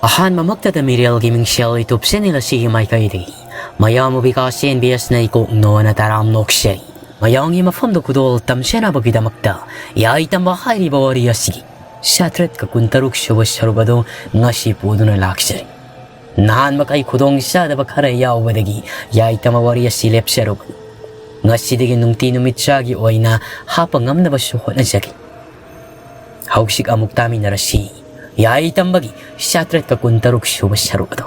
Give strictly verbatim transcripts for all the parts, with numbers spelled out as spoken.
ꯑꯍꯥꯟꯕꯃꯛꯇꯗ ꯃꯤꯔꯦꯜꯒꯤ ꯃꯤꯡꯁꯦꯜ YouTube channel ꯑꯁꯤꯒꯤ ꯃꯥꯏꯀꯩꯗꯒꯤ ꯃꯌꯥꯝꯕꯨ ꯕꯤꯀꯥꯁ ꯑꯦꯟ ꯕꯤ ꯑꯦꯁꯅ ꯏꯀꯣꯛ ꯅꯣꯅ ꯇꯔꯥꯝ ꯅꯣꯛꯆꯔꯤ꯫ ꯃꯌꯥꯝꯒꯤ ꯃꯐꯝꯗ ꯈꯨꯗꯣꯜ ꯇꯝꯖꯅꯕꯒꯤꯗꯃꯛꯇ ꯌꯥꯏ ꯇꯝꯕ ꯍꯥꯏꯔꯤꯕ ꯋꯥꯔꯤ ꯑꯁꯤꯒꯤ ꯆꯥꯇ꯭ꯔꯦꯠꯀ ꯀꯨꯟꯇꯔꯨꯛ ꯁꯨꯕ ꯁꯔꯨꯛ ꯑꯗꯨ ꯉꯁꯤ ꯄꯨꯗꯨꯅ ꯂꯥꯛꯆꯔꯤ꯫ ꯅꯍꯥꯟ ꯃꯈꯩ ꯈꯨꯗꯣꯡ ꯆꯥꯗꯕ ꯈꯔ ꯌꯥꯎꯕꯗꯒꯤ ꯌꯥꯏ ꯇꯝꯕ ꯋꯥꯔꯤ ꯑꯁꯤ ꯂꯦꯞꯆꯔꯨꯕꯅꯤ꯫ ꯉꯁꯤꯗꯒꯤ ꯅꯨꯡꯇꯤ ꯅꯨꯃꯤꯠ ꯆꯥꯒꯤ ꯑꯣꯏꯅ ꯍꯥꯞꯄ ꯉꯝꯅꯕꯁꯨ ꯍꯣꯠꯅꯖꯒꯦ꯫ ꯍꯧꯖꯤꯛ ꯑꯃꯨꯛ ꯇꯥꯃꯤꯟꯅꯔꯁꯤ ꯌꯥꯏ ꯇꯝꯕꯒꯤ ꯆꯥꯇ꯭ꯔꯦꯠꯀ ꯀꯨꯟꯇꯔꯨꯛ ꯁꯨꯕ ꯁꯔꯨꯛ ꯑꯗꯨ꯫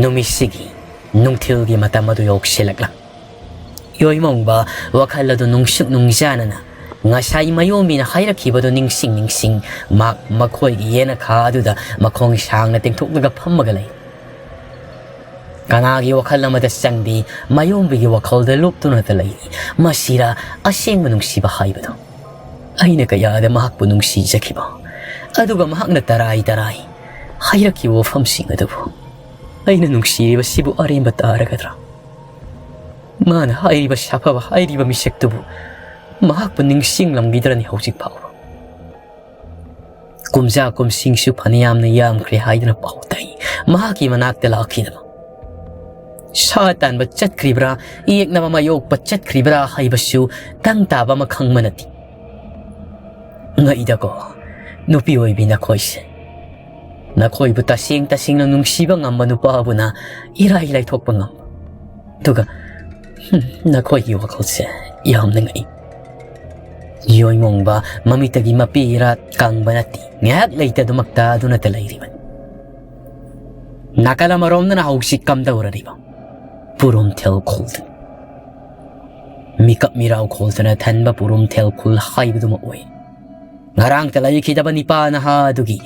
ꯅꯨꯃꯤꯠꯁꯤꯒꯤ ꯅꯨꯡꯊꯤꯜꯒꯤ ꯃꯇꯝ ꯑꯗꯨ ꯌꯧꯁꯤꯜꯂꯛꯂꯝꯃꯤ꯫ ꯌꯣꯏꯃꯣꯡꯕ ꯋꯥꯈꯜ ꯑꯗꯨ ꯅꯨꯡꯁꯨꯛ ꯅꯨꯡꯖꯥꯅꯅ ꯉꯁꯥꯏ ꯃꯌꯣꯝꯕꯤꯅ ꯍꯥꯏꯔꯛꯈꯤꯕꯗꯨ ꯅꯤꯡꯁꯤꯡ ꯅꯤꯡꯁꯤꯡ ꯃꯍꯥꯛ ꯃꯈꯣꯏꯒꯤ ꯌꯦꯅꯈꯥ ꯑꯗꯨꯗ ꯃꯈꯣꯡ ꯁꯥꯡꯅ ꯇꯤꯡꯊꯣꯛꯂꯒ ꯐꯝꯃꯒ ꯂꯩ꯫ ꯀꯅꯥꯒꯤ ꯋꯥꯈꯜ ꯑꯃꯗ ꯆꯪꯗꯦ, ꯃꯌꯣꯝꯕꯤꯒꯤ ꯋꯥꯈꯜꯗ ꯂꯨꯞꯇꯨꯅꯇ ꯂꯩꯔꯤ꯫ ꯃꯁꯤꯔ ꯑꯁꯦꯡꯕ ꯅꯨꯡꯁꯤꯕ ꯍꯥꯏꯕꯗꯣ? ꯑꯩꯅ ꯀꯌꯥꯗ ꯃꯍꯥꯛꯄꯨ ꯅꯨꯡꯁꯤꯖꯈꯤꯕ, ꯑꯗꯨꯒ ꯃꯍꯥꯛꯅ ꯇꯔꯥꯏ ꯇꯔꯥꯏ ꯍꯥꯏꯔꯛꯈꯤꯕ ꯋꯥꯐꯝꯁꯤꯡ ꯑꯗꯨꯕꯨ ꯑꯩꯅ ꯅꯨꯡꯁꯤꯔꯤꯕꯁꯤꯕꯨ ꯑꯔꯦꯝꯕ ꯇꯥꯔꯒꯗ꯭ꯔꯥ? ꯃꯥꯅ ꯍꯥꯏꯔꯤꯕ ꯁꯥꯐꯕ ꯍꯥꯏꯔꯤꯕ ꯃꯤꯁꯛꯇꯨꯕꯨ ꯃꯍꯥꯛꯄꯨ ꯅꯤꯡꯁꯤꯡꯂꯝꯈꯤꯗ꯭ꯔꯅꯤ ꯍꯧꯖꯤꯛ ꯐꯥꯎꯕ? ꯀꯨꯝꯖꯥ ꯀꯨꯝꯁꯤꯡꯁꯨ ꯐꯅꯌꯥꯝꯅ ꯌꯥꯝꯈ꯭ꯔꯦ ꯍꯥꯏꯗꯨꯅ ꯄꯥꯎ ꯇꯥꯏ꯫ ꯃꯍꯥꯛꯀꯤ ꯃꯅꯥꯛꯇ ꯂꯥꯛꯈꯤꯗꯕ, ꯁꯥ ꯇꯥꯟꯕ ꯆꯠꯈ꯭ꯔꯤꯕ꯭ꯔꯥ, ꯌꯦꯛꯅꯕ ꯃꯥꯌꯣꯛꯄ ꯆꯠꯈ꯭ꯔꯤꯕ꯭ꯔꯥ ꯍꯥꯏꯕꯁꯨ ꯇꯪ ꯇꯥꯕ ꯑꯃ ꯈꯪꯕ ꯅꯠꯇꯦ꯫ ꯉꯛꯏꯗꯀꯣ, ꯅꯨꯄꯤ ꯑꯣꯏꯕꯤ ꯅꯈꯣꯏꯁꯦ꯫ ꯅꯈꯣꯏꯕꯨ ꯇꯁꯦꯡ ꯇꯁꯦꯡꯅ ꯅꯨꯡꯁꯤꯕ ꯉꯝꯕ ꯅꯨꯄꯥꯕꯨꯅ ꯏꯔꯥꯏ ꯂꯥꯏꯊꯣꯛꯄ ꯉꯝꯕ꯫ ꯑꯗꯨꯒ, ꯍꯨꯝ, ꯅꯈꯣꯏꯒꯤ ꯋꯥꯈꯜꯁꯦ ꯌꯥꯝꯅ ꯉꯛꯏ꯫ ꯌꯣꯏꯃꯣꯡꯕ ꯃꯃꯤꯠꯇꯒꯤ ꯃꯄꯤ ꯏꯔꯥ ꯀꯪꯕ ꯅꯠꯇꯦ, ꯉꯥꯏꯍꯥꯛ ꯂꯩꯇꯗꯨꯃꯛꯇ ꯑꯗꯨꯅꯇ ꯂꯩꯔꯤꯕꯅꯤ꯫ ꯅꯥꯀꯜ ꯑꯃꯔꯣꯝꯗꯅ ꯍꯧꯖꯤꯛ ꯀꯝꯗꯧꯔꯔꯤꯕ ꯄꯨꯔꯨꯝꯊꯦꯜ ꯈꯨꯜꯗꯨꯅꯤ꯫ ꯃꯤꯀꯞ ꯃꯤꯔꯥꯎ ꯈꯣꯜꯗꯨꯅ ꯊꯟꯕ ꯄꯨꯔꯨꯝꯊꯦꯜ ꯈꯨꯜ ꯍꯥꯏꯕꯗꯨꯃꯛ ꯑꯣꯏ꯫ ꯉꯔꯥꯡꯇ ꯂꯩꯈꯤꯗꯕ ꯅꯤꯄꯥ ꯅꯍꯥ ꯑꯗꯨꯒꯤ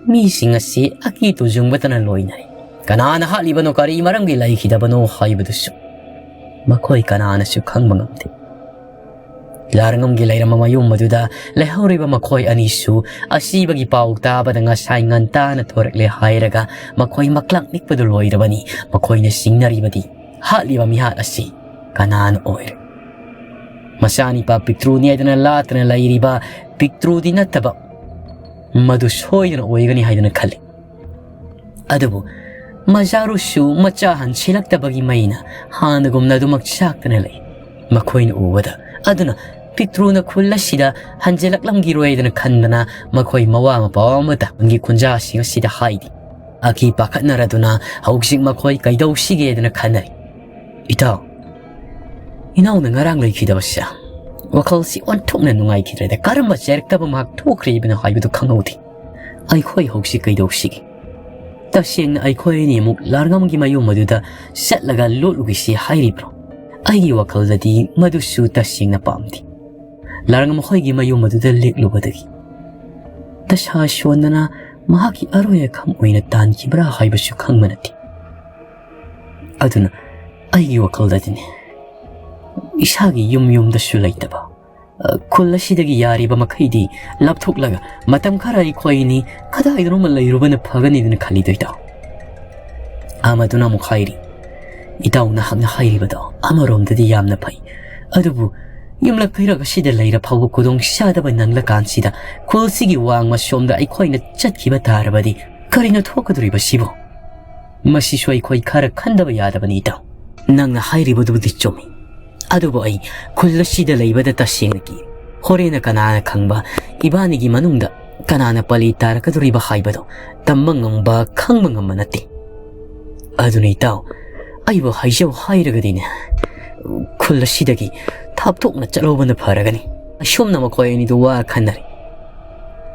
ꯃꯤꯁꯤꯡ ꯑꯁꯤ ꯑꯀꯤ ꯇꯨꯖꯨꯡꯕꯇꯅ ꯂꯣꯏꯅꯔꯤ꯫ ꯀꯅꯥꯅ ꯍꯥꯠꯂꯤꯕꯅꯣ, ꯀꯔꯤ ꯃꯔꯝꯒꯤ ꯂꯩꯈꯤꯗꯕꯅꯣ ꯍꯥꯏꯕꯗꯨꯁꯨ ꯃꯈꯣꯏ ꯀꯅꯥꯅꯁꯨ ꯈꯪꯕ ꯉꯝꯗꯦ꯫ ꯂꯥꯔꯉꯝꯒꯤ ꯂꯩꯔꯝꯕ ꯃꯌꯨꯝ ꯑꯗꯨꯗ ꯂꯩꯍꯧꯔꯤꯕ ꯃꯈꯣꯏ ꯑꯅꯤꯁꯨ ꯑꯁꯤꯕꯒꯤ ꯄꯥꯎ ꯇꯥꯕꯗ ꯉꯁꯥꯏ ꯉꯟꯇꯥꯅ ꯊꯣꯔꯛꯂꯦ ꯍꯥꯏꯔꯒ ꯃꯈꯣꯏ ꯃꯀ꯭ꯂꯥꯛ ꯅꯤꯛꯄꯗꯨ ꯂꯣꯏꯔꯕꯅꯤ꯫ ꯃꯈꯣꯏꯅ ꯆꯤꯡꯅꯔꯤꯕꯗꯤ ꯍꯥꯠꯂꯤꯕ ꯃꯤꯍꯥꯠ ꯑꯁꯤ ꯀꯅꯥꯅ ꯑꯣꯏꯔꯦ? ꯃꯆꯥꯅꯤꯄꯥ ꯄꯤꯛꯇ꯭ꯔꯨꯅꯤ ꯍꯥꯏꯗꯅ ꯂꯥꯠꯇꯅ ꯂꯩꯔꯤꯕ ꯄꯤꯛꯇ꯭ꯔꯨꯗꯤ ꯅꯠꯇꯕ, ꯃꯗꯨ ꯁꯣꯏꯗꯅ ꯑꯣꯏꯒꯅꯤ ꯍꯥꯏꯗꯨꯅ ꯈꯜꯂꯤ꯫ ꯑꯗꯨꯕꯨ ꯃꯖꯥꯔꯨꯁꯨ ꯃꯆꯥ ꯍꯟꯁꯤꯜꯂꯛꯇꯕꯒꯤ ꯃꯩꯅ ꯍꯥꯟꯅꯒꯨꯝꯅ ꯑꯗꯨꯃꯛ ꯆꯥꯛꯇꯅ ꯂꯩ꯫ ꯃꯈꯣꯏꯅ ꯎꯕꯗ ꯑꯗꯨꯅ ꯄꯤꯇ꯭ꯔꯨꯅ ꯈꯨꯜ ꯑꯁꯤꯗ ꯍꯟꯖꯤꯜꯂꯛꯂꯝꯈꯤꯔꯣꯏꯗꯅ ꯈꯟꯗꯅ ꯃꯈꯣꯏ ꯃꯋꯥ ꯃꯄꯥ ꯑꯃꯠꯇ ꯈꯨꯟꯖꯥꯁꯤꯡ ꯑꯁꯤꯗ ꯍꯥꯏꯗꯦ꯫ ꯑꯀꯤ ꯄꯥꯈꯠꯅꯔꯗꯨꯅ ꯍꯧꯖꯤꯛ ꯃꯈꯣꯏ ꯀꯩꯗꯧꯁꯤꯒꯦꯗꯅ ꯈꯟꯅꯔꯤ꯫ "ꯏꯇꯥꯎ, ꯏꯅꯥꯎꯅ ꯉꯔꯥꯡ ꯂꯩꯈꯤꯗꯕꯁꯦ ꯋꯥꯈꯜꯁꯤ ꯑꯣꯟꯊꯣꯛꯅ ꯅꯨꯡꯉꯥꯏꯈꯤꯗ꯭ꯔꯦꯗ꯫ ꯀꯔꯝꯕ ꯆꯩꯔꯛꯇꯕ ꯃꯍꯥꯛ ꯊꯣꯛꯈ꯭ꯔꯤꯕꯅꯣ ꯍꯥꯏꯕꯗꯨ ꯈꯪꯍꯧꯗꯦ꯫ ꯑꯩꯈꯣꯏ ꯍꯧꯖꯤꯛ ꯀꯩꯗꯧꯁꯤꯒꯦ? ꯇꯁꯦꯡꯅ ꯑꯩꯈꯣꯏ ꯑꯅꯤꯃꯨꯛ ꯂꯥꯔꯉꯝꯒꯤ ꯃꯌꯨꯝ ꯑꯗꯨꯗ ꯆꯠꯂꯒ ꯂꯣꯠꯂꯨꯒꯦꯁꯤ ꯍꯥꯏꯔꯤꯕ꯭ꯔꯣ? ꯑꯩꯒꯤ ꯋꯥꯈꯜꯗꯗꯤ ꯃꯗꯨꯁꯨ ꯇꯁꯦꯡꯅ ꯄꯥꯝꯗꯦ꯫ ꯂꯥꯔꯉꯝ ꯃꯈꯣꯏꯒꯤ ꯃꯌꯨꯝ ꯑꯗꯨꯗ ꯂꯦꯛꯂꯨꯕꯗꯒꯤ ꯇꯁꯥ ꯁꯣꯟꯗꯅ ꯃꯍꯥꯛꯀꯤ ꯑꯔꯣꯏ ꯑꯈꯝ ꯑꯣꯏꯅ ꯇꯥꯟꯈꯤꯕ꯭ꯔꯥ ꯍꯥꯏꯕꯁꯨ ꯈꯪꯕ ꯅꯠꯇꯦ꯫ ꯑꯗꯨꯅ ꯑꯩꯒꯤ ꯋꯥꯈꯜꯗꯗꯤꯅꯦ, ꯏꯁꯥꯒꯤ ꯌꯨꯝ ꯌꯨꯝꯗꯁꯨ ꯂꯩꯇꯕ, ꯑ, ꯈꯨꯜ ꯑꯁꯤꯗꯒꯤ ꯌꯥꯔꯤꯕ ꯃꯈꯩꯗꯤ ꯂꯥꯞꯊꯣꯛꯂꯒ ꯃꯇꯝ ꯈꯔ ꯑꯩꯈꯣꯏ ꯑꯅꯤ ꯀꯗꯥꯏꯗꯅꯣꯃ ꯂꯩꯔꯨꯕꯅ ꯐꯒꯅꯤꯗꯅ ꯈꯜꯂꯤꯗꯣ ꯏꯇꯥꯎ?" ꯑꯃꯗꯨꯅ ꯑꯃꯨꯛ ꯍꯥꯏꯔꯤ, "ꯏꯇꯥꯎ, ꯅꯍꯥꯛꯅ ꯍꯥꯏꯔꯤꯕꯗꯣ ꯑꯃꯔꯣꯝꯗꯗꯤ ꯌꯥꯝꯅ ꯐꯩ, ꯑꯗꯨꯕꯨ ꯌꯨꯝꯂꯛ ꯀꯩꯔꯛ ꯑꯁꯤꯗ ꯂꯩꯔ ꯐꯥꯎꯕ ꯈꯨꯗꯣꯡ ꯆꯥꯗꯕ ꯅꯪꯂꯀꯥꯟꯁꯤꯗ ꯈꯨꯜꯁꯤꯒꯤ ꯋꯥꯡꯃ ꯁꯣꯝꯗ ꯑꯩꯈꯣꯏꯅ ꯆꯠꯈꯤꯕ ꯇꯥꯔꯕꯗꯤ ꯀꯔꯤꯅꯣ ꯊꯣꯛꯀꯗꯧꯔꯤꯕꯁꯤꯕꯣ? ꯃꯁꯤꯁꯨ ꯑꯩꯈꯣꯏ ꯈꯔ ꯈꯟꯗꯕ ꯌꯥꯗꯕꯅꯤ ꯏꯇꯥꯎ꯫ ꯅꯪꯅ ꯍꯥꯏꯔꯤꯕꯗꯨꯕꯨꯗꯤ ꯆꯨꯝꯃꯤ, ꯑꯗꯨꯕꯨ ꯑꯩ ꯈꯨꯜ ꯑꯁꯤꯗ ꯂꯩꯕꯗ ꯇꯁꯦꯡꯅ ꯀꯤ꯫ ꯍꯣꯔꯦꯟꯅ ꯀꯅꯥꯅ ꯈꯪꯕ, ꯏꯕꯥꯅꯤꯒꯤ ꯃꯅꯨꯡꯗ ꯀꯅꯥꯅ ꯄꯥꯂꯤ ꯇꯥꯔꯛꯀꯗꯧꯔꯤꯕ ꯍꯥꯏꯕꯗꯣ ꯇꯝꯕ ꯉꯝꯕ, ꯈꯪꯕ ꯉꯝꯕ ꯅꯠꯇꯦ꯫ ꯑꯗꯨꯅ ꯏꯇꯥꯎ, ꯑꯩꯕꯨ ꯍꯥꯏꯖꯧ ꯍꯥꯏꯔꯒꯗꯤꯅꯦ, ꯈꯨꯜ ꯑꯁꯤꯗꯒꯤ ꯊꯥꯞꯊꯣꯛꯅ ꯆꯠꯍꯧꯕꯅ ꯐꯔꯒꯅꯤ꯫" ꯑꯁꯨꯝꯅ ꯃꯈꯣꯏ ꯑꯅꯤꯗꯨ ꯋꯥ ꯈꯟꯅꯔꯤ꯫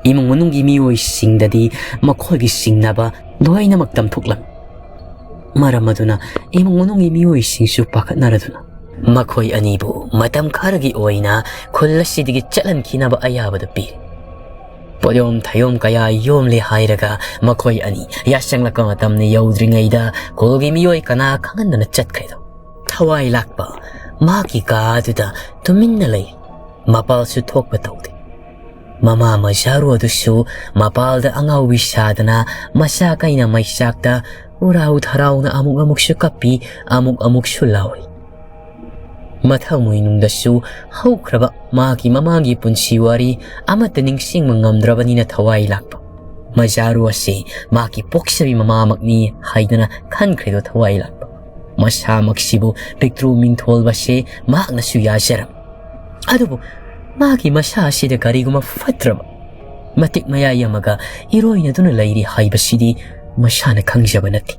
ꯏꯃꯨꯡ ꯃꯅꯨꯡꯒꯤ ꯃꯤꯑꯣꯏꯁꯤꯡꯗꯗꯤ ꯃꯈꯣꯏꯒꯤ ꯆꯤꯡꯅꯕ ꯂꯣꯏꯅꯃꯛ ꯇꯝꯊꯣꯛꯂꯝꯃꯤ꯫ ꯃꯔꯝ ꯑꯗꯨꯅ ꯏꯃꯨꯡ ꯃꯅꯨꯡꯒꯤ ꯃꯤꯑꯣꯏꯁꯤꯡꯁꯨ ꯄꯥꯈꯠꯅꯔꯗꯨꯅ ꯃꯈꯣꯏ ꯑꯅꯤꯕꯨ ꯃꯇꯝ ꯈꯔꯒꯤ ꯑꯣꯏꯅ ꯈꯨꯜ ꯑꯁꯤꯗꯒꯤ ꯆꯠꯍꯟꯈꯤꯅꯕ ꯑꯌꯥꯕꯗꯨ ꯄꯤꯔꯤ꯫ ꯄꯣꯠꯌꯣꯝ ꯊꯌꯣꯝ ꯀꯌꯥ ꯌꯣꯝꯂꯦ ꯍꯥꯏꯔꯒ ꯃꯈꯣꯏ ꯑꯅꯤ ꯌꯥꯆꯪꯂꯛꯄ ꯃꯇꯝ ꯌꯧꯗ꯭ꯔꯤꯉꯩꯗ ꯈꯨꯜꯒꯤ ꯃꯤꯑꯣꯏ ꯀꯅꯥ ꯈꯪꯍꯟꯗꯅ ꯆꯠꯈ꯭ꯔꯦꯗꯣ꯫ ꯊꯋꯥꯏ ꯂꯥꯛꯄ ꯃꯍꯥꯛꯀꯤ ꯀꯥ ꯑꯗꯨꯗ ꯇꯨꯃꯤꯟꯅ ꯂꯩ꯫ ꯃꯄꯥꯜꯁꯨ ꯊꯣꯛꯄ ꯇꯧꯗꯦ꯫ ꯃꯃꯥ ꯃꯖꯥꯔꯨ ꯑꯗꯨꯁꯨ ꯃꯄꯥꯜꯗ ꯑꯉꯥꯎꯕꯤ ꯁꯥꯗꯅ ꯃꯆꯥ ꯀꯩꯅ ꯃꯩꯆꯥꯛꯇ ꯎꯔꯥꯎ ꯊꯔꯥꯎꯅ ꯑꯃꯨꯛ ꯑꯃꯨꯛꯁꯨ ꯀꯞꯄꯤ, ꯑꯃꯨꯛ ꯑꯃꯨꯛꯁꯨ ꯂꯥꯎꯔꯤ꯫ ꯃꯊꯪ ꯃꯣꯏꯅꯨꯡꯗꯁꯨ ꯍꯧꯈ꯭ꯔꯕ ꯃꯍꯥꯛꯀꯤ ꯃꯃꯥꯡꯒꯤ ꯄꯨꯟꯁꯤ ꯋꯥꯔꯤ ꯑꯃꯠꯇ ꯅꯤꯡꯁꯤꯡꯕ ꯉꯝꯗ꯭ꯔꯕꯅꯤꯅ ꯊꯋꯥꯏ ꯂꯥꯛꯄ꯫ ꯃꯖꯥꯔꯨ ꯑꯁꯤ ꯃꯍꯥꯛꯀꯤ ꯄꯣꯛꯆꯕꯤ ꯃꯃꯥꯃꯛꯅꯤ ꯍꯥꯏꯗꯅ ꯈꯟꯈ꯭ꯔꯦꯗꯣ ꯊꯋꯥꯏ ꯂꯥꯛꯄ꯫ ꯃꯁꯥꯃꯛꯁꯤꯕꯨ ꯄꯤꯛꯇ꯭ꯔꯨ ꯃꯤꯡꯊꯣꯜꯕꯁꯦ ꯃꯍꯥꯛꯅꯁꯨ ꯌꯥꯖꯔꯝꯃꯤ꯫ ꯑꯗꯨꯕꯨ ꯃꯥꯒꯤ ꯃꯁꯥ ꯑꯁꯤꯗ ꯀꯔꯤꯒꯨꯝꯕ ꯐꯠꯇ꯭ꯔꯕ ꯃꯇꯤꯛ ꯃꯌꯥꯏ ꯑꯃꯒ ꯏꯔꯣꯏꯅꯗꯨꯅ ꯂꯩꯔꯤ ꯍꯥꯏꯕꯁꯤꯗꯤ ꯃꯁꯥꯅ ꯈꯪꯖꯕ ꯅꯠꯇꯦ꯫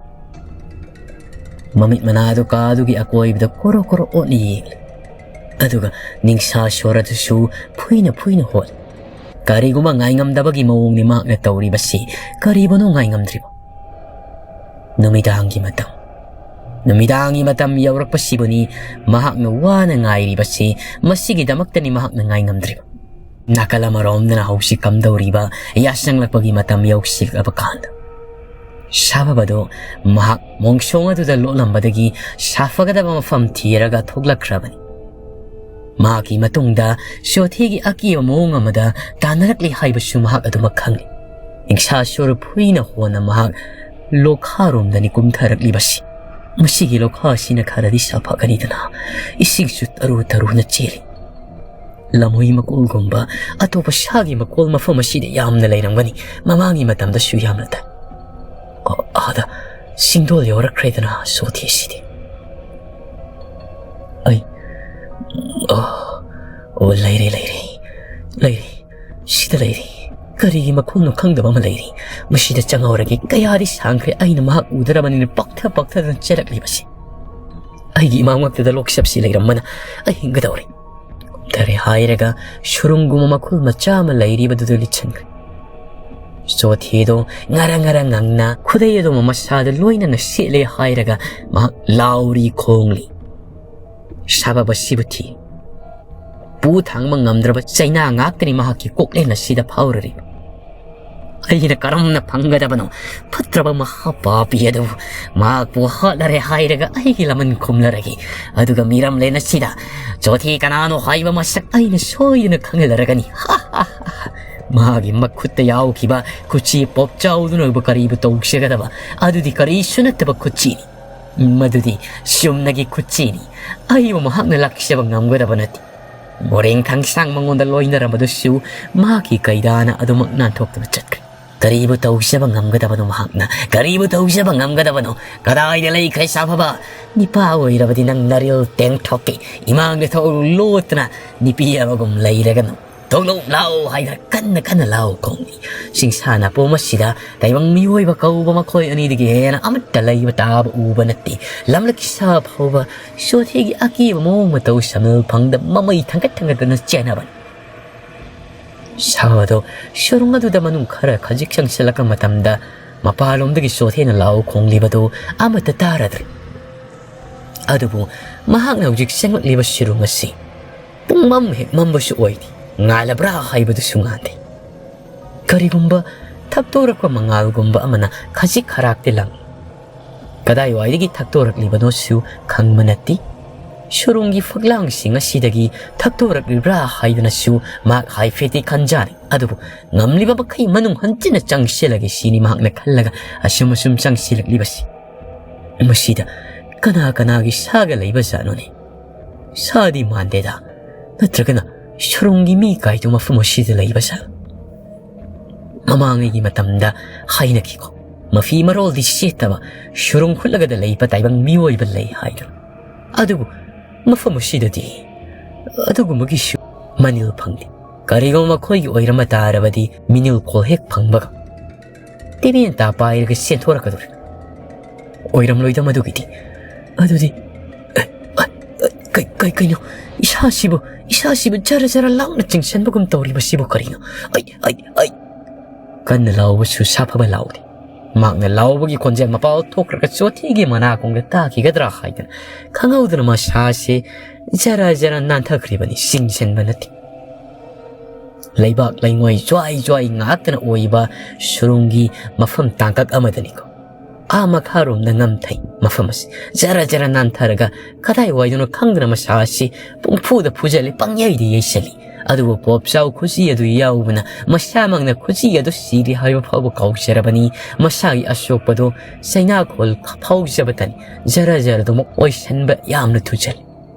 ꯃꯃꯤꯠ ꯃꯅꯥꯗꯨ ꯀꯥꯗꯨꯒꯤ ꯑꯀꯣꯏꯕꯗ ꯀꯣꯔꯣ ꯀꯣꯔꯣ ꯑꯣꯠꯅ ꯌꯦꯡꯂꯤ꯫ ꯑꯗꯨꯒ ꯅꯤꯡꯁꯥ ꯁꯣꯔ ꯑꯗꯨꯁꯨ ꯐꯨꯏꯅ ꯐꯨꯏꯅ ꯍꯣꯜꯂꯤ꯫ ꯀꯔꯤꯒꯨꯝꯕ ꯉꯥꯏꯉꯝꯗꯕꯒꯤ ꯃꯑꯣꯡꯅꯤ ꯃꯍꯥꯛꯅ ꯇꯧꯔꯤꯕꯁꯤ꯫ ꯀꯔꯤꯕꯨꯅꯣ ꯉꯥꯏꯉꯝꯗ꯭ꯔꯤꯕ? ꯅꯨꯃꯤꯗꯥꯡꯒꯤ ꯃꯇꯝ꯫ ꯅꯨꯃꯤꯗꯥꯡꯒꯤ ꯃꯇꯝ ꯌꯧꯔꯛꯄꯁꯤꯕꯨꯅꯤ ꯃꯍꯥꯛꯅ ꯋꯥꯅ ꯉꯥꯏꯔꯤꯕꯁꯤ꯫ ꯃꯁꯤꯒꯤꯗꯃꯛꯇꯅꯤ ꯃꯍꯥꯛꯅ ꯉꯥꯏꯉꯝꯗ꯭ꯔꯤꯕ꯫ ꯅꯥꯀꯜ ꯑꯃꯔꯣꯝꯗꯅ ꯍꯧꯖꯤꯛ ꯀꯝꯗꯧꯔꯤꯕ ꯌꯥꯆꯪꯂꯛꯄꯒꯤ ꯃꯇꯝ ꯌꯧꯁꯤꯜꯂꯛꯂꯕ ꯀꯥꯟꯗ, ꯁꯥꯕꯕꯗꯣ ꯃꯍꯥꯛ ꯃꯣꯡꯁꯣꯡ ꯑꯗꯨꯗ ꯂꯣꯠꯂꯝꯕꯗꯒꯤ ꯁꯥꯐꯒꯗꯕ ꯃꯐꯝ ꯊꯤꯔꯒ ꯊꯣꯛꯂꯛꯈ꯭ꯔꯕꯅꯤ꯫ ꯃꯍꯥꯛꯀꯤ ꯃꯇꯨꯡꯗ ꯁꯣꯊꯤꯒꯤ ꯑꯀꯤꯕ ꯃꯑꯣꯡ ꯑꯃꯗ ꯇꯥꯟꯅꯔꯛꯂꯤ ꯍꯥꯏꯕꯁꯨ ꯃꯍꯥꯛ ꯑꯗꯨꯃꯛ ꯈꯪꯂꯤ꯫ ꯅꯤꯡꯁꯥ ꯁꯣꯔ ꯐꯨꯏꯅ ꯍꯣꯟꯅ ꯃꯍꯥꯛ ꯂꯣꯈꯥꯔꯣꯝꯗꯅꯤ ꯀꯨꯝꯊꯔꯛꯂꯤꯕꯁꯤ꯫ ꯃꯁꯤꯒꯤ ꯂꯣꯈꯥ ꯑꯁꯤꯅ ꯈꯔꯗꯤ ꯁꯥꯐꯒꯅꯤꯗꯅ ꯏꯁꯤꯡꯁꯨ ꯇꯔꯨ ꯇꯔꯨꯅ ꯆꯦꯜꯂꯤ꯫ ꯂꯝꯍꯨꯏ ꯃꯀꯣꯜꯒꯨꯝꯕ ꯑꯇꯣꯞꯄ ꯁꯥꯒꯤ ꯃꯀꯣꯜ ꯃꯐꯝ ꯑꯁꯤꯗ ꯌꯥꯝꯅ ꯂꯩꯔꯝꯒꯅꯤ꯫ ꯃꯃꯥꯡꯒꯤ ꯃꯇꯝꯗꯁꯨ ꯌꯥꯝꯅ ꯇꯥꯏ꯫ ꯑ-, ꯑꯥꯗ ꯁꯤꯡꯗꯣꯜ ꯌꯧꯔꯛꯈ꯭ꯔꯦꯗꯅ ꯁꯣꯊꯤꯁꯤꯗꯤ꯫ ꯑꯩ, ꯑ, ꯑꯣ, ꯂꯩꯔꯦ, ꯂꯩꯔꯦ, ꯂꯩꯔꯦ꯫ ꯁꯤꯗ ꯂꯩꯔꯦ꯫ ꯀꯔꯤꯒꯤ ꯃꯈꯣꯡꯅꯣ ꯈꯪꯗꯕ ꯑꯃ ꯂꯩꯔꯤ꯫ ꯃꯁꯤꯗ ꯆꯪꯍꯧꯔꯒꯦ꯫ ꯀꯌꯥꯗꯤ ꯁꯥꯡꯈ꯭ꯔꯦ ꯑꯩꯅ ꯃꯍꯥꯛ ꯎꯗ꯭ꯔꯕꯅꯤꯅ ꯄꯛꯊ ꯄꯛꯊꯗꯅ ꯆꯦꯜꯂꯛꯂꯤꯕꯁꯤ꯫ ꯑꯩꯒꯤ ꯏꯃꯥꯡꯃꯛꯇꯗ ꯂꯣꯛꯁꯞꯁꯤ ꯂꯩꯔꯝꯕꯅ ꯑꯩ ꯍꯤꯡꯒꯗꯧꯔꯦ꯫ ꯀꯨꯝꯊꯔꯦ ꯍꯥꯏꯔꯒ ꯁꯨꯔꯨꯡꯒꯨꯝꯕ ꯃꯈꯨꯜ ꯃꯆꯥ ꯑꯃ ꯂꯩꯔꯤꯕꯗꯨꯗ ꯂꯤꯠꯁꯤꯟꯈ꯭ꯔꯦ꯫ ꯆꯣꯊꯦꯗꯣ ꯉꯔ ꯉꯔ ꯉꯪꯅ ꯈꯨꯗꯩ ꯑꯗꯨ ꯃꯁꯥꯗ ꯂꯣꯏꯅꯅ ꯁꯦꯠꯂꯦ ꯍꯥꯏꯔꯒ ꯃꯍꯥꯛ ꯂꯥꯎꯔꯤ ꯈꯣꯡꯂꯤ꯫ ꯁꯥꯕꯕ ꯁꯤꯕꯨ ꯊꯤ꯫ ꯄꯨ ꯊꯥꯡꯕ ꯉꯝꯗ꯭ꯔꯕ ꯆꯩꯅꯥ ꯉꯥꯛꯇꯅꯤ ꯃꯍꯥꯛꯀꯤ ꯀꯣꯛꯂꯦꯟ ꯑꯁꯤꯗ ꯐꯥꯎꯔꯔꯤꯕ꯫ ꯑꯩꯅ ꯀꯔꯝꯅ ꯐꯪꯒꯗꯕꯅꯣ? ꯐꯠꯇ꯭ꯔꯕ ꯃꯍꯥꯄꯥꯄꯤ ꯑꯗꯨ ꯃꯍꯥꯛꯄꯨ ꯍꯥꯠꯂꯔꯦ ꯍꯥꯏꯔꯒ ꯑꯩꯒꯤ ꯂꯃꯟ ꯈꯨꯝꯂꯔꯒꯦ꯫ ꯑꯗꯨꯒ ꯃꯤꯔꯝꯂꯦꯟ ꯑꯁꯤꯗ ꯆꯣꯊꯤ ꯀꯅꯥꯅꯣ ꯍꯥꯏꯕ ꯃꯁꯛ ꯑꯩꯅ ꯁꯣꯏꯗꯅ ꯈꯪꯍꯜꯂꯔꯒꯅꯤ꯫ ꯍꯥ, ꯍꯥ, ꯍꯥ, ꯍꯥ꯫ ꯃꯥꯒꯤ ꯃꯈꯨꯠꯇ ꯌꯥꯎꯈꯤꯕ ꯈꯨꯠꯁꯤ ꯄꯣꯞꯆꯥꯎꯗꯨꯅꯕꯨ ꯀꯔꯤꯕꯨ ꯇꯧꯖꯒꯗꯕ? ꯑꯗꯨꯗꯤ ꯀꯔꯤꯁꯨ ꯅꯠꯇꯕ ꯈꯨꯠꯁꯤꯅꯤ꯫ "ꯃꯗꯨꯗꯤ ꯆꯨꯝꯅꯒꯤ ꯈꯨꯠꯆꯦꯅꯤ꯫ ꯑꯩꯕꯨ ꯃꯍꯥꯛꯅ ꯂꯥꯛꯆꯕ ꯉꯝꯒꯗꯕ ꯅꯠꯇꯦ꯫" ꯃꯣꯔꯦꯡ ꯊꯥꯡꯁꯥꯡ ꯃꯉꯣꯟꯗ ꯂꯣꯏꯅꯔꯝꯕꯗꯨꯁꯨ ꯃꯍꯥꯛꯀꯤ ꯀꯩꯗꯥꯅ ꯑꯗꯨꯃꯛ ꯅꯥꯟꯊꯣꯛꯇꯨꯅ ꯆꯠꯈ꯭ꯔꯦ꯫ "ꯀꯔꯤꯕꯨ ꯇꯧꯖꯕ ꯉꯝꯒꯗꯕꯅꯣ ꯃꯍꯥꯛꯅ? ꯀꯔꯤꯕꯨ ꯇꯧꯖꯕ ꯉꯝꯒꯗꯕꯅꯣ? ꯀꯗꯥꯏꯗ ꯂꯩꯈ꯭ꯔꯦ ꯁꯥꯐꯕ? ꯅꯤꯄꯥ ꯑꯣꯏꯔꯕꯗꯤ ꯅꯪ ꯅꯔꯤꯜ ꯇꯦꯡꯊꯣꯛꯀꯦ꯫ ꯏꯃꯥꯡꯗ ꯊꯣꯛꯎ ꯂꯣꯠꯇꯨꯅ ꯅꯨꯄꯤ ꯑꯃꯒꯨꯝ ꯂꯩꯔꯒꯅꯨ꯫ ꯊꯣꯛꯂꯛꯎ ꯂꯥꯛꯎ ꯍꯥꯏꯗꯅ ꯀꯟꯅ ꯀꯟꯅ ꯂꯥꯎ ꯈꯣꯡꯂꯤ꯫ ꯁꯤꯡꯁꯥ ꯅꯥꯄꯣꯝ ꯑꯁꯤꯗ ꯇꯥꯏꯕꯪ ꯃꯤꯑꯣꯏꯕ ꯀꯧꯕ ꯃꯈꯣꯏ ꯑꯅꯤꯗꯒꯤ ꯍꯦꯟꯅ ꯑꯃꯠꯇ ꯂꯩꯕ ꯇꯥꯕ ꯎꯕ ꯅꯠꯇꯦ꯫ ꯂꯝꯂꯛꯀꯤ ꯁꯥ ꯐꯥꯎꯕ ꯆꯣꯊꯦꯒꯤ ꯑꯀꯤꯕ ꯃꯑꯣꯡ ꯃꯇꯧ ꯁꯝꯅꯜ ꯐꯪꯗ ꯃꯃꯩ ꯊꯥꯡꯒꯠ ꯊꯥꯡꯒꯠꯇꯅ ꯆꯦꯟꯅꯕꯅꯤ꯫ ꯁꯥꯗꯣ ꯁꯨꯔꯨꯡ ꯑꯗꯨꯗ ꯃꯅꯨꯡ ꯈꯔ ꯈꯖꯤꯛ ꯆꯪꯁꯤꯜꯂꯛꯄ ꯃꯇꯝꯗ ꯃꯄꯥꯟꯂꯣꯝꯗꯒꯤ ꯆꯣꯊꯦꯅ ꯂꯥꯎ ꯈꯣꯡꯂꯤꯕꯗꯨ ꯑꯃꯠꯇ ꯇꯥꯔꯗ꯭ꯔꯦ꯫ ꯑꯗꯨꯕꯨ ꯃꯍꯥꯛꯅ ꯍꯧꯖꯤꯛ ꯆꯪꯂꯛꯂꯤꯕ ꯁꯨꯔꯨꯡ ꯑꯁꯤ ꯄꯨꯡꯃꯝ ꯍꯦꯛ ꯃꯝꯕꯁꯨ ꯑꯣꯏꯗꯦ, ꯉꯥꯜꯂꯕ꯭ꯔꯥ ꯍꯥꯏꯕꯗꯨꯁꯨ ꯉꯥꯟꯗꯦ꯫ ꯀꯔꯤꯒꯨꯝꯕ ꯊꯛꯇꯣꯔꯛꯄ ꯃꯉꯥꯜꯒꯨꯝꯕ ꯑꯃꯅ ꯈꯖꯤꯛ ꯈꯔꯥꯛꯇꯤ ꯂꯥꯡꯏ꯫ ꯀꯗꯥꯏꯋꯥꯏꯗꯒꯤ ꯊꯛꯇꯣꯔꯛꯂꯤꯕꯅꯣꯁꯨ ꯈꯪꯕ ꯅꯠꯇꯦ꯫ ꯁꯨꯔꯨꯡꯒꯤ ꯐꯛꯂꯥꯡꯁꯤꯡ ꯑꯁꯤꯗꯒꯤ ꯊꯛꯇꯣꯔꯛꯂꯤꯕ꯭ꯔꯥ ꯍꯥꯏꯗꯨꯅꯁꯨ ꯃꯍꯥꯛ ꯍꯥꯏꯐꯦꯠꯇꯤ ꯈꯟꯖꯥꯅꯩ꯫ ꯑꯗꯨꯕꯨ ꯉꯝꯂꯤꯕ ꯃꯈꯩ ꯃꯅꯨꯡ ꯍꯟꯖꯤꯟꯅ ꯆꯪꯁꯤꯜꯂꯒꯦ ꯁꯤꯅꯤ ꯃꯍꯥꯛꯅ ꯈꯜꯂꯒ ꯑꯁꯨꯝ ꯑꯁꯨꯝ ꯆꯪꯁꯤꯜꯂꯛꯂꯤꯕꯁꯤ꯫ ꯃꯁꯤꯗ ꯀꯅꯥ ꯀꯅꯥꯒꯤ ꯁꯥꯒ ꯂꯩꯕꯖꯥꯠꯅꯣꯅꯦ? ꯁꯥꯗꯤ ꯃꯥꯟꯗꯦꯗ꯫ ꯅꯠꯇ꯭ꯔꯒꯅ ꯁꯨꯔꯨꯡꯒꯤ ꯃꯤ ꯀꯥꯏꯗꯨ ꯃꯐꯝ ꯑꯁꯤꯗ ꯂꯩꯕ ꯖꯥꯠꯂ? ꯃꯃꯥꯡꯉꯩꯒꯤ ꯃꯇꯝꯗ ꯍꯥꯏꯅꯈꯤꯀꯣ, ꯃꯐꯤ ꯃꯔꯣꯜꯗꯤ ꯁꯦꯠꯇꯕ ꯁꯨꯔꯨꯡ ꯍꯨꯠꯂꯒꯗ ꯂꯩꯕ ꯇꯥꯏꯕꯪ ꯃꯤꯑꯣꯏꯕ ꯂꯩ ꯍꯥꯏꯗꯨꯅ꯫ ꯑꯗꯨꯕꯨ ꯃꯐꯝ ꯑꯁꯤꯗꯗꯤ ꯑꯗꯨꯒꯨꯝꯕꯒꯤꯁꯨ ꯃꯅꯤꯜ ꯐꯪꯗꯦ꯫ ꯀꯔꯤꯒꯨꯝꯕ ꯃꯈꯣꯏꯒꯤ ꯑꯣꯏꯔꯝꯕ ꯇꯥꯔꯕꯗꯤ ꯃꯤꯅꯤꯜ ꯀꯣꯜ ꯍꯦꯛ ꯐꯪꯕꯒ ꯇꯦꯕꯦꯟ ꯇꯥ ꯄꯥꯏꯔꯒ ꯆꯦꯟꯊꯣꯔꯛꯀꯗꯧꯔꯦ꯫ ꯑꯣꯏꯔꯝꯂꯣꯏꯗ ꯃꯗꯨꯒꯤꯗꯤ꯫ ꯑꯗꯨꯗꯤ, ꯑꯦ, ꯑꯦ, ꯑꯦ, ꯀꯩ-, ꯀꯩ-, ꯀꯩꯅꯣ? ꯏꯁꯥꯁꯤꯕꯨ, ꯏꯁꯥꯁꯤꯕꯨ ꯖꯔ ꯖꯔ ꯂꯥꯎꯅ ꯆꯤꯡꯁꯤꯟꯕꯒꯨꯝ ꯇꯧꯔꯤꯕꯁꯤꯕꯨ ꯀꯔꯤꯅꯣ? ꯑꯩ, ꯑꯩ, ꯑꯩ! ꯀꯟꯅ ꯂꯥꯎꯕꯁꯨ ꯁꯥꯐꯕ ꯂꯥꯎꯗꯦ꯫ ꯃꯍꯥꯛꯅ ꯂꯥꯎꯕꯒꯤ ꯈꯣꯟꯖꯦꯜ ꯃꯄꯥꯜ ꯊꯣꯛꯈ꯭ꯔꯒ ꯆꯣꯊꯤꯒꯤ ꯃꯅꯥꯀꯣꯡꯗ ꯇꯥꯈꯤꯒꯗ꯭ꯔꯥ ꯍꯥꯏꯗꯅ ꯈꯪꯍꯧꯗꯅ ꯃꯁꯥꯁꯦ ꯖꯔ ꯖꯔ ꯅꯥꯟꯊꯈ꯭ꯔꯤꯕꯅꯤ, ꯆꯤꯡꯁꯤꯟꯕ ꯅꯠꯇꯦ꯫ ꯂꯩꯕꯥꯛ ꯂꯩꯉꯣꯏ ꯖ꯭ꯋꯥꯏ ꯖ꯭ꯋꯥꯏ ꯉꯥꯛꯇꯅ ꯑꯣꯏꯕ ꯁꯨꯔꯨꯡꯒꯤ ꯃꯐꯝ ꯇꯥꯡꯀꯛ ꯑꯃꯗꯅꯤꯀꯣ꯫ ꯑꯥ ꯃꯈꯥꯔꯣꯝꯗ ꯉꯝꯊꯩ ꯃꯐꯝ ꯑꯁꯤ꯫ ꯖꯔ ꯖꯔ ꯅꯥꯟꯊꯔꯒ ꯀꯗꯥꯏꯋꯥꯏꯗꯅꯣ ꯈꯪꯗꯅ ꯃꯁꯥ ꯑꯁꯤ ꯄꯨꯡꯐꯨꯗ ꯐꯨꯖꯜꯂꯤ, ꯄꯪꯌꯩꯗ ꯌꯩꯁꯜꯂꯤ꯫ ꯑꯗꯨꯕꯨ ꯄꯣꯞꯆꯥꯎ ꯈꯨꯖꯤ ꯑꯗꯨ ꯌꯥꯎꯕꯅ ꯃꯁꯥꯃꯛꯅ ꯈꯨꯖꯤ ꯑꯗꯨ ꯁꯤꯔꯦ ꯍꯥꯏꯕ ꯐꯥꯎꯕ ꯀꯥꯎꯖꯔꯕꯅꯤ꯫ ꯃꯁꯥꯒꯤ ꯑꯁꯣꯛꯄꯗꯨ ꯆꯩꯅꯥꯈꯣꯜ ꯐꯥꯎꯖꯕꯇꯅꯤ ꯖꯔ ꯖꯔꯗꯨꯃꯛ ꯑꯣꯏꯁꯟꯕ ꯌꯥꯝꯅ ꯊꯨꯖꯜꯂꯤ꯫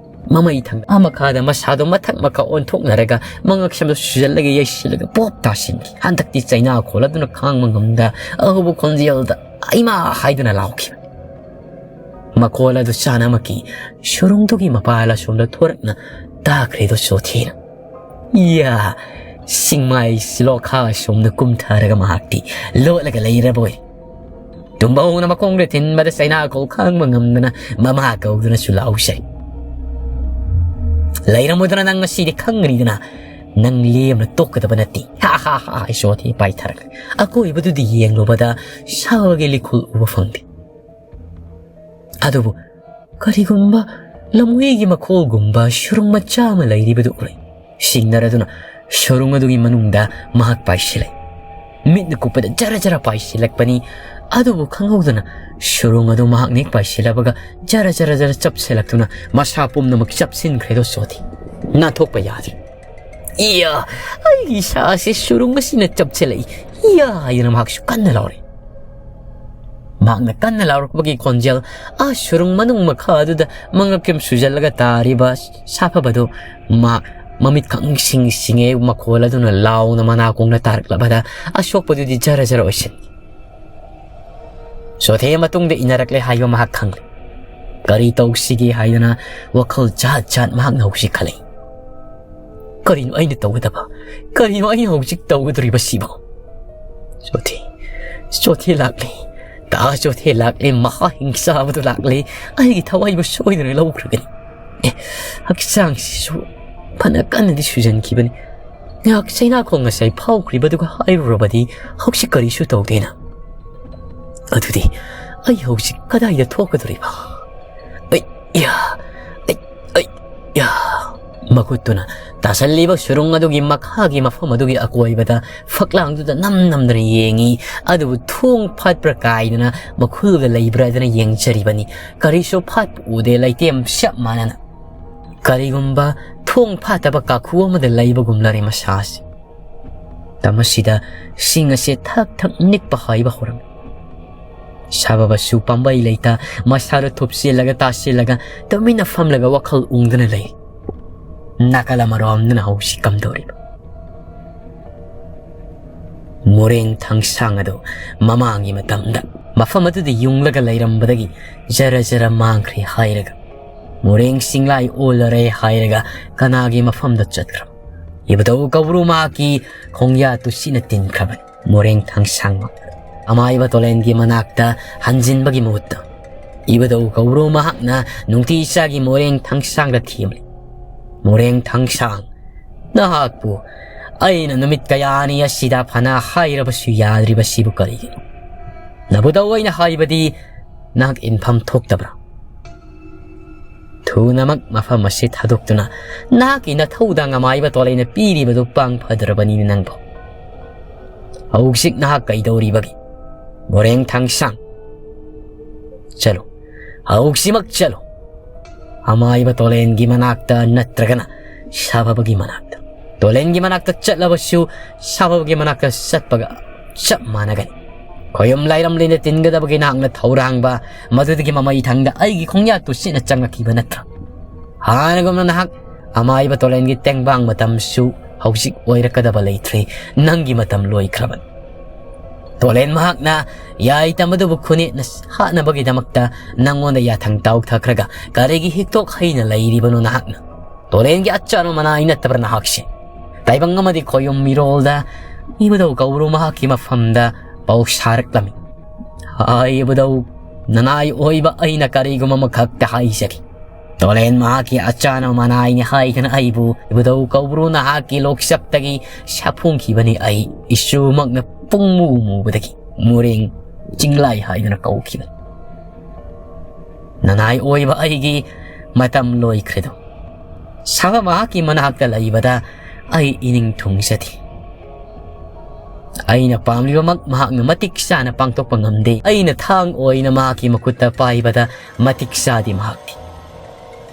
ꯃꯃꯩ ꯊꯪ ꯑꯃꯈꯥꯗ ꯃꯁꯥꯗꯣ ꯃꯊꯛ ꯃꯈꯥ ꯑꯣꯟꯊꯣꯛꯅꯔꯒ ꯃꯉꯛꯁꯝꯗꯣ ꯁꯨꯖꯜꯂꯒ ꯌꯩꯁꯤꯜꯂꯒ ꯄꯣꯞ ꯇꯥꯁꯤꯟꯈꯤ꯫ ꯍꯟꯗꯛꯇꯤ ꯆꯩꯅꯥꯈꯣꯜ ꯑꯗꯨꯅ ꯈꯥꯡꯕ ꯉꯝꯗ ꯑꯍꯧꯕ ꯈꯣꯟꯖꯦꯜꯗ "ꯏꯃꯥ!" ꯍꯥꯏꯗꯨꯅ ꯂꯥꯎꯈꯤꯕ꯫ ꯃꯈꯣꯜ ꯑꯗꯨ ꯆꯥꯅꯃꯛꯀꯤ ꯁꯨꯔꯨꯡꯗꯨꯒꯤ ꯃꯄꯥꯜ ꯑꯁꯣꯝꯗ ꯊꯣꯔꯛꯅ ꯇꯥꯈ꯭ꯔꯦꯗꯣ ꯆꯣꯊꯤꯅ꯫ ꯏꯌꯥ! ꯁꯤꯡꯃꯥꯏ ꯂꯣꯛꯈꯥ ꯑꯁꯣꯝꯗ ꯀꯨꯝꯊꯔꯒ ꯃꯍꯥꯛꯇꯤ ꯂꯣꯠꯂꯒ ꯂꯩꯔꯕꯣꯏ꯫ ꯇꯨꯝꯕ ꯍꯧꯅ ꯃꯈꯣꯡꯗ ꯊꯤꯟꯕꯗ ꯆꯩꯅꯥꯈꯣꯜ ꯈꯥꯡꯕ ꯉꯝꯗꯅ ꯃꯃꯥ ꯀꯧꯗꯨꯅꯁꯨ ꯂꯥꯎꯖꯩ꯫ "ꯂꯩꯔꯝꯃꯨꯗꯅ ꯅꯪ ꯉꯁꯤꯗꯤ ꯈꯪꯒꯅꯤꯗꯅ, ꯅꯪ ꯂꯦꯝꯅ ꯇꯣꯛꯀꯗꯕ ꯅꯠꯇꯦ꯫ ꯍꯥ ꯍꯥ ꯍꯥ!" ꯍꯥꯏ ꯆꯣꯊꯤ ꯄꯥꯏꯊꯔꯛꯂꯦ꯫ ꯑꯀꯣꯏꯕꯗꯨꯗꯤ ꯌꯦꯡꯂꯨꯕꯗ ꯁꯥꯒꯤ ꯂꯤꯈꯨꯜ ꯎꯕ ꯐꯪꯗꯦ꯫ ꯑꯗꯨꯕꯨ ꯀꯔꯤꯒꯨꯝꯕ ꯂꯝꯍꯨꯏꯒꯤ ꯃꯈꯣꯜꯒꯨꯝꯕ ꯁꯨꯔꯨꯡ ꯃꯆꯥ ꯑꯃ ꯂꯩꯔꯤꯕꯗꯨ ꯎꯔꯦ꯫ ꯁꯤꯡꯅꯔꯗꯨꯅ ꯁꯨꯔꯨꯡ ꯑꯗꯨꯒꯤ ꯃꯅꯨꯡꯗ ꯃꯍꯥꯛ ꯄꯥꯏꯁꯤꯜꯂꯦ꯫ ꯃꯤꯠꯅ ꯀꯨꯞꯄꯗ ꯖꯔ ꯖꯔ ꯄꯥꯏꯁꯤꯜꯂꯛꯄꯅꯤ꯫ ꯑꯗꯨꯕꯨ ꯈꯪꯍꯧꯗꯅ ꯁꯨꯔꯨꯡ ꯑꯗꯨ ꯃꯍꯥꯛꯅ ꯍꯦꯛ ꯄꯥꯏꯁꯤꯜꯂꯕꯒ ꯖꯔ ꯖꯔ ꯖꯔ ꯆꯞꯁꯤꯜꯂꯛꯇꯨꯅ ꯃꯁꯥ ꯄꯨꯝꯅꯃꯛ ꯆꯞꯁꯤꯟꯈ꯭ꯔꯦꯗꯣ ꯆꯣꯊꯤ꯫ ꯅꯥꯟꯊꯣꯛꯄ ꯌꯥꯗ꯭ꯔꯦ꯫ "ꯏꯌꯥ! ꯑꯩꯒꯤ ꯏꯁꯥ ꯑꯁꯤ ꯁꯨꯔꯨꯡ ꯑꯁꯤꯅ ꯆꯞꯁꯤꯜꯂꯛꯏ꯫ ꯏꯌꯥ!" ꯍꯥꯏꯗꯨꯅ ꯃꯍꯥꯛꯁꯨ ꯀꯟꯅ ꯂꯥꯎꯔꯦ꯫ ꯃꯍꯥꯛꯅ ꯀꯟꯅ ꯂꯥꯎꯔꯛꯄꯒꯤ ꯈꯣꯟꯖꯦꯜ ꯑꯥ ꯁꯨꯔꯨꯡ ꯃꯅꯨꯡ ꯃꯈꯥ ꯑꯗꯨꯗ ꯃꯉꯛ ꯌꯨꯝ ꯁꯨꯖꯜꯂꯒ ꯇꯥꯔꯤꯕ ꯁꯥꯐꯕꯗꯨ ꯃꯍꯥꯛ ꯃꯃꯤꯠ ꯈꯪꯁꯤꯡ ꯁꯤꯡꯉꯦ꯫ ꯃꯈꯣꯜ ꯑꯗꯨꯅ ꯂꯥꯎꯅ ꯃꯅꯥꯀꯣꯡꯗ ꯇꯥꯔꯛꯂꯕꯗ ꯑꯁꯣꯛꯄꯗꯨꯗꯤ ꯖꯔ ꯖꯔ ꯑꯣꯏꯁꯤꯟꯈꯤ꯫ ꯆꯣꯊꯦ ꯃꯇꯨꯡꯗ ꯏꯟꯅꯔꯛꯂꯦ ꯍꯥꯏꯕ ꯃꯍꯥꯛ ꯈꯪꯂꯦ꯫ ꯀꯔꯤ ꯇꯧꯁꯤꯒꯦ ꯍꯥꯏꯗꯅ ꯋꯥꯈꯜ ꯖꯥꯠ ꯖꯥꯠ ꯃꯍꯥꯛꯅ ꯍꯧꯖꯤꯛ ꯈꯜꯂꯤ꯫ "ꯀꯔꯤꯅꯣ ꯑꯩꯅ ꯇꯧꯒꯗꯕ? ꯀꯔꯤꯅꯣ ꯑꯩꯅ ꯍꯧꯖꯤꯛ ꯇꯧꯒꯗꯧꯔꯤꯕꯁꯤꯕꯣ?" ꯆꯣꯊꯦ, ꯆꯣꯊꯦ ꯂꯥꯛꯂꯦ꯫ ꯇꯥ ꯆꯣꯊꯦ ꯂꯥꯛꯂꯦ, ꯃꯍꯥ ꯍꯤꯡꯆꯥꯕꯗꯨ ꯂꯥꯛꯂꯦ꯫ ꯑꯩꯒꯤ ꯊꯋꯥꯏꯕꯨ ꯁꯣꯏꯗꯅ ꯂꯧꯈ꯭ꯔꯒꯅꯤ꯫ ꯑꯦ, ꯍꯛꯆꯥꯡꯁꯤꯁꯨ ꯐꯅ ꯀꯟꯅꯗꯤ ꯁꯨꯖꯟꯈꯤꯕꯅꯤ꯫ ꯉꯥꯏꯍꯥꯛ ꯆꯩꯅꯥꯈꯣꯡ ꯉꯁꯥꯏ ꯐꯥꯎꯈ꯭ꯔꯤꯕꯗꯨꯒ ꯍꯥꯏꯔꯨꯔꯕꯗꯤ ꯍꯧꯖꯤꯛ ꯀꯔꯤꯁꯨ ꯇꯧꯗꯦꯅ꯫ ꯑꯗꯨꯗꯤ ꯑꯩ ꯍꯧꯖꯤꯛ ꯀꯗꯥꯏꯗ ꯊꯣꯛꯀꯗꯧꯔꯤꯕ? ꯑꯩ, ꯌꯥ, ꯑꯩ, ꯑꯩ, ꯌꯥ꯫ ꯃꯈꯨꯠꯇꯨꯅ ꯇꯥꯁꯜꯂꯤꯕ ꯁꯨꯔꯨꯡ ꯑꯗꯨꯒꯤ ꯃꯈꯥꯒꯤ ꯃꯐꯝ ꯑꯗꯨꯒꯤ ꯑꯀꯣꯏꯕꯗ ꯐꯛꯂꯥꯡꯗꯨꯗ ꯅꯝ ꯅꯝꯗꯅ ꯌꯦꯡꯉꯤ꯫ ꯑꯗꯨꯕꯨ ꯊꯣꯡ ꯐꯥꯠꯄ꯭ꯔꯥ ꯀꯥꯏꯗꯅ ꯃꯈꯨꯜꯒ ꯂꯩꯕ꯭ꯔꯥ ꯍꯥꯏꯗꯅ ꯌꯦꯡꯖꯔꯤꯕꯅꯤ꯫ ꯀꯔꯤꯁꯨ ꯐꯥꯠꯄ ꯎꯗꯦ, ꯂꯩꯇꯦꯝ ꯆꯞ ꯃꯥꯟꯅꯅ꯫ ꯀꯔꯤꯒꯨꯝꯕ ꯊꯣꯡ ꯐꯥꯠꯇꯕ ꯀꯥꯈꯨ ꯑꯃꯗ ꯂꯩꯕꯒꯨꯝꯂꯔꯦ ꯃꯁꯥꯁꯤ꯫ ꯃꯇꯝ ꯑꯁꯤꯗ ꯁꯤꯡ ꯑꯁꯤ ꯊꯛ ꯊꯛ ꯅꯤꯛꯄ ꯍꯥꯏꯕ ꯍꯧꯔꯝꯃꯤ꯫ ꯁꯥꯕꯕꯁꯨ ꯄꯥꯝꯕꯩ ꯂꯩꯇ ꯃꯁꯥꯗ ꯊꯨꯞꯆꯤꯜꯂꯒ ꯇꯥꯁꯤꯜꯂꯒ ꯇꯨꯃꯤꯟꯅ ꯐꯝꯂꯒ ꯋꯥꯈꯜ ꯎꯪꯗꯨꯅ ꯂꯩ꯫ ꯅꯥꯀꯜ ꯑꯃꯔꯣꯝꯗꯅ ꯍꯧꯖꯤꯛ ꯀꯝꯗꯧꯔꯤꯕ? ꯃꯣꯔꯦꯡ ꯊꯥꯡꯁꯥꯡ ꯑꯗꯨ ꯃꯃꯥꯡꯒꯤ ꯃꯇꯝꯗ ꯃꯐꯝ ꯑꯗꯨꯗ ꯌꯨꯡꯂꯒ ꯂꯩꯔꯝꯕꯗꯒꯤ ꯖꯔ ꯖꯔ ꯃꯥꯡꯈ꯭ꯔꯦ ꯍꯥꯏꯔꯒ, ꯃꯣꯔꯦꯡ ꯆꯤꯡꯂꯥꯏ ꯑꯣꯜꯂꯔꯦ ꯍꯥꯏꯔꯒ ꯀꯅꯥꯒꯤ ꯃꯐꯝꯗ ꯆꯠꯈ꯭ꯔꯕ? ꯏꯕꯨꯙꯧ ꯀꯧꯕ꯭ꯔꯨ ꯃꯍꯥꯛꯀꯤ ꯈꯣꯡꯌꯥ ꯇꯨꯁꯤꯅ ꯇꯤꯟꯈ꯭ꯔꯕꯅꯤ꯫ ꯃꯣꯔꯦꯡ ꯊꯥꯡꯁꯥꯡ ꯃꯍꯥꯛ ꯑꯃꯥꯏꯕ ꯇꯣꯂꯦꯟꯒꯤ ꯃꯅꯥꯛꯇ ꯍꯟꯖꯤꯟꯕꯒꯤ ꯃꯍꯨꯠꯇ, ꯏꯕꯨꯙꯧ ꯀꯧꯕ꯭ꯔꯨ ꯃꯍꯥꯛꯅ ꯅꯨꯡꯇꯤ ꯏꯆꯥꯒꯤ ꯃꯣꯔꯦꯡ ꯊꯥꯡꯁꯥꯡꯗ ꯊꯦꯝꯂꯤ꯫ "ꯃꯣꯔꯦꯡ ꯊꯥꯡꯁꯥꯡ, ꯅꯍꯥꯛꯄꯨ ꯑꯩꯅ ꯅꯨꯃꯤꯠ ꯀꯌꯥꯅꯤ ꯑꯁꯤꯗ ꯐꯅ ꯍꯥꯏꯔꯕꯁꯨ ꯌꯥꯗ꯭ꯔꯤꯕꯁꯤꯕꯨ ꯀꯔꯤꯒꯤꯅꯣ? ꯅꯕꯨꯙꯧ ꯑꯩꯅ ꯍꯥꯏꯕꯗꯤ ꯅꯍꯥꯛ ꯏꯟꯐꯝ ꯊꯣꯛꯇꯕ꯭ꯔꯥ? ꯊꯨꯅꯃꯛ ꯃꯐꯝ ꯑꯁꯤ ꯊꯥꯗꯣꯛꯇꯨꯅ ꯅꯍꯥꯛꯀꯤ ꯅꯊꯧꯗꯥꯡ ꯑꯃꯥꯏꯕ ꯇꯣꯂꯩꯅ ꯄꯤꯔꯤꯕꯗꯨ ꯄꯥꯡ ꯐꯗ꯭ꯔꯕꯅꯤꯅꯦ ꯅꯪꯕꯨ꯫ ꯍꯧꯖꯤꯛ ꯅꯍꯥꯛ ꯀꯩꯗꯧꯔꯤꯕꯒꯦ? ꯃꯣꯔꯦꯡ ꯊꯥꯡꯁꯥꯡ, ꯆꯠꯂꯨ, ꯍꯧꯖꯤꯛꯃꯛ ꯆꯠꯂꯨ꯫ ꯑꯃꯥꯏꯕ ꯇꯣꯂꯦꯟꯒꯤ ꯃꯅꯥꯛꯇ ꯅꯠꯇ꯭ꯔꯒꯅ ꯁꯥꯐꯕꯒꯤ ꯃꯅꯥꯛꯇ꯫ ꯇꯣꯂꯦꯟꯒꯤ ꯃꯅꯥꯛꯇ ꯆꯠꯂꯕꯁꯨ ꯁꯥꯐꯕꯒꯤ ꯃꯅꯥꯛꯇ ꯆꯠꯄꯒ ꯆꯞ ꯃꯥꯟꯅꯒꯅꯤ꯫ ꯈꯣꯌꯨꯝ ꯂꯥꯏꯔꯝꯂꯦꯟꯗ ꯇꯤꯟꯒꯗꯕꯒꯤ ꯅꯍꯥꯛꯅ ꯊꯧꯔꯥꯡꯕ, ꯃꯗꯨꯗꯒꯤ ꯃꯃꯩ ꯊꯪꯗ ꯑꯩꯒꯤ ꯈꯣꯡꯌꯥ ꯇꯨꯁꯤꯠꯅ ꯆꯪꯂꯛꯈꯤꯕ ꯅꯠꯇ꯭ꯔꯥ? ꯍꯥꯟꯅꯒꯨꯝꯅ ꯅꯍꯥꯛ ꯑꯃꯥꯏꯕ ꯇꯣꯂꯦꯟꯒꯤ ꯇꯦꯡꯕꯥꯡ ꯃꯇꯝꯁꯨ ꯍꯧꯖꯤꯛ ꯑꯣꯏꯔꯛꯀꯗꯕ ꯂꯩꯇ꯭ꯔꯦ꯫ ꯅꯪꯒꯤ ꯃꯇꯝ ꯂꯣꯏꯈ꯭ꯔꯕꯅꯤ꯫ ꯇꯣꯂꯦꯟ ꯃꯍꯥꯛꯅ ꯌꯥꯏ ꯇꯝꯕꯗꯨꯕꯨ ꯈꯨꯅꯦꯠꯅ ꯍꯥꯠꯅꯕꯒꯤꯗꯃꯛꯇ ꯅꯪꯉꯣꯟꯗ ꯌꯥꯊꯪ ꯇꯥꯎꯊꯈ꯭ꯔꯒ ꯀꯔꯤꯒꯤ ꯍꯤꯛꯇꯣꯛ ꯍꯩꯅ ꯂꯩꯔꯤꯕꯅꯣ ꯅꯍꯥꯛꯅ? ꯇꯣꯂꯦꯟꯒꯤ ꯑꯆꯥꯅ ꯃꯅꯥꯏ ꯅꯠꯇꯕ꯭ꯔꯥ ꯅꯍꯥꯛꯁꯦ? ꯇꯥꯏꯕꯪ ꯑꯃꯗꯤ ꯈꯣꯌꯨꯝ ꯃꯤꯔꯣꯜꯗ ꯏꯕꯨꯙꯧ ꯀꯧꯕ꯭ꯔꯨ ꯃꯍꯥꯛꯀꯤ ꯃꯐꯝꯗ ꯄꯥꯎ ꯁꯥꯔꯛꯂꯝꯃꯤ꯫ ꯍꯥꯏ ꯏꯕꯨꯙꯧ, ꯅꯅꯥꯏ ꯑꯣꯏꯕ ꯑꯩꯅ ꯀꯔꯤꯒꯨꯝꯕ ꯑꯃꯈꯛꯇ ꯍꯥꯏꯖꯒꯦ꯫ ꯇꯣꯂꯦꯟ ꯃꯍꯥꯛꯀꯤ ꯑꯆꯥꯅ ꯃꯅꯥꯏꯅꯤ ꯍꯥꯏꯗꯅ ꯑꯩꯕꯨ ꯏꯕꯨꯙꯧ ꯀꯧꯕ꯭ꯔꯨ ꯅꯍꯥꯛꯀꯤ ꯂꯣꯛꯆꯞꯇꯒꯤ ꯁꯥꯐꯣꯡꯈꯤꯕꯅꯤ꯫ ꯑꯩ ꯏꯁꯨꯃꯛꯅ ꯄꯨꯡꯃꯨ ꯃꯨꯕꯗꯒꯤ ꯃꯣꯔꯦꯡ ꯆꯤꯡꯂꯥꯏ ꯍꯥꯏꯗꯨꯅ ꯀꯧꯈꯤꯕꯅꯤ꯫ ꯅꯅꯥꯏ ꯑꯣꯏꯕ ꯑꯩꯒꯤ ꯃꯇꯝ ꯂꯣꯏꯈ꯭ꯔꯦꯗꯣ꯫ ꯁꯥꯕ ꯃꯍꯥꯛꯀꯤ ꯃꯅꯥꯛꯇ ꯂꯩꯕꯗ ꯑꯩ ꯏꯅꯤꯡ ꯊꯨꯡꯖꯗꯦ꯫ ꯑꯩꯅ ꯄꯥꯝꯂꯤꯕꯃꯛ ꯃꯍꯥꯛꯅ ꯃꯇꯤꯛ ꯆꯥꯅ ꯄꯥꯡꯊꯣꯛꯄ ꯉꯝꯗꯦ꯫ ꯑꯩꯅ ꯊꯥꯡ ꯑꯣꯏꯅ ꯃꯍꯥꯛꯀꯤ ꯃꯈꯨꯠꯇ ꯄꯥꯏꯕꯗ ꯃꯇꯤꯛ ꯆꯥꯗꯦ ꯃꯍꯥꯛꯇꯤ꯫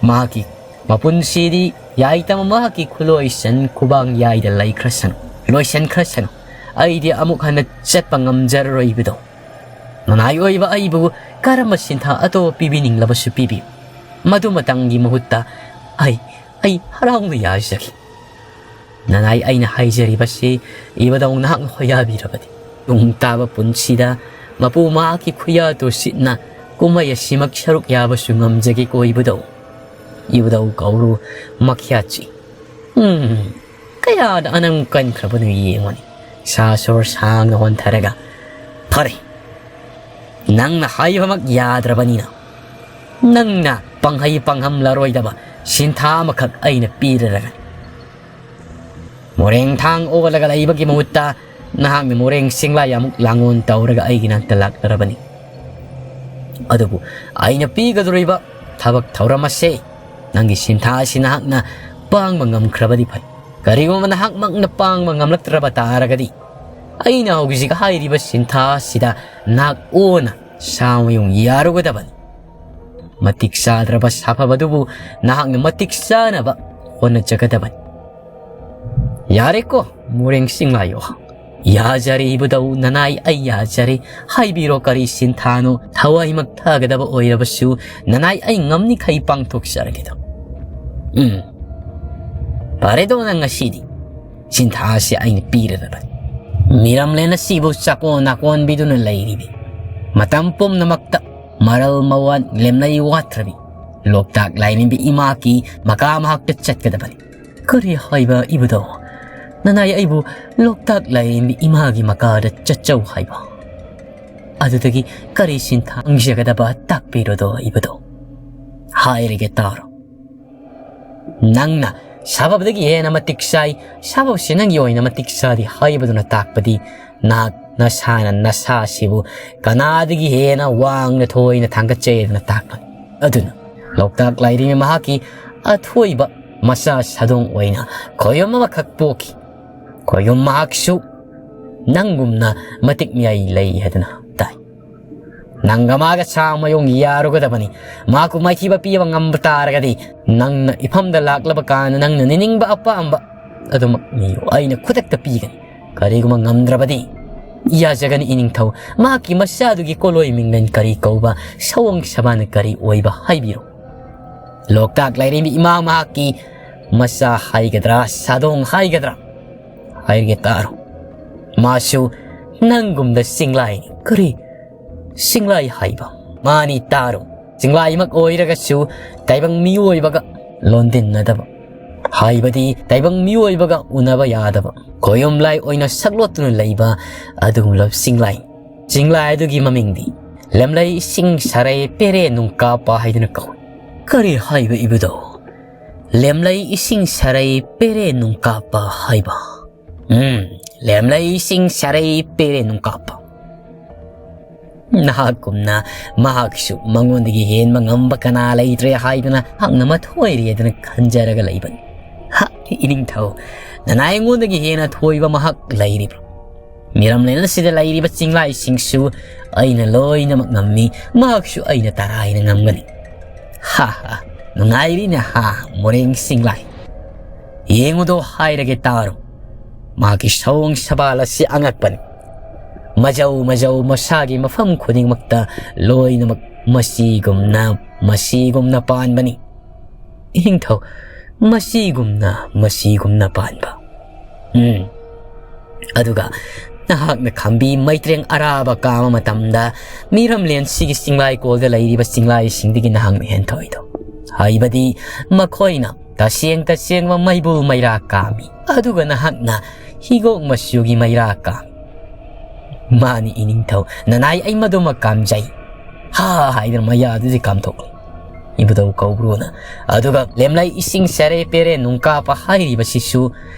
ꯃꯍꯥꯛꯀꯤ ꯃꯄꯨꯟꯁꯤꯗꯤ ꯌꯥꯏꯇꯝ ꯃꯍꯥꯛꯀꯤ ꯈꯨꯂꯣꯏꯁꯟ ꯈꯨꯕꯥꯡ ꯌꯥꯏꯗ ꯂꯩꯈ꯭ꯔꯁꯅꯨ, ꯂꯣꯏꯁꯟꯈ꯭ꯔꯁꯅꯨ꯫ ꯑꯩꯗꯤ ꯑꯃꯨꯛ ꯍꯟꯅ ꯆꯠꯄ ꯉꯝꯖꯔꯔꯣꯏꯕꯗꯣ꯫ ꯅꯅꯥꯏ ꯑꯣꯏꯕ ꯑꯩꯕꯨ ꯀꯔꯝꯕ ꯁꯤꯟꯊꯥ ꯑꯇꯣꯞꯄ ꯄꯤꯕꯤꯅꯤꯡꯂꯕꯁꯨ ꯄꯤꯕꯤꯌꯨ꯫ ꯃꯗꯨꯃꯇꯪꯒꯤ ꯃꯍꯨꯠꯇ ꯑꯩ, ꯑꯩ ꯍꯔꯥꯎꯅ ꯌꯥꯖꯒꯦ꯫ ꯅꯅꯥꯏ ꯑꯩꯅ ꯍꯥꯏꯖꯔꯤꯕꯁꯤ ꯏꯕꯗꯧ ꯅꯍꯥꯛꯅ ꯍꯣꯌꯥꯕꯤꯔꯕꯗꯤ, ꯇꯨꯡ ꯇꯥꯕ ꯄꯨꯟꯁꯤꯗ ꯃꯄꯨ ꯃꯍꯥꯛꯀꯤ ꯈꯨꯌꯥ ꯇꯨꯁꯤꯠꯅ ꯀꯨꯝꯍꯩ ꯑꯁꯤꯃꯛ ꯁꯔꯨꯛ ꯌꯥꯕꯁꯨ ꯉꯝꯖꯒꯦꯀꯣ ꯏꯕꯗꯧ꯫ ꯏꯕꯗꯧ ꯀꯧꯔꯨ ꯃꯈ꯭ꯌꯥꯠꯆꯤ꯫ ꯎꯝ, ꯀꯌꯥꯗ ꯑꯅꯪ ꯀꯟꯈ꯭ꯔꯕꯅꯣ ꯌꯦꯡꯉꯨꯅꯤ꯫ ꯁꯥ ꯁꯣꯔ ꯁꯥꯡꯅ ꯍꯣꯟꯊꯔꯒ, "ꯐꯔꯦ, ꯅꯪꯅ ꯍꯥꯏꯕꯃꯛ ꯌꯥꯗ꯭ꯔꯕꯅꯤꯅ, ꯅꯪꯅ ꯄꯪꯍꯩ ꯄꯪꯍꯝꯂꯔꯣꯏꯗꯕ ꯁꯤꯟꯊꯥ ꯑꯃꯈꯛ ꯑꯩꯅ ꯄꯤꯔꯔꯒꯅꯤ꯫ ꯃꯣꯔꯦꯡ ꯊꯥꯡ ꯑꯣꯜꯂꯒ ꯂꯩꯕꯒꯤ ꯃꯍꯨꯠꯇ ꯅꯍꯥꯛꯅ ꯃꯣꯔꯦꯡ ꯆꯤꯡꯂꯥꯏ ꯑꯃꯨꯛ ꯂꯥꯡꯑꯣꯟ ꯇꯧꯔꯒ ꯑꯩꯒꯤ ꯅꯥꯛꯇ ꯂꯥꯛꯂꯔꯕꯅꯤ꯫ ꯑꯗꯨꯕꯨ ꯑꯩꯅ ꯄꯤꯒꯗꯧꯔꯤꯕ ꯊꯕꯛ ꯊꯧꯔꯝ ꯑꯁꯦ ꯅꯪꯒꯤ ꯁꯤꯟꯊꯥ ꯑꯁꯤ ꯅꯍꯥꯛꯅ ꯄꯥꯡꯕ ꯉꯝꯈ꯭ꯔꯕꯗꯤ ꯐꯩ꯫ ꯀꯔꯤꯒꯨꯝꯕ ꯅꯍꯥꯛꯃꯛꯅ ꯄꯥꯡꯕ ꯉꯝꯂꯛꯇ꯭ꯔꯕ ꯇꯥꯔꯒꯗꯤ, ꯑꯩꯅ ꯍꯧꯖꯤꯛ ꯍꯥꯏꯔꯤꯕ ꯁꯤꯟꯊꯥ ꯑꯁꯤꯗ ꯅꯍꯥꯛ ꯑꯣꯟꯅ ꯁꯥ ꯃꯌꯨꯡ ꯌꯥꯔꯨꯒꯗꯕꯅꯤ꯫ ꯃꯇꯤꯛ ꯆꯥꯗ꯭ꯔꯕ ꯁꯥꯐꯕꯗꯨꯕꯨ ꯅꯍꯥꯛꯅ ꯃꯇꯤꯛ ꯆꯥꯅꯕ ꯍꯣꯠꯅꯖꯒꯗꯕꯅꯤ꯫ ꯌꯥꯔꯦꯀꯣ, ꯃꯣꯔꯦꯡ ꯆꯤꯡꯂꯥꯏꯌꯣ꯫ ꯌꯥꯖꯔꯦ ꯏꯕꯨꯙꯧ, ꯅꯅꯥꯏ ꯑꯩ ꯌꯥꯖꯔꯦ꯫ ꯍꯥꯏꯕꯤꯔꯣ ꯀꯔꯤ ꯁꯤꯟꯊꯥꯅꯣ? ꯊꯋꯥꯏꯃꯛ ꯊꯥꯒꯗꯕ ꯑꯣꯏꯔꯕꯁꯨ ꯅꯅꯥꯏ ꯑꯩ ꯉꯝꯅꯤꯈꯩ ꯄꯥꯡꯊꯣꯛꯆꯔꯒꯦꯗꯣ꯫ ꯎꯝ꯫ ꯐꯔꯦꯗꯣ, ꯅꯪ ꯉꯁꯤꯗꯤ ꯁꯤꯟꯊꯥ ꯑꯁꯤ ꯑꯩꯅ ꯄꯤꯔꯗꯕꯅꯤ꯫ ꯃꯤꯔꯝꯂꯦꯟ ꯑꯁꯤꯕꯨ ꯆꯥꯀꯣꯟ ꯅꯥꯀꯣꯟꯕꯤꯗꯨꯅ ꯂꯩꯔꯤꯕꯤ ꯃꯇꯝ ꯄꯨꯝꯅꯃꯛꯇ ꯃꯔꯜ ꯃꯋꯥꯟ ꯂꯦꯝꯅꯩ ꯋꯥꯠꯇ꯭ꯔꯕꯤ ꯂꯣꯛꯇꯥꯛ ꯂꯥꯏꯔꯦꯝꯕꯤ ꯏꯃꯥꯀꯤ ꯃꯀꯥ ꯃꯍꯥꯛꯇ ꯆꯠꯀꯗꯕꯅꯤ꯫ ꯀꯔꯤ ꯍꯥꯏꯕ ꯏꯕꯨꯙꯧ? ꯅꯅꯥꯏ ꯑꯩꯕꯨ ꯂꯣꯛꯇꯥꯛ ꯂꯥꯏꯔꯦꯝꯕꯤ ꯏꯃꯥꯒꯤ ꯃꯀꯥꯗ ꯆꯠꯆꯧ ꯍꯥꯏꯕ? ꯑꯗꯨꯗꯒꯤ ꯀꯔꯤ ꯁꯤꯟꯊꯥ ꯈꯪꯖꯒꯗꯕ ꯇꯥꯛꯄꯤꯔꯣꯗꯣ ꯏꯕꯨꯙꯧ꯫ ꯍꯥꯏꯔꯒꯦ ꯇꯥꯔꯣ꯫ ꯅꯪꯅ ꯁꯥꯐꯕꯗꯒꯤ ꯍꯦꯟꯅ ꯃꯇꯤꯛ ꯆꯥꯏ, ꯁꯥꯐꯕꯁꯤ ꯅꯪꯒꯤ ꯑꯣꯏꯅ ꯃꯇꯤꯛ ꯆꯥꯗꯦ ꯍꯥꯏꯕꯗꯨꯅ ꯇꯥꯛꯄꯗꯤ ꯅꯍꯥꯛ ꯅꯁꯥꯅ ꯅꯁꯥꯁꯤꯕꯨ ꯀꯅꯥꯗꯒꯤ ꯍꯦꯟꯅ ꯋꯥꯡꯅ ꯊꯣꯏꯅ ꯊꯥꯡꯒꯠꯆꯩ ꯍꯥꯏꯗꯅ ꯇꯥꯛꯄꯅꯤ꯫ ꯑꯗꯨꯅ ꯂꯣꯛꯇꯥꯛ ꯂꯥꯏꯔꯦꯝꯕꯤ ꯃꯍꯥꯛꯀꯤ ꯑꯊꯣꯏꯕ ꯃꯆꯥ ꯁꯥꯗꯣꯡ ꯑꯣꯏꯅ ꯈꯣꯌꯨꯝ ꯑꯃꯈꯛ ꯄꯣꯛꯈꯤ꯫ ꯈꯣꯌꯨꯝ ꯃꯍꯥꯛꯁꯨ ꯅꯪꯒꯨꯝꯅ ꯃꯇꯤꯛ ꯃꯌꯥꯏ ꯂꯩ ꯍꯥꯏꯗꯅ ꯇꯥꯏ꯫ ꯅꯪꯒ ꯃꯥꯒ ꯁꯥꯡꯃꯌꯣꯡ ꯌꯥꯔꯨꯒꯗꯕꯅꯤ꯫ ꯃꯍꯥꯛꯄꯨ ꯃꯥꯏꯊꯤꯕ ꯄꯤꯕ ꯉꯝꯕ ꯇꯥꯔꯒꯗꯤ, ꯅꯪꯅ ꯏꯐꯝꯗ ꯂꯥꯛꯂꯕ ꯀꯥꯟꯗ ꯅꯪꯅ ꯅꯤꯡꯅꯤꯡꯕ ꯑꯄꯥꯝꯕ ꯑꯗꯨꯃꯛ ꯅꯤꯌꯨ, ꯑꯩꯅ ꯈꯨꯗꯛꯇ ꯄꯤꯒꯅꯤ꯫ ꯀꯔꯤꯒꯨꯝꯕ ꯉꯝꯗ꯭ꯔꯕꯗꯤ, ꯌꯥꯖꯒꯅꯤ ꯏꯅꯤꯡꯊꯧ꯫ ꯃꯍꯥꯛꯀꯤ ꯃꯆꯥꯗꯨꯒꯤ ꯀꯣꯂꯣꯏ ꯃꯤꯡꯂꯦꯟ ꯀꯔꯤ ꯀꯧꯕ, ꯁꯑꯣꯡ ꯁꯕꯥꯅ ꯀꯔꯤ ꯑꯣꯏꯕ ꯍꯥꯏꯕꯤꯔꯣ꯫ ꯂꯣꯛꯇꯥꯛ ꯂꯥꯏꯔꯦꯝꯕꯤ ꯏꯃꯥ ꯃꯍꯥꯛꯀꯤ ꯃꯆꯥ ꯍꯥꯏꯒꯗ꯭ꯔꯥ, ꯁꯥꯗꯣꯡ ꯍꯥꯏꯒꯗ꯭ꯔꯥ, ꯍꯥꯏꯔꯒꯦ ꯇꯥꯔꯣ꯫ ꯃꯥꯁꯨ ꯅꯪꯒꯨꯝꯅ ꯆꯤꯡꯂꯥꯏꯅꯤ꯫ ꯀꯔꯤ? ꯆꯤꯡꯂꯥꯏ ꯍꯥꯏꯕ? ꯃꯥꯅꯤ, ꯇꯥꯔꯣ꯫ ꯆꯤꯡꯂꯥꯏꯃꯛ ꯑꯣꯏꯔꯒꯁꯨ ꯇꯥꯏꯕꯪ ꯃꯤꯑꯣꯏꯕꯒ ꯂꯣꯟꯗꯤꯟꯅꯗꯕ, ꯍꯥꯏꯕꯗꯤ ꯇꯥꯏꯕꯪ ꯃꯤꯑꯣꯏꯕꯒ ꯎꯅꯕ ꯌꯥꯗꯕ, ꯈꯣꯌꯨꯝ ꯂꯥꯏ ꯑꯣꯏꯅ ꯁꯛꯂꯣꯠꯇꯨꯅ ꯂꯩꯕ ꯑꯗꯨꯒꯨꯝꯂꯕ ꯆꯤꯡꯂꯥꯏ꯫ ꯆꯤꯡꯂꯥꯏ ꯑꯗꯨꯒꯤ ꯃꯃꯤꯡꯗꯤ ꯂꯦꯝꯂꯩ ꯏꯁꯤꯡ ꯁꯥꯔꯩ ꯄꯦꯔꯦ ꯅꯨꯡꯀꯥꯞꯄ ꯍꯥꯏꯗꯨꯅ ꯀꯧꯏ꯫ ꯀꯔꯤ ꯍꯥꯏꯕ ꯏꯕꯨꯙꯧ? ꯂꯦꯝꯂꯩ ꯏꯁꯤꯡ ꯁꯥꯔꯩ ꯄꯦꯔꯦ ꯅꯨꯡꯀꯥꯞꯄ ꯍꯥꯏꯕ? ꯎꯝ, ꯂꯦꯝꯂꯩ ꯏꯁꯤꯡ ꯁꯥꯔꯩ ꯄꯦꯔꯦ ꯅꯨꯡꯀꯥꯞꯄ꯫ ꯅꯍꯥꯛꯀꯨꯝꯅ ꯃꯍꯥꯛꯁꯨ ꯃꯉꯣꯟꯗꯒꯤ ꯍꯦꯟꯕ ꯉꯝꯕ ꯀꯅꯥ ꯂꯩꯇ꯭ꯔꯦ ꯍꯥꯏꯗꯨꯅ ꯃꯍꯥꯛꯅ ꯃꯊꯣꯏꯔꯦꯗꯅ ꯈꯟꯖꯔꯒ ꯂꯩꯕꯅꯤ꯫ ꯍꯥ, ꯏꯅꯤꯡꯊꯧ, ꯅꯅꯥꯏ ꯑꯩꯉꯣꯟꯗꯒꯤ ꯍꯦꯟꯅ ꯊꯣꯏꯕ ꯃꯍꯥꯛ ꯂꯩꯔꯤꯕ꯭ꯔꯥ? ꯃꯤꯔꯝꯂꯦꯟ ꯑꯁꯤꯗ ꯂꯩꯔꯤꯕ ꯆꯤꯡꯂꯥꯏꯁꯤꯡꯁꯨ ꯑꯩꯅ ꯂꯣꯏꯅꯃꯛ ꯉꯝꯃꯤ, ꯃꯍꯥꯛꯁꯨ ꯑꯩꯅ ꯇꯔꯥꯏꯅ ꯉꯝꯒꯅꯤ꯫ ꯍꯥ ꯍꯥ, ꯅꯨꯡꯉꯥꯏꯔꯤꯅꯦ ꯍꯥ, ꯃꯣꯔꯦꯡ ꯆꯤꯡꯂꯥꯏ꯫ ꯌꯦꯡꯉꯨꯗꯣ ꯍꯥꯏꯔꯒꯦ ꯇꯥꯔꯣ꯫ ꯃꯍꯥꯛꯀꯤ ꯁꯑꯣꯡ ꯁꯕꯥꯜ ꯑꯁꯤ ꯑꯉꯛꯄꯅꯤ꯫ ꯃꯖꯧ ꯃꯖꯧ ꯃꯁꯥꯒꯤ ꯃꯐꯝ ꯈꯨꯗꯤꯡꯃꯛꯇ ꯂꯣꯏꯅꯃꯛ ꯃꯁꯤꯒꯨꯝꯅ, ꯃꯁꯤꯒꯨꯝꯅ ꯄꯥꯟꯕꯅꯤ꯫ ꯏꯅꯤꯡꯊꯧ, ꯃꯁꯤꯒꯨꯝꯅ, ꯃꯁꯤꯒꯨꯝꯅ ꯄꯥꯟꯕ꯫ ꯎꯝ꯫ ꯑꯗꯨꯒ ꯅꯍꯥꯛꯅ ꯈꯥꯝꯕꯤ ꯃꯩꯇ꯭ꯔꯦꯡ ꯑꯔꯥꯕ ꯀꯥꯕ ꯃꯇꯝꯗ ꯃꯤꯔꯝꯂꯦꯟꯁꯤꯒꯤ ꯆꯤꯡꯂꯥꯏꯀꯣꯜꯗ ꯂꯩꯔꯤꯕ ꯆꯤꯡꯂꯥꯏꯁꯤꯡꯗꯒꯤ ꯅꯍꯥꯛꯅ ꯍꯦꯟꯊꯣꯏꯗꯣ꯫ ꯍꯥꯏꯕꯗꯤ ꯃꯈꯣꯏꯅ ꯇꯁꯦꯡ ꯇꯁꯦꯡꯕ ꯃꯩꯕꯨꯜ ꯃꯩꯔꯥ ꯀꯥꯝꯃꯤ꯫ ꯑꯗꯨꯒ ꯅꯍꯥꯛꯅ ꯍꯤꯒꯣꯛ ꯃꯆꯨꯒꯤ ꯃꯩꯔꯥ ꯀꯥꯝꯃꯤ꯫ ꯃꯥꯅꯤ ꯏꯅꯤꯡꯊꯧ, ꯅꯅꯥꯏ ꯑꯩ ꯃꯗꯨꯃ ꯀꯥꯝꯖꯩ꯫ ꯍꯥ ꯍꯥꯏꯗꯅ ꯃꯌꯥꯗꯨꯗꯤ ꯀꯥꯝꯊꯣꯛꯂꯤ꯫ ꯏꯕꯨꯙꯧ ꯀꯧꯕ꯭ꯔꯨꯅ꯫ ꯑꯗꯨꯒ ꯂꯦꯝꯂꯩ ꯏꯁꯤꯡ ꯁꯦꯔꯦ ꯄꯦꯔꯦ ꯅꯨꯡꯀꯥꯞꯄ ꯍꯥꯏꯔꯤꯕꯁꯤꯁꯨ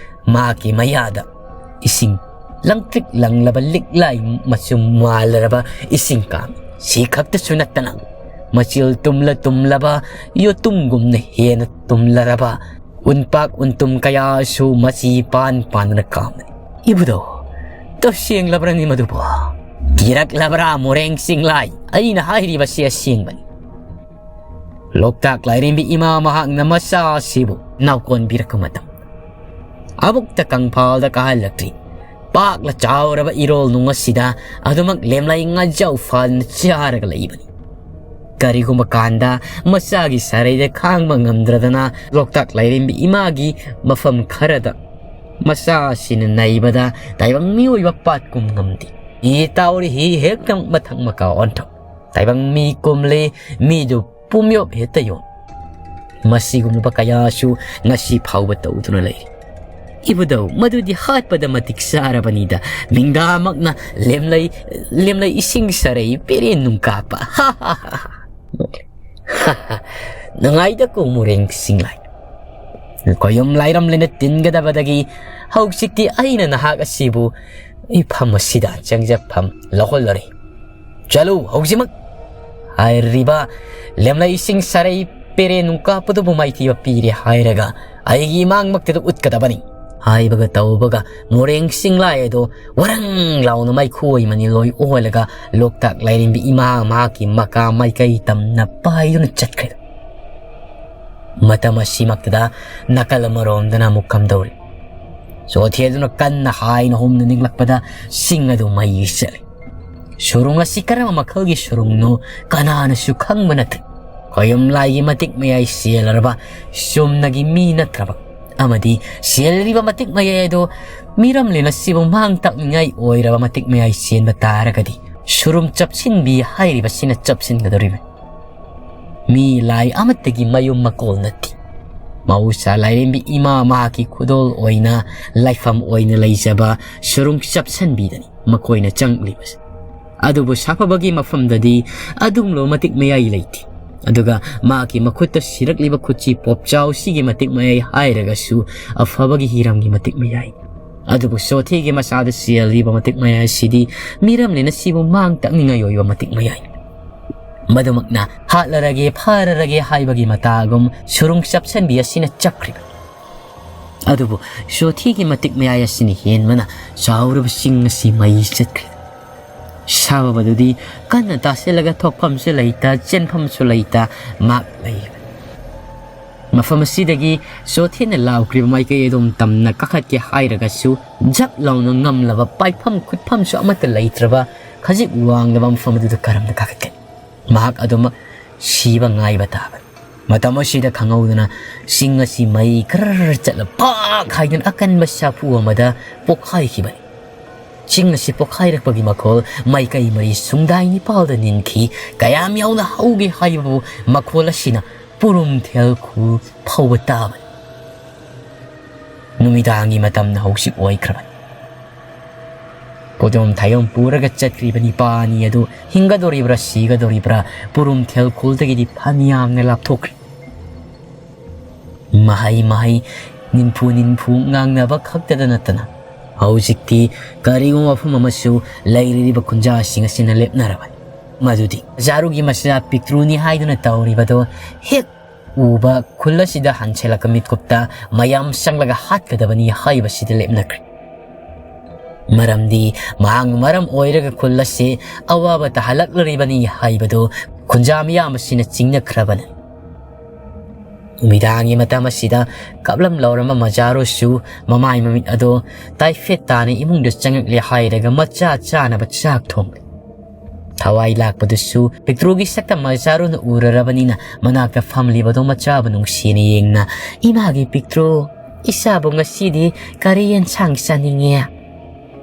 ꯃꯍꯥꯛꯀꯤ ꯃꯌꯥꯗ ꯏꯁꯤꯡ ꯂꯪꯇ꯭ꯔꯤꯛ ꯂꯪꯂꯕ ꯂꯤꯛꯂꯥꯏ ꯃꯆꯨ ꯃꯥꯜꯂꯔꯕ ꯏꯁꯤꯡ ꯀꯥꯝꯃꯤ꯫ ꯁꯤ ꯈꯛꯇꯁꯨ ꯅꯠꯇꯅ ꯃꯆꯤꯜ ꯇꯨꯝꯂ ꯇꯨꯝꯂꯕ ꯌꯣꯇꯨꯝꯒꯨꯝꯅ ꯍꯦꯟꯅ ꯇꯨꯝꯂꯔꯕ ꯎꯟꯄꯥꯛ ꯎꯟꯇꯨꯝ ꯀꯌꯥꯁꯨ ꯃꯆꯤ ꯄꯥꯟ ꯄꯥꯟꯗꯨꯅ ꯀꯥꯝꯃꯤ꯫ ꯏꯕꯨꯙꯧ, ꯇꯁꯦꯡꯂꯕ꯭ꯔꯅꯤ ꯃꯗꯨꯕꯨ? "ꯀꯤꯔꯛꯂꯕ꯭ꯔꯥ ꯃꯣꯔꯦꯡ ꯆꯤꯡꯂꯥꯏ? ꯑꯩꯅ ꯍꯥꯏꯔꯤꯕꯁꯤ ꯑꯁꯦꯡꯕꯅꯤ꯫ ꯂꯣꯛꯇꯥꯛ ꯂꯥꯏꯔꯦꯝꯕꯤ ꯏꯃꯥ ꯃꯍꯥꯛꯅ ꯃꯆꯥ ꯑꯁꯤꯕꯨ ꯅꯥꯎꯀꯣꯟꯕꯤꯔꯛꯄ ꯃꯇꯝ, ꯑꯃꯨꯛꯇ ꯀꯪꯐꯥꯜꯗ ꯀꯥꯍꯜꯂꯛꯇ꯭ꯔꯤ꯫ ꯄꯥꯛꯂ ꯆꯥꯎꯔꯕ ꯏꯔꯣꯜ ꯅꯨꯡ ꯑꯁꯤꯗ ꯑꯗꯨꯃꯛ ꯂꯦꯝꯂꯩ ꯉꯥꯖꯥꯎ ꯐꯥꯟꯅ ꯆꯥꯔꯒ ꯂꯩꯕꯅꯤ꯫ ꯀꯔꯤꯒꯨꯝꯕ ꯀꯥꯟꯗ ꯃꯆꯥꯒꯤ ꯁꯥꯔꯩꯗ ꯈꯥꯡꯕ ꯉꯝꯗ꯭ꯔꯗꯅ ꯂꯣꯛꯇꯥꯛ ꯂꯥꯏꯔꯦꯝꯕꯤ ꯏꯃꯥꯒꯤ ꯃꯐꯝ ꯈꯔꯗ ꯃꯆꯥ ꯑꯁꯤꯅ ꯅꯩꯕꯗ ꯇꯥꯏꯕꯪ ꯃꯤꯑꯣꯏꯕ ꯄꯥꯠꯀꯨꯝ ꯉꯝꯗꯦ꯫ ꯏ ꯇꯥꯎꯔꯤ ꯍꯤ ꯍꯦꯛꯇ ꯃꯊꯛ ꯃꯀꯥ ꯑꯣꯟꯊꯣꯛ꯫ ꯇꯥꯏꯕꯪ ꯃꯤ ꯀꯨꯝꯂꯤ, ꯃꯤꯗꯨ ꯄꯨꯝꯌꯣꯞ ꯍꯦꯛꯇ ꯌꯣꯟ꯫ ꯃꯁꯤꯒꯨꯝꯂꯕ ꯀꯌꯥꯁꯨ ꯉꯁꯤ ꯐꯥꯎꯕ ꯇꯧꯗꯨꯅ ꯂꯩꯔꯤ꯫ ꯏꯕꯨꯙꯧ, ꯃꯗꯨꯗꯤ ꯍꯥꯠꯄꯗ ꯃꯇꯤꯛ ꯆꯥꯔꯕꯅꯤꯗ, ꯃꯤꯡꯗꯥꯃꯛꯅ ꯂꯦꯝꯂꯩ, ꯂꯦꯝꯂꯩ ꯏꯁꯤꯡ ꯁꯥꯔꯩ ꯄꯦꯔꯦꯟ ꯅꯨꯡ ꯀꯥꯞꯄ꯫ ꯍꯥ, ꯍꯥ, ꯍꯥ, ꯍꯥ꯫ ꯅꯨꯡꯉꯥꯏꯗꯀꯣ ꯃꯣꯔꯦꯡ ꯆꯤꯡꯂꯥꯏ꯫ ꯀꯣꯌꯨꯝ ꯂꯥꯏꯔꯝꯂꯦꯅ ꯇꯤꯟꯒꯗꯕꯗꯒꯤ ꯍꯧꯖꯤꯛꯇꯤ ꯑꯩꯅ ꯅꯍꯥꯛ ꯑꯁꯤꯕꯨ ꯏꯐꯝ ꯑꯁꯤꯗ ꯆꯪꯖꯐꯝ ꯂꯧꯍꯜꯂꯔꯦ꯫ ꯆꯠꯂꯨ ꯍꯧꯖꯤꯛꯃꯛ꯫ ꯍꯥꯏꯔꯤꯕ ꯂꯦꯝꯂꯩꯁꯤꯡ ꯁꯥꯔꯩ ꯄꯦꯔꯦ ꯅꯨꯡꯀꯥꯞꯄꯗꯨꯕꯨ ꯃꯥꯏꯊꯤꯕ ꯄꯤꯔꯦ ꯍꯥꯏꯔꯒ ꯑꯩꯒꯤ ꯏꯃꯥꯡꯃꯛꯇꯗ ꯎꯠꯀꯗꯕꯅꯤ꯫ ꯍꯥꯏꯕꯒ ꯇꯧꯕꯒ ꯃꯣꯔꯦꯡ ꯆꯤꯡꯂꯥꯏ ꯑꯗꯣ ꯋꯥꯔꯪ ꯂꯥꯎꯅ ꯃꯩꯈꯨ ꯑꯣꯏ ꯃꯅꯤꯜ ꯑꯣꯏ ꯑꯣꯜꯂꯒ ꯂꯣꯛꯇꯥꯛ ꯂꯥꯏꯔꯦꯝꯕꯤ ꯏꯃꯥ ꯃꯍꯥꯛꯀꯤ ꯃꯀꯥ ꯃꯥꯏꯀꯩ ꯇꯝꯅ ꯄꯥꯏꯗꯨꯅ ꯆꯠꯈ꯭ꯔꯦ꯫ ꯃꯇꯝ ꯑꯁꯤꯃꯛꯇꯗ ꯅꯥꯀꯜ ꯑꯃꯔꯣꯝꯗꯅ ꯑꯃꯨꯛ ꯀꯝꯗꯧꯔꯤ? ꯆꯣꯊꯦꯗꯨꯅ ꯀꯟꯅ ꯍꯥꯏꯅ ꯍꯨꯝꯅ ꯅꯤꯛꯂꯛꯄꯗ ꯁꯤꯡ ꯑꯗꯨ ꯃꯩ ꯆꯠꯂꯤ꯫ ꯁꯨꯔꯨꯡ ꯑꯁꯤ ꯀꯔꯝꯕ ꯃꯈꯜꯒꯤ ꯁꯨꯔꯨꯡꯅꯣ ꯀꯅꯥꯅꯁꯨ ꯈꯪꯕ ꯅꯠꯇꯦ꯫ ꯈꯣꯌꯨꯝ ꯂꯥꯏꯒꯤ ꯃꯇꯤꯛ ꯃꯌꯥꯏ ꯆꯦꯜꯂꯔꯕ ꯆꯨꯝꯅꯒꯤ ꯃꯤ ꯅꯠꯇ꯭ꯔꯕ ꯑꯃꯗꯤ ꯆꯦꯜꯂꯤꯕ ꯃꯇꯤꯛ ꯃꯌꯥꯏ ꯑꯗꯨ ꯃꯤꯔꯝꯂꯦꯟ ꯑꯁꯤꯕꯨ ꯃꯥꯡ ꯇꯥꯛꯅꯤꯡꯉꯥꯏ ꯑꯣꯏꯔꯕ ꯃꯇꯤꯛ ꯃꯌꯥꯏ ꯆꯦꯟꯕ ꯇꯥꯔꯒꯗꯤ ꯁꯨꯔꯨꯡ ꯆꯞꯁꯤꯟꯕꯤ ꯍꯥꯏꯔꯤꯕꯁꯤꯅ ꯆꯞꯁꯤꯟꯒꯗꯧꯔꯤꯕꯅꯤ꯫ ꯃꯤ ꯂꯥꯏ ꯑꯃꯠꯇꯒꯤ ꯃꯌꯨꯝ ꯃꯀꯣꯜ ꯅꯠꯇꯦ꯫ ꯃꯍꯧꯁꯥ ꯂꯥꯏꯔꯦꯝꯕꯤ ꯏꯃꯥ ꯃꯍꯥꯛꯀꯤ ꯈꯨꯗꯣꯜ ꯑꯣꯏꯅ ꯂꯥꯏꯐꯝ ꯑꯣꯏꯅ ꯂꯩꯖꯕ ꯁꯨꯔꯨꯡ ꯆꯞꯁꯟꯕꯤꯗꯅꯤ ꯃꯈꯣꯏꯅ ꯆꯪꯂꯤꯕꯁꯦ꯫ ꯑꯗꯨꯕꯨ ꯁꯥꯐꯕꯒꯤ ꯃꯐꯝꯗꯗꯤ ꯑꯗꯨꯒꯨꯝꯂꯕ ꯃꯇꯤꯛ ꯃꯌꯥꯏ ꯂꯩꯇꯦ꯫ ꯑꯗꯨꯒ ꯃꯍꯥꯛꯀꯤ ꯃꯈꯨꯠꯇ ꯁꯤꯔꯛꯂꯤꯕ ꯈꯨꯠꯁꯤ ꯄꯣꯞꯆꯥꯎꯁꯤꯒꯤ ꯃꯇꯤꯛ ꯃꯌꯥꯏ ꯍꯥꯏꯔꯒꯁꯨ ꯑꯐꯕꯒꯤ ꯍꯤꯔꯝꯒꯤ ꯃꯇꯤꯛ ꯃꯌꯥꯏ꯫ ꯑꯗꯨꯕꯨ ꯆꯣꯊꯦꯒꯤ ꯃꯆꯥꯗ ꯆꯦꯜꯂꯤꯕ ꯃꯇꯤꯛ ꯃꯌꯥꯏ ꯑꯁꯤꯗꯤ ꯃꯤꯔꯝꯂꯦꯟ ꯑꯁꯤꯕꯨ ꯃꯥꯡ ꯇꯥꯛꯅꯤꯡꯉꯥꯏ ꯑꯣꯏꯕ ꯃꯇꯤꯛ ꯃꯌꯥꯏ꯫ ꯃꯗꯨꯃꯛꯅ ꯍꯥꯠꯂꯔꯒꯦ, ꯐꯥꯔꯔꯒꯦ ꯍꯥꯏꯕꯒꯤ ꯃꯇꯥꯒꯨꯝ ꯁꯨꯔꯨꯡ ꯆꯞꯁꯟꯕꯤ ꯑꯁꯤꯅ ꯆꯞꯈ꯭ꯔꯤꯕ꯫ ꯑꯗꯨꯕꯨ ꯆꯣꯊꯦꯒꯤ ꯃꯇꯤꯛ ꯃꯌꯥꯏ ꯑꯁꯤꯅ ꯍꯦꯟꯕꯅ ꯆꯥꯎꯔꯕ ꯆꯤꯡ ꯑꯁꯤ ꯃꯩ ꯆꯠꯈ꯭ꯔꯦ꯫ ꯁꯥꯕꯕꯗꯨꯗꯤ ꯀꯟꯅ ꯇꯥꯁꯤꯜꯂꯒ ꯊꯣꯛꯐꯝꯁꯨ ꯂꯩꯇ, ꯆꯦꯟꯐꯝꯁꯨ ꯂꯩꯇ ꯃꯍꯥꯛ ꯂꯩꯔꯤꯕꯅꯤ꯫ ꯃꯐꯝ ꯑꯁꯤꯗꯒꯤ ꯆꯣꯊꯦꯅ ꯂꯥꯎꯈ꯭ꯔꯤꯕ ꯃꯥꯏꯀꯩ ꯑꯗꯨꯝ ꯇꯝꯅ ꯀꯥꯈꯠꯀꯦ ꯍꯥꯏꯔꯒꯁꯨ, ꯖꯞ ꯂꯥꯎꯅ ꯉꯝꯂꯕ ꯄꯥꯏꯐꯝ ꯈꯨꯠꯐꯝꯁꯨ ꯑꯃꯠꯇ ꯂꯩꯇ꯭ꯔꯕ ꯈꯖꯤꯛ ꯋꯥꯡꯂꯕ ꯃꯐꯝ ꯑꯗꯨꯗ ꯀꯔꯝꯅ ꯀꯥꯈꯠꯀꯅꯤ? ꯃꯍꯥꯛ ꯑꯗꯨꯃꯛ ꯁꯤꯕ ꯉꯥꯏꯕ ꯇꯥꯕꯅꯤ꯫ ꯃꯇꯝ ꯑꯁꯤꯗ ꯈꯪꯍꯧꯗꯅ ꯆꯤꯡ ꯑꯁꯤ ꯃꯩ ꯈꯔ ꯆꯠꯂ ꯄꯥꯛ ꯍꯥꯏꯗꯨꯅ ꯑꯀꯟꯕ ꯁꯥꯐꯨ ꯑꯃꯗ ꯄꯣꯛꯈꯥꯏꯈꯤꯕꯅꯤ꯫ ꯆꯤꯡ ꯑꯁꯤ ꯄꯣꯛꯈꯥꯏꯔꯛꯄꯒꯤ ꯃꯈꯣꯜ ꯃꯥꯏꯀꯩ ꯃꯔꯤ ꯁꯨꯡꯗꯥꯏ ꯅꯤꯄꯥꯜꯗ ꯅꯤꯟꯈꯤ꯫ ꯀꯌꯥꯝ ꯌꯥꯎꯅ ꯍꯧꯒꯦ ꯍꯥꯏꯕꯕꯨ ꯃꯈꯣꯜ ꯑꯁꯤꯅ ꯄꯨꯔꯨꯝ ꯊꯦꯜ ꯈꯨꯜ ꯐꯥꯎꯕ ꯇꯥꯕꯅꯤ꯫ ꯅꯨꯃꯤꯗꯥꯡꯒꯤ ꯃꯇꯝꯅ ꯍꯧꯖꯤꯛ ꯑꯣꯏꯈ꯭ꯔꯕꯅꯤ꯫ ꯈꯨꯗꯨꯝ ꯊꯥꯌꯣꯝ ꯄꯨꯔꯒ ꯆꯠꯈ꯭ꯔꯤꯕ ꯅꯤꯄꯥ ꯑꯅꯤ ꯑꯗꯨ ꯍꯤꯡꯒꯗꯧꯔꯤꯕ꯭ꯔꯥ ꯁꯤꯒꯗꯧꯔꯤꯕ꯭ꯔꯥ ꯄꯨꯔꯨꯝ ꯊꯦꯜ ꯈꯨꯜꯗꯒꯤꯗꯤ ꯐꯅꯌꯥꯝꯅ ꯂꯥꯞꯊꯣꯛꯈ꯭ꯔꯦ꯫ ꯃꯍꯩ ꯃꯍꯩ, ꯅꯤꯟꯐꯨ ꯅꯤꯟꯐꯨ ꯉꯥꯡꯅꯕ ꯈꯛꯇꯗ ꯅꯠꯇꯅ ꯍꯧꯖꯤꯛꯇꯤ ꯀꯔꯤꯒꯨꯝꯕ ꯃꯐꯝ ꯑꯃꯁꯨ ꯂꯩꯔꯤꯕ ꯈꯨꯟꯖꯥꯁꯤꯡ ꯑꯁꯤꯅ ꯂꯦꯞꯅꯔꯕꯅꯤ꯫ ꯃꯗꯨꯗꯤ ꯖꯥꯔꯨꯒꯤ ꯃꯆꯥ ꯄꯤꯛꯇ꯭ꯔꯨꯅꯤ ꯍꯥꯏꯗꯨꯅ ꯇꯧꯔꯤꯕꯗꯣ ꯍꯦꯛ ꯎꯕ ꯈꯨꯜ ꯑꯁꯤꯗ ꯍꯟꯁꯦꯜꯂꯛꯄ ꯃꯤꯠꯀꯨꯞꯇ ꯃꯌꯥꯝ ꯆꯪꯂꯒ ꯍꯥꯠꯀꯗꯕꯅꯤ ꯍꯥꯏꯕꯁꯤꯗ ꯂꯦꯞꯅꯈ꯭ꯔꯦ꯫ ꯃꯔꯝꯗꯤ ꯃꯍꯥꯛꯅ ꯃꯔꯝ ꯑꯣꯏꯔꯒ ꯈꯨꯜ ꯑꯁꯤ ꯑꯋꯥꯕ ꯇꯥꯍꯜꯂꯛꯂꯤꯕꯅꯤ ꯍꯥꯏꯕꯗꯨ ꯈꯨꯟꯖꯥ ꯃꯤꯌꯥꯝ ꯑꯁꯤꯅ ꯆꯤꯡꯅꯈ꯭ꯔꯕꯅꯤ꯫ ꯅꯨꯃꯤꯗꯥꯡꯒꯤ ꯃꯇꯝ ꯑꯁꯤꯗ ꯀꯞꯂꯝ ꯂꯧꯔꯝꯕ ꯃꯖꯥꯔꯨꯁꯨ ꯃꯃꯥꯏ ꯃꯃꯤꯠ ꯑꯗꯣ ꯇꯥꯏꯐꯦꯠ ꯇꯥꯅ ꯏꯃꯨꯡꯗ ꯆꯪꯂꯛꯂꯦ ꯍꯥꯏꯔꯒ ꯃꯆꯥ ꯆꯥꯅꯕ ꯆꯥꯛ ꯊꯣꯡꯂꯤ꯫ ꯊꯋꯥꯏ ꯂꯥꯛꯄꯗꯨꯁꯨ ꯄꯤꯛꯇ꯭ꯔꯨꯒꯤ ꯁꯛꯇꯝ ꯃꯖꯥꯔꯨꯅ ꯎꯔꯔꯕꯅꯤꯅ ꯃꯅꯥꯛꯇ ꯐꯝꯂꯤꯕꯗꯣ ꯃꯆꯥꯕꯨ ꯅꯨꯡꯁꯤꯅ ꯌꯦꯡꯅ, "ꯏꯃꯥꯒꯤ ꯄꯤꯛꯇ꯭ꯔꯨ, ꯏꯆꯥꯕꯨ ꯉꯁꯤꯗꯤ ꯀꯔꯤ ꯌꯦꯟꯁꯥꯡ ꯆꯥꯅꯤꯡꯉꯦ?"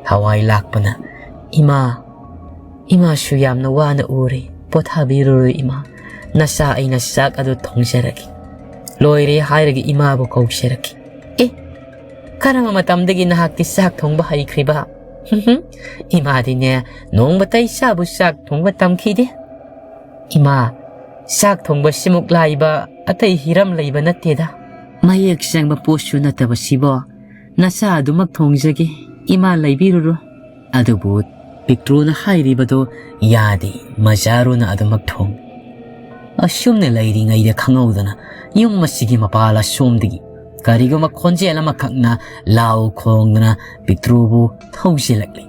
ꯊꯋꯥꯏ ꯂꯥꯛꯄꯅ, "ꯏꯃꯥ, ꯏꯃꯥꯁꯨ ꯌꯥꯝꯅ ꯋꯥꯅ ꯎꯔꯦ, ꯄꯣꯊꯥꯕꯤꯔꯨꯔꯣ ꯏꯃꯥ꯫ ꯅꯆꯥ ꯑꯩꯅ ꯆꯥꯛ ꯑꯗꯨ ꯊꯣꯡꯖꯔꯒꯦ꯫ ꯂꯣꯏꯔꯦ ꯍꯥꯏꯔꯒ ꯏꯃꯥꯕꯨ ꯀꯧꯖꯔꯛꯀꯦ꯫ ꯑꯦ, ꯀꯔꯝꯕ ꯃꯇꯝꯗꯒꯤ ꯅꯍꯥꯛꯇꯤ ꯆꯥꯛ ꯊꯣꯡꯕ ꯍꯩꯈ꯭ꯔꯤꯕ?" "ꯏꯃꯥꯗꯤꯅꯦ, ꯅꯣꯡꯃꯇ ꯏꯆꯥꯕꯨ ꯆꯥꯛ ꯊꯣꯡꯕ ꯇꯝꯈꯤꯗꯦ꯫ ꯏꯃꯥ, ꯆꯥꯛ ꯊꯣꯡꯕꯁꯤꯃꯨꯛ ꯂꯥꯏꯕ ꯑꯇꯩ ꯍꯤꯔꯝ ꯂꯩꯕ ꯅꯠꯇꯦꯗ꯫ ꯃꯌꯦꯛ ꯆꯪꯕ ꯄꯣꯠꯁꯨ ꯅꯠꯇꯕ ꯁꯤꯕꯣ꯫ ꯅꯆꯥ ꯑꯗꯨꯃꯛ ꯊꯣꯡꯖꯒꯦ, ꯏꯃꯥ ꯂꯩꯕꯤꯔꯨꯔꯣ꯫" ꯑꯗꯨꯕꯨ ꯄꯤꯛꯇ꯭ꯔꯨꯅ ꯍꯥꯏꯔꯤꯕꯗꯨ ꯌꯥꯗꯦ, ꯃꯖꯥꯔꯨꯅ ꯑꯗꯨꯃꯛ ꯊꯣꯡ꯫ ꯑꯁꯨꯝꯅ ꯂꯩꯔꯤꯉꯩꯗ ꯈꯪꯍꯧꯗꯅ ꯌꯨꯝ ꯑꯁꯤꯒꯤ ꯃꯄꯥꯜ ꯑꯁꯣꯝꯗꯒꯤ ꯀꯔꯤꯒꯨꯝꯕ ꯈꯣꯟꯖꯦꯜ ꯑꯃꯈꯛꯅ ꯂꯥꯎ ꯈꯣꯡꯗꯨꯅ ꯄꯤꯛꯇ꯭ꯔꯨꯕꯨ ꯊꯧꯖꯤꯜꯂꯛꯂꯤ꯫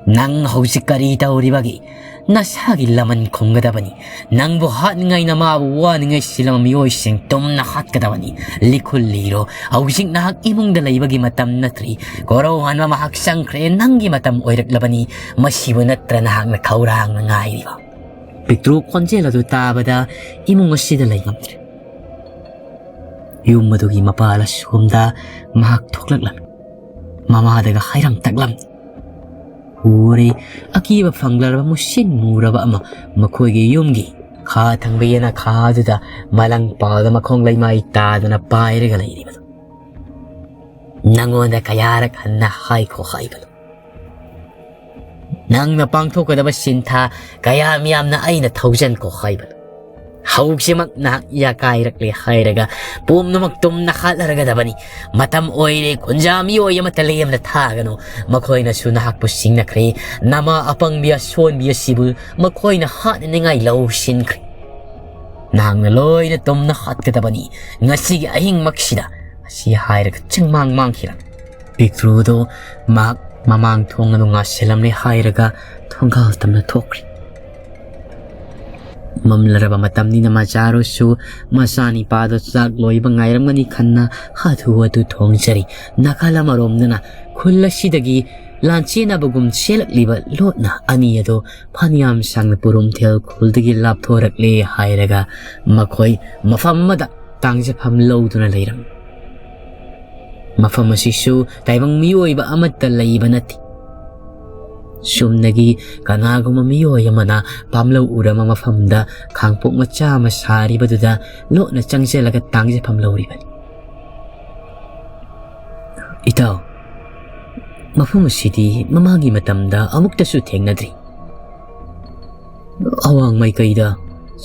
"ꯅꯪ ꯍꯧꯖꯤꯛ ꯀꯔꯤ ꯇꯧꯔꯤꯕꯒꯦ? ꯅꯁꯥꯒꯤ ꯂꯃꯟ ꯈꯨꯝꯒꯗꯕꯅꯤ꯫ ꯅꯪꯕꯨ ꯍꯥꯠꯅꯤꯡꯉꯥꯏ ꯅꯃꯥꯕꯨ ꯋꯥꯅꯤꯡꯉꯥꯏ ꯁꯤꯜꯂꯝꯕ ꯃꯤꯑꯣꯏꯁꯤꯡ ꯇꯨꯝꯅ ꯍꯥꯠꯀꯗꯕꯅꯤ꯫ ꯂꯤꯈꯨꯜ ꯂꯤꯔꯣ, ꯍꯧꯖꯤꯛ ꯅꯍꯥꯛ ꯏꯃꯨꯡꯗ ꯂꯩꯕꯒꯤ ꯃꯇꯝ ꯅꯠꯇ꯭ꯔꯤ꯫ ꯀꯣꯔꯧ ꯍꯥꯟꯕ ꯃꯍꯥꯛ ꯆꯪꯈ꯭ꯔꯦ, ꯅꯪꯒꯤ ꯃꯇꯝ ꯑꯣꯏꯔꯛꯂꯕꯅꯤ꯫ ꯃꯁꯤꯕꯨ ꯅꯠꯇ꯭ꯔ ꯅꯍꯥꯛꯅ ꯈꯧꯔꯥꯡꯅ ꯉꯥꯏꯔꯤꯕ?" ꯄꯤꯛꯇ꯭ꯔꯨ ꯈꯣꯟꯖꯦꯜ ꯑꯗꯨ ꯇꯥꯕꯗ ꯏꯃꯨꯡ ꯑꯁꯤꯗ ꯂꯩꯉꯝꯗ꯭ꯔꯦ꯫ ꯌꯨꯝ ꯑꯗꯨꯒꯤ ꯃꯄꯥꯜ ꯑꯁꯣꯝꯗ ꯃꯍꯥꯛ ꯊꯣꯛꯂꯛꯂꯝꯃꯤ꯫ ꯃꯃꯥꯗꯒ ꯍꯥꯏꯔꯝ ꯇꯛꯂꯝꯃꯤ꯫ ꯎꯔꯦ, ꯑꯀꯤꯕ ꯐꯪꯂꯔꯕ ꯃꯨꯁꯤꯟ ꯃꯨꯔꯕ ꯑꯃ ꯃꯈꯣꯏꯒꯤ ꯌꯨꯝꯒꯤ ꯈꯥ ꯊꯪꯕ ꯌꯦꯅꯈꯥꯗꯨꯗ ꯃꯂꯪ ꯄꯥꯎꯗ ꯃꯈꯣꯡ ꯂꯩꯃꯥꯏ ꯇꯥꯗꯨꯅ ꯄꯥꯏꯔꯒ ꯂꯩꯔꯤꯕꯗꯨ꯫ "ꯅꯉꯣꯟꯗ ꯀꯌꯥꯔꯛ ꯍꯟꯅ ꯍꯥꯏꯈꯣ ꯍꯥꯏꯕꯅꯣ? ꯅꯪꯅ ꯄꯥꯡꯊꯣꯛꯀꯗꯕ ꯁꯤꯟꯊꯥ ꯀꯌꯥ ꯃꯌꯥꯝꯅ ꯑꯩꯅ ꯊꯧꯖꯟꯈꯣ ꯍꯥꯏꯕꯅꯣ? ꯍꯧꯖꯤꯛꯃꯛ ꯅꯍꯥꯛ ꯌꯥꯀꯥꯏꯔꯛꯂꯦ ꯍꯥꯏꯔꯒ ꯄꯨꯝꯅꯃꯛ ꯇꯨꯝꯅ ꯍꯥꯠꯂꯔꯒꯗꯕꯅꯤ꯫ ꯃꯇꯝ ꯑꯣꯏꯔꯦ, ꯈꯨꯟꯖꯥ ꯃꯤꯑꯣꯏ ꯑꯃꯠꯇ ꯂꯦꯝꯅ ꯊꯥꯒꯅꯨ꯫ ꯃꯈꯣꯏꯅꯁꯨ ꯅꯍꯥꯛꯄꯨ ꯁꯤꯡꯅꯈ꯭ꯔꯦ꯫ ꯅꯃꯥ ꯑꯄꯪꯕꯤ ꯑꯁꯣꯟꯕꯤ ꯑꯁꯤꯕꯨ ꯃꯈꯣꯏꯅ ꯍꯥꯠꯅꯅꯤꯡꯉꯥꯏ ꯂꯧꯁꯤꯟꯈ꯭ꯔꯦ꯫ ꯅꯍꯥꯛꯅ ꯂꯣꯏꯅ ꯇꯨꯝꯅ ꯍꯥꯠꯀꯗꯕꯅꯤ ꯉꯁꯤꯒꯤ ꯑꯍꯤꯡꯃꯛꯁꯤꯗ", ꯑꯁꯤ ꯍꯥꯏꯔꯒ ꯆꯤꯡꯃꯥꯡ ꯃꯥꯡꯈꯤꯔꯝꯃꯤ꯫ ꯄꯤꯛꯇ꯭ꯔꯨꯗꯣ ꯃꯍꯥꯛ ꯃꯃꯥꯡ ꯊꯣꯡ ꯑꯗꯨ ꯉꯥꯁꯤꯜꯂꯝꯂꯦ ꯍꯥꯏꯔꯒ ꯊꯣꯡꯒꯥꯜ ꯇꯝꯅ ꯊꯣꯛꯈ꯭ꯔꯦ꯫ ꯃꯝꯂꯔꯕ ꯃꯇꯝꯅꯤꯅ ꯃꯆꯥꯔꯨꯁꯨ ꯃꯆꯥꯅꯤꯄꯥꯗꯣ ꯆꯥꯛ ꯂꯣꯏꯕ ꯉꯥꯏꯔꯝꯒꯅꯤ ꯈꯟꯅ ꯍꯥꯊꯨ ꯍꯥꯊꯨ ꯊꯣꯡꯖꯔꯤ꯫ ꯅꯥꯀꯜ ꯑꯃꯔꯣꯝꯗꯅ ꯈꯨꯜ ꯑꯁꯤꯗꯒꯤ ꯂꯥꯟꯆꯦꯟꯅꯕꯒꯨꯝ ꯆꯦꯜꯂꯛꯂꯤꯕ ꯂꯣꯠꯅ ꯑꯅꯤ ꯑꯗꯣ ꯐꯅꯌꯥꯝ ꯁꯥꯡꯅ ꯄꯨꯔꯨꯝꯊꯦꯜ ꯈꯨꯜꯗꯒꯤ ꯂꯥꯞꯊꯣꯔꯛꯂꯦ ꯍꯥꯏꯔꯒ ꯃꯈꯣꯏ ꯃꯐꯝ ꯑꯃꯗ ꯇꯥꯡꯖꯐꯝ ꯂꯧꯗꯨꯅ ꯂꯩꯔꯝꯃꯤ꯫ ꯃꯐꯝ ꯑꯁꯤꯁꯨ ꯇꯥꯏꯕꯪ ꯃꯤꯑꯣꯏꯕ ꯑꯃꯠꯇ ꯂꯩꯕ ꯅꯠꯇꯦ꯫ ꯆꯨꯝꯅꯒꯤ ꯀꯅꯥꯒꯨꯝꯕ ꯃꯤꯑꯣꯏ ꯑꯃꯅ ꯄꯥꯝꯂꯧ ꯎꯔꯝꯕ ꯃꯐꯝꯗ ꯈꯥꯡꯄꯣꯛ ꯃꯆꯥ ꯑꯃ ꯁꯥꯔꯤꯕꯗꯨꯗ ꯂꯣꯠꯅ ꯆꯪꯁꯤꯜꯂꯒ ꯇꯥꯡꯖꯐꯝ ꯂꯧꯔꯤꯕꯅꯤ꯫ "ꯏꯇꯥꯎ, ꯃꯐꯝ ꯑꯁꯤꯗꯤ ꯃꯃꯥꯡꯒꯤ ꯃꯇꯝꯗ ꯑꯃꯨꯛꯇꯁꯨ ꯊꯦꯡꯅꯗ꯭ꯔꯤ꯫ ꯑꯋꯥꯡ ꯃꯥꯏꯀꯩꯗ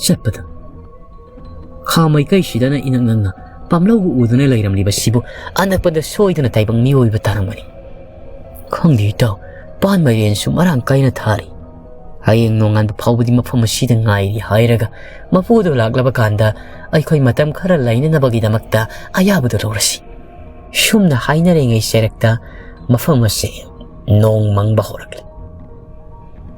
ꯆꯠꯄꯗ ꯈꯥ ꯃꯥꯏꯀꯩꯁꯤꯗꯅ ꯏꯅꯛ ꯅꯛꯅ ꯄꯥꯝꯂꯧ ꯎꯗꯨꯅ ꯂꯩꯔꯝꯂꯤꯕꯁꯤꯕꯨ ꯑꯅꯛꯄꯗ ꯁꯣꯏꯗꯅ ꯇꯥꯏꯕꯪ ꯃꯤꯑꯣꯏꯕ ꯇꯥꯔꯝꯒꯅꯤ꯫ ꯈꯪꯗꯦ ꯏꯇꯥꯎ, ꯄꯥꯟ ꯃꯥꯏꯔꯦꯟꯁꯨ ꯃꯔꯥꯡ ꯀꯥꯏꯅ ꯊꯥꯔꯤ꯫ ꯍꯌꯦꯡ ꯅꯣꯡꯉꯥꯟꯕ ꯐꯥꯎꯕꯗꯤ ꯃꯐꯝ ꯑꯁꯤꯗ ꯉꯥꯏꯔꯤ" ꯍꯥꯏꯔꯒ ꯃꯄꯨꯗꯨ ꯂꯥꯛꯂꯕ ꯀꯥꯟꯗ ꯑꯩꯈꯣꯏ ꯃꯇꯝ ꯈꯔ ꯂꯩꯅꯅꯕꯒꯤꯗꯃꯛꯇ ꯑꯌꯥꯕꯗꯨ ꯂꯧꯔꯁꯤ꯫ ꯁꯨꯝꯅ ꯍꯥꯏꯅꯔꯤꯉꯩ ꯆꯩꯔꯛꯇ ꯃꯐꯝ ꯑꯁꯤ ꯅꯣꯡ ꯃꯪꯕ ꯍꯧꯔꯛꯂꯦ꯫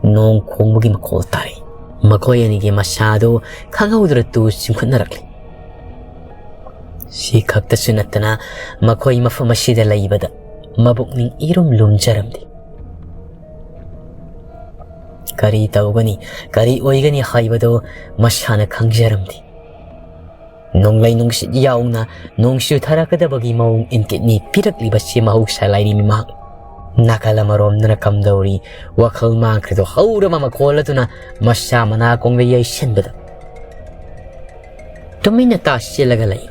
ꯅꯣꯡ ꯈꯣꯡꯕꯒꯤ ꯃꯈꯣꯜ ꯇꯥꯔꯛꯏ꯫ ꯃꯈꯣꯏ ꯑꯅꯤꯒꯤ ꯃꯁꯥꯗꯨ ꯈꯪꯍꯧꯗꯅ ꯇꯨ ꯆꯤꯡꯈꯠꯅꯔꯛꯂꯤ꯫ ꯁꯤ ꯈꯛꯇꯁꯨ ꯅꯠꯇꯅ ꯃꯈꯣꯏ ꯃꯐꯝ ꯑꯁꯤꯗ ꯂꯩꯕꯗ ꯃꯕꯨꯛꯅꯤꯡ ꯏꯔꯨꯝ ꯂꯨꯝꯖꯔꯝꯗꯦ꯫ ꯀꯔꯤ ꯇꯧꯒꯅꯤ, ꯀꯔꯤ ꯑꯣꯏꯒꯅꯤ ꯍꯥꯏꯕꯗꯨ ꯃꯁꯥꯅ ꯈꯪꯖꯔꯝꯗꯦ꯫ ꯅꯣꯡꯂꯩ ꯅꯨꯡꯁꯤꯠ ꯌꯥꯎꯅ ꯅꯣꯡ ꯆꯨꯊꯔꯛꯀꯗꯕꯒꯤ ꯃꯑꯣꯡ ꯏꯪꯀꯤꯠꯅꯤ ꯄꯤꯔꯛꯂꯤꯕꯁꯤ ꯃꯍꯧꯁꯥ ꯂꯥꯏꯔꯤ ꯃꯤꯃꯥꯡ꯫ ꯅꯥꯀꯜ ꯑꯃꯔꯣꯝꯗꯅ ꯀꯝꯗꯧꯔꯤ ꯋꯥꯈꯜ ꯃꯥꯡꯈ꯭ꯔꯤꯗꯣ ꯍꯧꯔꯕ ꯃꯈꯣꯜ ꯑꯗꯨꯅ ꯃꯁꯥ ꯃꯅꯥꯀꯣꯡꯗ ꯌꯩꯁꯤꯟꯕꯗ ꯇꯨꯃꯤꯟꯅ ꯇꯥꯁꯤꯜꯂꯒ ꯂꯩ꯫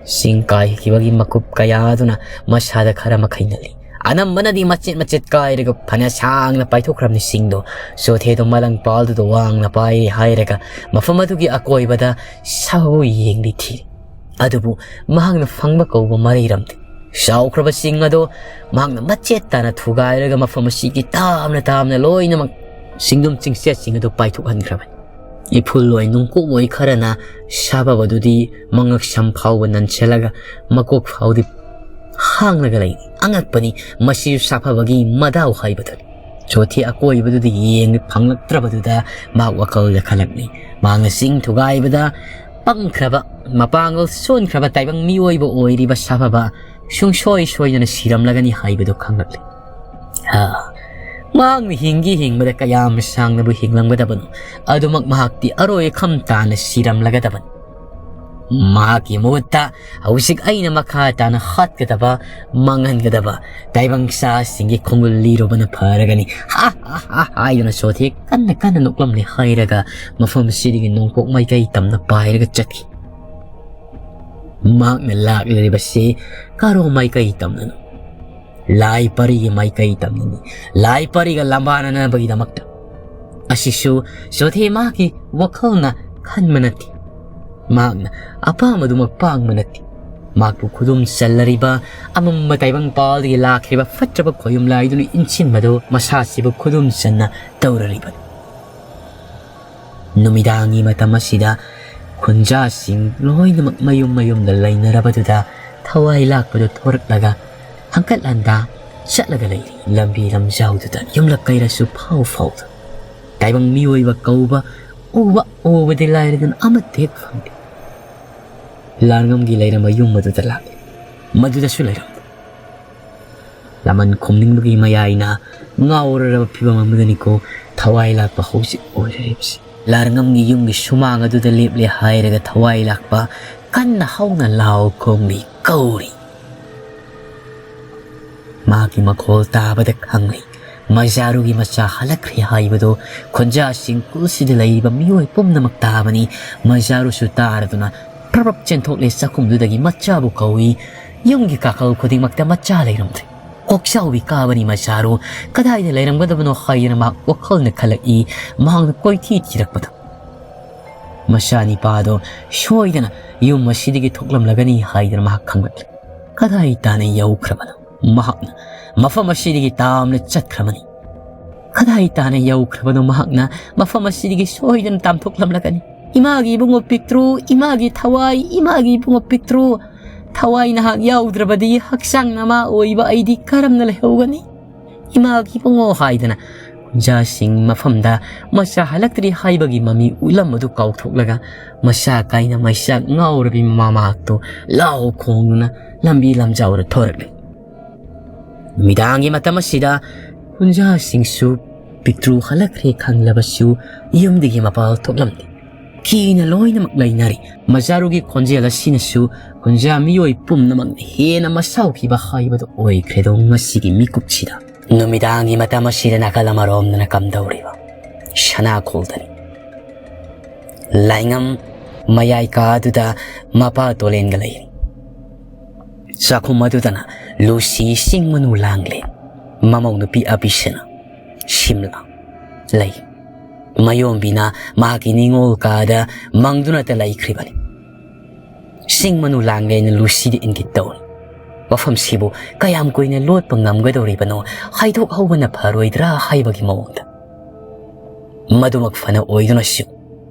ꯆꯤꯡ ꯀꯥꯏꯈꯤꯕꯒꯤ ꯃꯀꯨꯞ ꯀꯌꯥ ꯑꯗꯨꯅ ꯃꯁꯥꯗ ꯈꯔ ꯃꯈꯩ ꯅꯜꯂꯤ꯫ ꯑꯅꯝꯕꯅꯗꯤ ꯃꯆꯦꯠ ꯃꯆꯦꯠ ꯀꯥꯏꯔꯒ ꯐꯅ ꯁꯥꯡꯅ ꯄꯥꯏꯊꯣꯛꯈ꯭ꯔꯕꯅꯤ ꯁꯤꯡꯗꯣ꯫ ꯆꯣꯊꯦꯗꯣ ꯃꯂꯪ ꯄꯥꯜꯗꯨꯗ ꯋꯥꯡꯅ ꯄꯥꯏꯔꯤ ꯍꯥꯏꯔꯒ ꯃꯐꯝ ꯑꯗꯨꯒꯤ ꯑꯀꯣꯏꯕꯗ ꯁꯥꯕꯕꯨ ꯌꯦꯡꯂꯤ ꯊꯤꯔꯤ꯫ ꯑꯗꯨꯕꯨ ꯃꯍꯥꯛꯅ ꯐꯪꯕ ꯀꯧꯕ ꯃꯔꯩꯔꯝꯗꯦ꯫ ꯆꯥꯎꯈ꯭ꯔꯕ ꯆꯤꯡ ꯑꯗꯣ ꯃꯍꯥꯛꯅ ꯃꯆꯦꯠ ꯇꯥꯅ ꯊꯨꯒꯥꯏꯔꯒ ꯃꯐꯝ ꯑꯁꯤꯒꯤ ꯇꯥꯝꯅ ꯇꯥꯝꯅ ꯂꯣꯏꯅꯃꯛ ꯆꯤꯡꯗꯨꯝ ꯆꯤꯡꯆꯦꯠꯁꯤꯡ ꯑꯗꯨ ꯄꯥꯏꯊꯣꯛꯍꯟꯈ꯭ꯔꯕꯅꯤ꯫ ꯏꯐꯨꯜꯂꯣꯏ ꯅꯨꯡꯀꯣꯛꯂꯣꯏ ꯈꯔꯅ ꯁꯥꯕꯕꯗꯨꯗꯤ ꯃꯉꯛꯁꯝ ꯐꯥꯎꯕ ꯅꯟꯁꯤꯜꯂꯒ ꯃꯀꯣꯛ ꯐꯥꯎꯗꯤ ꯍꯥꯡꯂꯒ ꯂꯩ꯫ ꯑꯉꯛꯄꯅꯤ, ꯃꯁꯤꯁꯨ ꯁꯥꯐꯕꯒꯤ ꯃꯗꯥꯎ ꯍꯥꯏꯕꯗꯨꯅꯤ꯫ ꯆꯣꯊꯦ ꯑꯀꯣꯏꯕꯗꯨꯗ ꯌꯦꯡ ꯐꯪꯂꯛꯇ꯭ꯔꯕꯗꯨꯗ ꯃꯍꯥꯛ ꯋꯥꯈꯜꯗ ꯈꯜꯂꯛꯂꯤ꯫ ꯃꯍꯥꯛꯅ ꯆꯤꯡ ꯊꯨꯒꯥꯏꯕꯗ ꯄꯪꯈ꯭ꯔꯕ, ꯃꯄꯥꯡꯒꯜ ꯁꯣꯟꯈ꯭ꯔꯕ ꯇꯥꯏꯕꯪ ꯃꯤꯑꯣꯏꯕ ꯑꯣꯏꯔꯤꯕ ꯁꯥꯐꯕ ꯁꯨꯡꯁꯣꯏ ꯁꯣꯏꯗꯅ ꯁꯤꯔꯝꯂꯒꯅꯤ ꯍꯥꯏꯕꯗꯨ ꯈꯪꯂꯛꯂꯤ꯫ ꯍꯥ, ꯃꯍꯥꯛꯅ ꯍꯤꯡꯒꯤ ꯍꯤꯡꯕꯗ ꯀꯌꯥꯝ ꯁꯥꯡꯅꯕꯨ ꯍꯤꯡꯂꯝꯒꯗꯕꯅꯣ, ꯑꯗꯨꯃꯛ ꯃꯍꯥꯛꯇꯤ ꯑꯔꯣꯏ ꯑꯈꯝ ꯇꯥꯅ ꯁꯤꯔꯝꯂꯒꯗꯕꯅꯤ꯫ ꯃꯍꯥꯛꯀꯤ ꯃꯍꯨꯠꯇ ꯍꯧꯖꯤꯛ ꯑꯩꯅ ꯃꯈꯥ ꯇꯥꯅ ꯍꯥꯠꯀꯗꯕ, ꯃꯥꯡꯍꯟꯒꯗꯕ ꯇꯥꯏꯕꯪ ꯁꯥꯁꯤꯡꯒꯤ ꯈꯣꯡꯒꯨꯜ ꯂꯤꯔꯨꯕꯅ ꯐꯔꯒꯅꯤ꯫ ꯍꯥ, ꯍꯥ, ꯍꯥ, ꯍꯥꯏꯗꯨꯅ ꯆꯣꯊꯦ ꯀꯟꯅ ꯀꯟꯅ ꯅꯣꯛꯂꯝꯂꯦ ꯍꯥꯏꯔꯒ ꯃꯐꯝꯁꯤꯗꯒꯤ ꯅꯣꯡꯄꯣꯛ ꯃꯥꯏꯀꯩ ꯇꯝꯅ ꯄꯥꯏꯔꯒ ꯆꯠꯈꯤ꯫ ꯃꯍꯥꯛꯅ ꯂꯥꯛꯂꯤꯕꯁꯤ ꯀꯔꯣ ꯃꯥꯏꯀꯩ ꯇꯝꯅꯅꯣ? ꯂꯥꯏ ꯄꯔꯤꯒꯤ ꯃꯥꯏꯀꯩ ꯇꯝꯅꯅꯤ꯫ ꯂꯥꯏ ꯄꯔꯤꯒ ꯂꯝꯕꯥꯅꯅꯕꯒꯤꯗꯃꯛꯇ꯫ ꯑꯁꯤꯁꯨ ꯆꯣꯊꯦ ꯃꯍꯥꯛꯀꯤ ꯋꯥꯈꯜꯅ ꯈꯟꯕ ꯅꯠꯇꯦ꯫ ꯃꯍꯥꯛꯅ ꯑꯄꯥꯝꯕꯗꯨꯃꯛ ꯄꯥꯡꯕ ꯅꯠꯇꯦ꯫ ꯃꯍꯥꯛꯄꯨ ꯈꯨꯗꯨꯝ ꯆꯜꯂꯔꯤꯕ ꯑꯃꯝꯕ ꯇꯥꯏꯕꯪ ꯄꯥꯜꯗꯒꯤ ꯂꯥꯛꯈꯤꯕ ꯐꯠꯇ꯭ꯔꯕ ꯈꯣꯌꯨꯝ ꯂꯥꯏꯗꯨꯅ ꯏꯟꯁꯤꯟꯕꯗꯨ ꯃꯁꯥꯁꯤꯕꯨ ꯈꯨꯗꯨꯝ ꯆꯟꯅ ꯇꯧꯔꯔꯤꯕꯅꯤ꯫ ꯅꯨꯃꯤꯗꯥꯡꯒꯤ ꯃꯇꯝ ꯑꯁꯤꯗ ꯈꯨꯟꯖꯥꯁꯤꯡ ꯂꯣꯏꯅꯃꯛ ꯃꯌꯨꯝ ꯃꯌꯨꯝꯗ ꯂꯩꯅꯔꯕꯗꯨꯗ ꯊꯋꯥꯏ ꯂꯥꯛꯄꯗꯨ ꯊꯣꯔꯛꯂꯒ ꯍꯪꯀꯠ ꯍꯟꯗꯥ ꯆꯠꯂꯒ ꯂꯩꯔꯤ꯫ ꯂꯝꯕꯤ ꯂꯝꯖꯥꯎꯗꯨꯗ ꯌꯨꯝꯂꯛ ꯀꯩꯔꯁꯨ ꯐꯥꯎ ꯐꯥꯎꯗ꯫ ꯇꯥꯏꯕꯪ ꯃꯤꯑꯣꯏꯕ ꯀꯧꯕ ꯎꯕ ꯎꯕꯗꯤ ꯂꯥꯏꯔꯗꯅ ꯑꯃꯠꯇ ꯍꯦꯛ ꯐꯪꯗꯦ꯫ ꯂꯥꯔꯉꯝꯒꯤ ꯂꯩꯔꯝꯕ ꯌꯨꯝ ꯑꯗꯨꯗ ꯂꯥꯛꯂꯦ꯫ ꯃꯗꯨꯗꯁꯨ ꯂꯩꯔꯝꯗꯦ꯫ ꯂꯃꯟ ꯈꯨꯝꯅꯤꯡꯕꯒꯤ ꯃꯌꯥꯏꯅ ꯉꯥꯎꯔꯔꯕ ꯐꯤꯕꯝ ꯑꯃꯗꯅꯤꯀꯣ ꯊꯋꯥꯏ ꯂꯥꯛꯄ ꯍꯧꯖꯤꯛ ꯑꯣꯏꯔꯤꯕꯁꯤ꯫ ꯂꯥꯔꯉꯝꯒꯤ ꯌꯨꯝꯒꯤ ꯁꯨꯃꯥꯡ ꯑꯗꯨꯗ ꯂꯦꯞꯂꯦ ꯍꯥꯏꯔꯒ ꯊꯋꯥꯏ ꯂꯥꯛꯄ ꯀꯟꯅ ꯍꯧꯅ ꯂꯥꯎ ꯈꯣꯡꯂꯤ, ꯀꯧꯔꯤ꯫ ꯃꯍꯥꯛꯀꯤ ꯃꯈꯣꯜ ꯇꯥꯕꯗ ꯈꯪꯂꯤ꯫ ꯃꯖꯥꯔꯨꯒꯤ ꯃꯆꯥ ꯍꯜꯂꯛꯈ꯭ꯔꯦ ꯍꯥꯏꯕꯗꯨ ꯈꯨꯟꯖꯥꯁꯤꯡ ꯈꯨꯜꯁꯤꯗ ꯂꯩꯔꯤꯕ ꯃꯤꯑꯣꯏ ꯄꯨꯝꯅꯃꯛ ꯇꯥꯕꯅꯤ꯫ ꯃꯖꯥꯔꯨꯁꯨ ꯇꯥꯔꯗꯨꯅ ꯄ꯭ꯔꯞ ꯄ꯭ꯔꯞ ꯆꯦꯟꯊꯣꯛꯂꯦ꯫ ꯆꯥꯛꯈꯨꯝꯗꯨꯗꯒꯤ ꯃꯆꯥꯕꯨ ꯀꯧꯏ꯫ ꯌꯨꯝꯒꯤ ꯀꯥꯈꯜ ꯈꯨꯗꯤꯡꯃꯛꯇ ꯃꯆꯥ ꯂꯩꯔꯝꯗ꯭ꯔꯦ꯫ ꯀꯣꯛꯆꯥꯎꯕꯤ ꯀꯥꯕꯅꯤ ꯃꯖꯥꯔꯨ꯫ ꯀꯗꯥꯏꯗ ꯂꯩꯔꯝꯒꯗꯕꯅꯣ ꯍꯥꯏꯗꯅ ꯃꯍꯥꯛ ꯋꯥꯈꯜꯅ ꯈꯜꯂꯛꯏ꯫ ꯃꯍꯥꯛꯅ ꯀꯣꯏꯊꯤ ꯊꯤꯔꯛꯄꯗ ꯃꯆꯥꯅꯤꯄꯥꯗꯣ ꯁꯣꯏꯗꯅ ꯌꯨꯝ ꯑꯁꯤꯗꯒꯤ ꯊꯣꯛꯂꯝꯂꯒꯅꯤ ꯍꯥꯏꯗꯅ ꯃꯍꯥꯛ ꯈꯪꯂꯛꯂꯦ꯫ ꯀꯗꯥꯏ ꯇꯥꯅ ꯌꯧꯈ꯭ꯔꯕꯅꯣ? ꯃꯍꯥꯛꯅ ꯃꯐꯝ ꯑꯁꯤꯗꯒꯤ ꯇꯥꯝꯅ ꯆꯠꯈ꯭ꯔꯕꯅꯤ꯫ ꯀꯗꯥꯏ ꯇꯥꯅ ꯌꯧꯈ꯭ꯔꯕꯅꯣ? ꯃꯍꯥꯛꯅ ꯃꯐꯝ ꯑꯁꯤꯗꯒꯤ ꯁꯣꯏꯗꯅ ꯇꯥꯝꯊꯣꯛꯂꯝꯂꯒꯅꯤ꯫ ꯏꯃꯥꯒꯤ ꯏꯕꯨꯡꯉꯣ ꯄꯤꯛꯇ꯭ꯔꯨ, ꯏꯃꯥꯒꯤ ꯊꯋꯥꯏ, ꯏꯃꯥꯒꯤ ꯏꯕꯨꯡꯉꯣ ꯄꯤꯛꯇ꯭ꯔꯨ, ꯊꯋꯥꯏ ꯅꯍꯥꯛ ꯌꯥꯎꯗ꯭ꯔꯕꯗꯤ ꯍꯛꯆꯥꯡ ꯅꯃꯥ ꯑꯣꯏꯕ ꯑꯩꯗꯤ ꯀꯔꯝꯅ ꯂꯩꯍꯧꯒꯅꯤ? ꯏꯃꯥꯒꯤ ꯏꯕꯨꯡꯉꯣ ꯍꯥꯏꯗꯅ ꯈꯨꯟꯖꯥꯁꯤꯡ ꯃꯐꯝꯗ ꯃꯆꯥ ꯍꯜꯂꯛꯇ꯭ꯔꯤ ꯍꯥꯏꯕꯒꯤ ꯃꯃꯤ ꯎꯠꯂꯝꯕꯗꯨ ꯀꯥꯎꯊꯣꯛꯂꯒ ꯃꯆꯥ ꯀꯥꯏꯅ ꯃꯩꯆꯥꯛ ꯉꯥꯎꯔꯕꯤ ꯃꯃꯥ ꯃꯍꯥꯛꯇꯨ ꯂꯥꯎ ꯈꯣꯡꯗꯨꯅ ꯂꯝꯕꯤ ꯂꯝꯖꯥꯎꯗ ꯊꯣꯔꯛꯂꯦ꯫ ꯅꯨꯃꯤꯗꯥꯡꯒꯤ ꯃꯇꯝ ꯑꯁꯤꯗ ꯈꯨꯟꯖꯥꯁꯤꯡꯁꯨ ꯄꯤꯛꯇ꯭ꯔꯨ ꯍꯜꯂꯛꯈ꯭ꯔꯦ ꯈꯪꯂꯕꯁꯨ ꯌꯨꯝꯗꯒꯤ ꯃꯄꯥꯜ ꯊꯣꯛꯂꯝꯗꯦ꯫ ꯀꯤꯅ ꯂꯣꯏꯅꯃꯛ ꯂꯩꯅꯔꯤ꯫ ꯃꯖꯥꯔꯨꯒꯤ ꯈꯣꯟꯖꯦꯜ ꯑꯁꯤꯅꯁꯨ ꯈꯨꯟꯖꯥ ꯃꯤꯑꯣꯏ ꯄꯨꯝꯅꯃꯛꯅ ꯍꯦꯟꯅ ꯃꯁꯥꯎꯈꯤꯕ ꯍꯥꯏꯕꯗꯨ ꯑꯣꯏꯈ꯭ꯔꯦꯗꯣ ꯉꯁꯤꯒꯤ ꯃꯤꯀꯨꯞꯁꯤꯗ꯫ ꯅꯨꯃꯤꯗꯥꯡꯒꯤ ꯃꯇꯝ ꯑꯁꯤꯗ ꯅꯥꯀꯜ ꯑꯃꯔꯣꯝꯗꯅ ꯀꯝꯗꯧꯔꯤꯕ ꯁꯅꯥꯈꯣꯜꯗꯅꯤ꯫ ꯂꯥꯏꯉꯝ ꯃꯌꯥꯏ ꯀꯥꯗꯨꯗ ꯃꯄꯥ ꯇꯣꯂꯦꯟꯒ ꯂꯩꯔꯤ꯫ ꯆꯥꯛꯈꯨꯝ ꯑꯗꯨꯗꯅ ꯂꯨꯁꯤ ꯁꯤꯡ ꯃꯅꯨ ꯂꯥꯡꯂꯦ꯫ ꯃꯃꯧ ꯅꯨꯄꯤ ꯑꯕꯤꯁꯅ ꯁꯤꯝꯂꯥ ꯂꯩ꯫ ꯃꯌꯣꯝꯕꯤꯅ ꯃꯍꯥꯛꯀꯤ ꯅꯤꯡꯉꯣꯜ ꯀꯥꯗ ꯃꯪꯗꯨꯅꯇ ꯂꯩꯈ꯭ꯔꯤꯕꯅꯤ꯫ ꯁꯤꯡ ꯃꯅꯨ ꯂꯥꯡꯂꯦꯅ ꯂꯨꯁꯤꯗ ꯏꯪꯒꯤꯠ ꯇꯧꯔꯤ꯫ ꯋꯥꯐꯝꯁꯤꯕꯨ ꯀꯌꯥꯝ ꯀꯨꯏꯅ ꯂꯣꯠꯄ ꯉꯝꯒꯗꯧꯔꯤꯕꯅꯣ, ꯍꯥꯏꯗꯣꯛꯍꯧꯕꯅ ꯐꯔꯣꯏꯗ꯭ꯔꯥ ꯍꯥꯏꯕꯒꯤ ꯃꯑꯣꯡꯗ꯫ ꯃꯗꯨꯃꯛ ꯐꯅ ꯑꯣꯏꯗꯨꯅꯁꯨ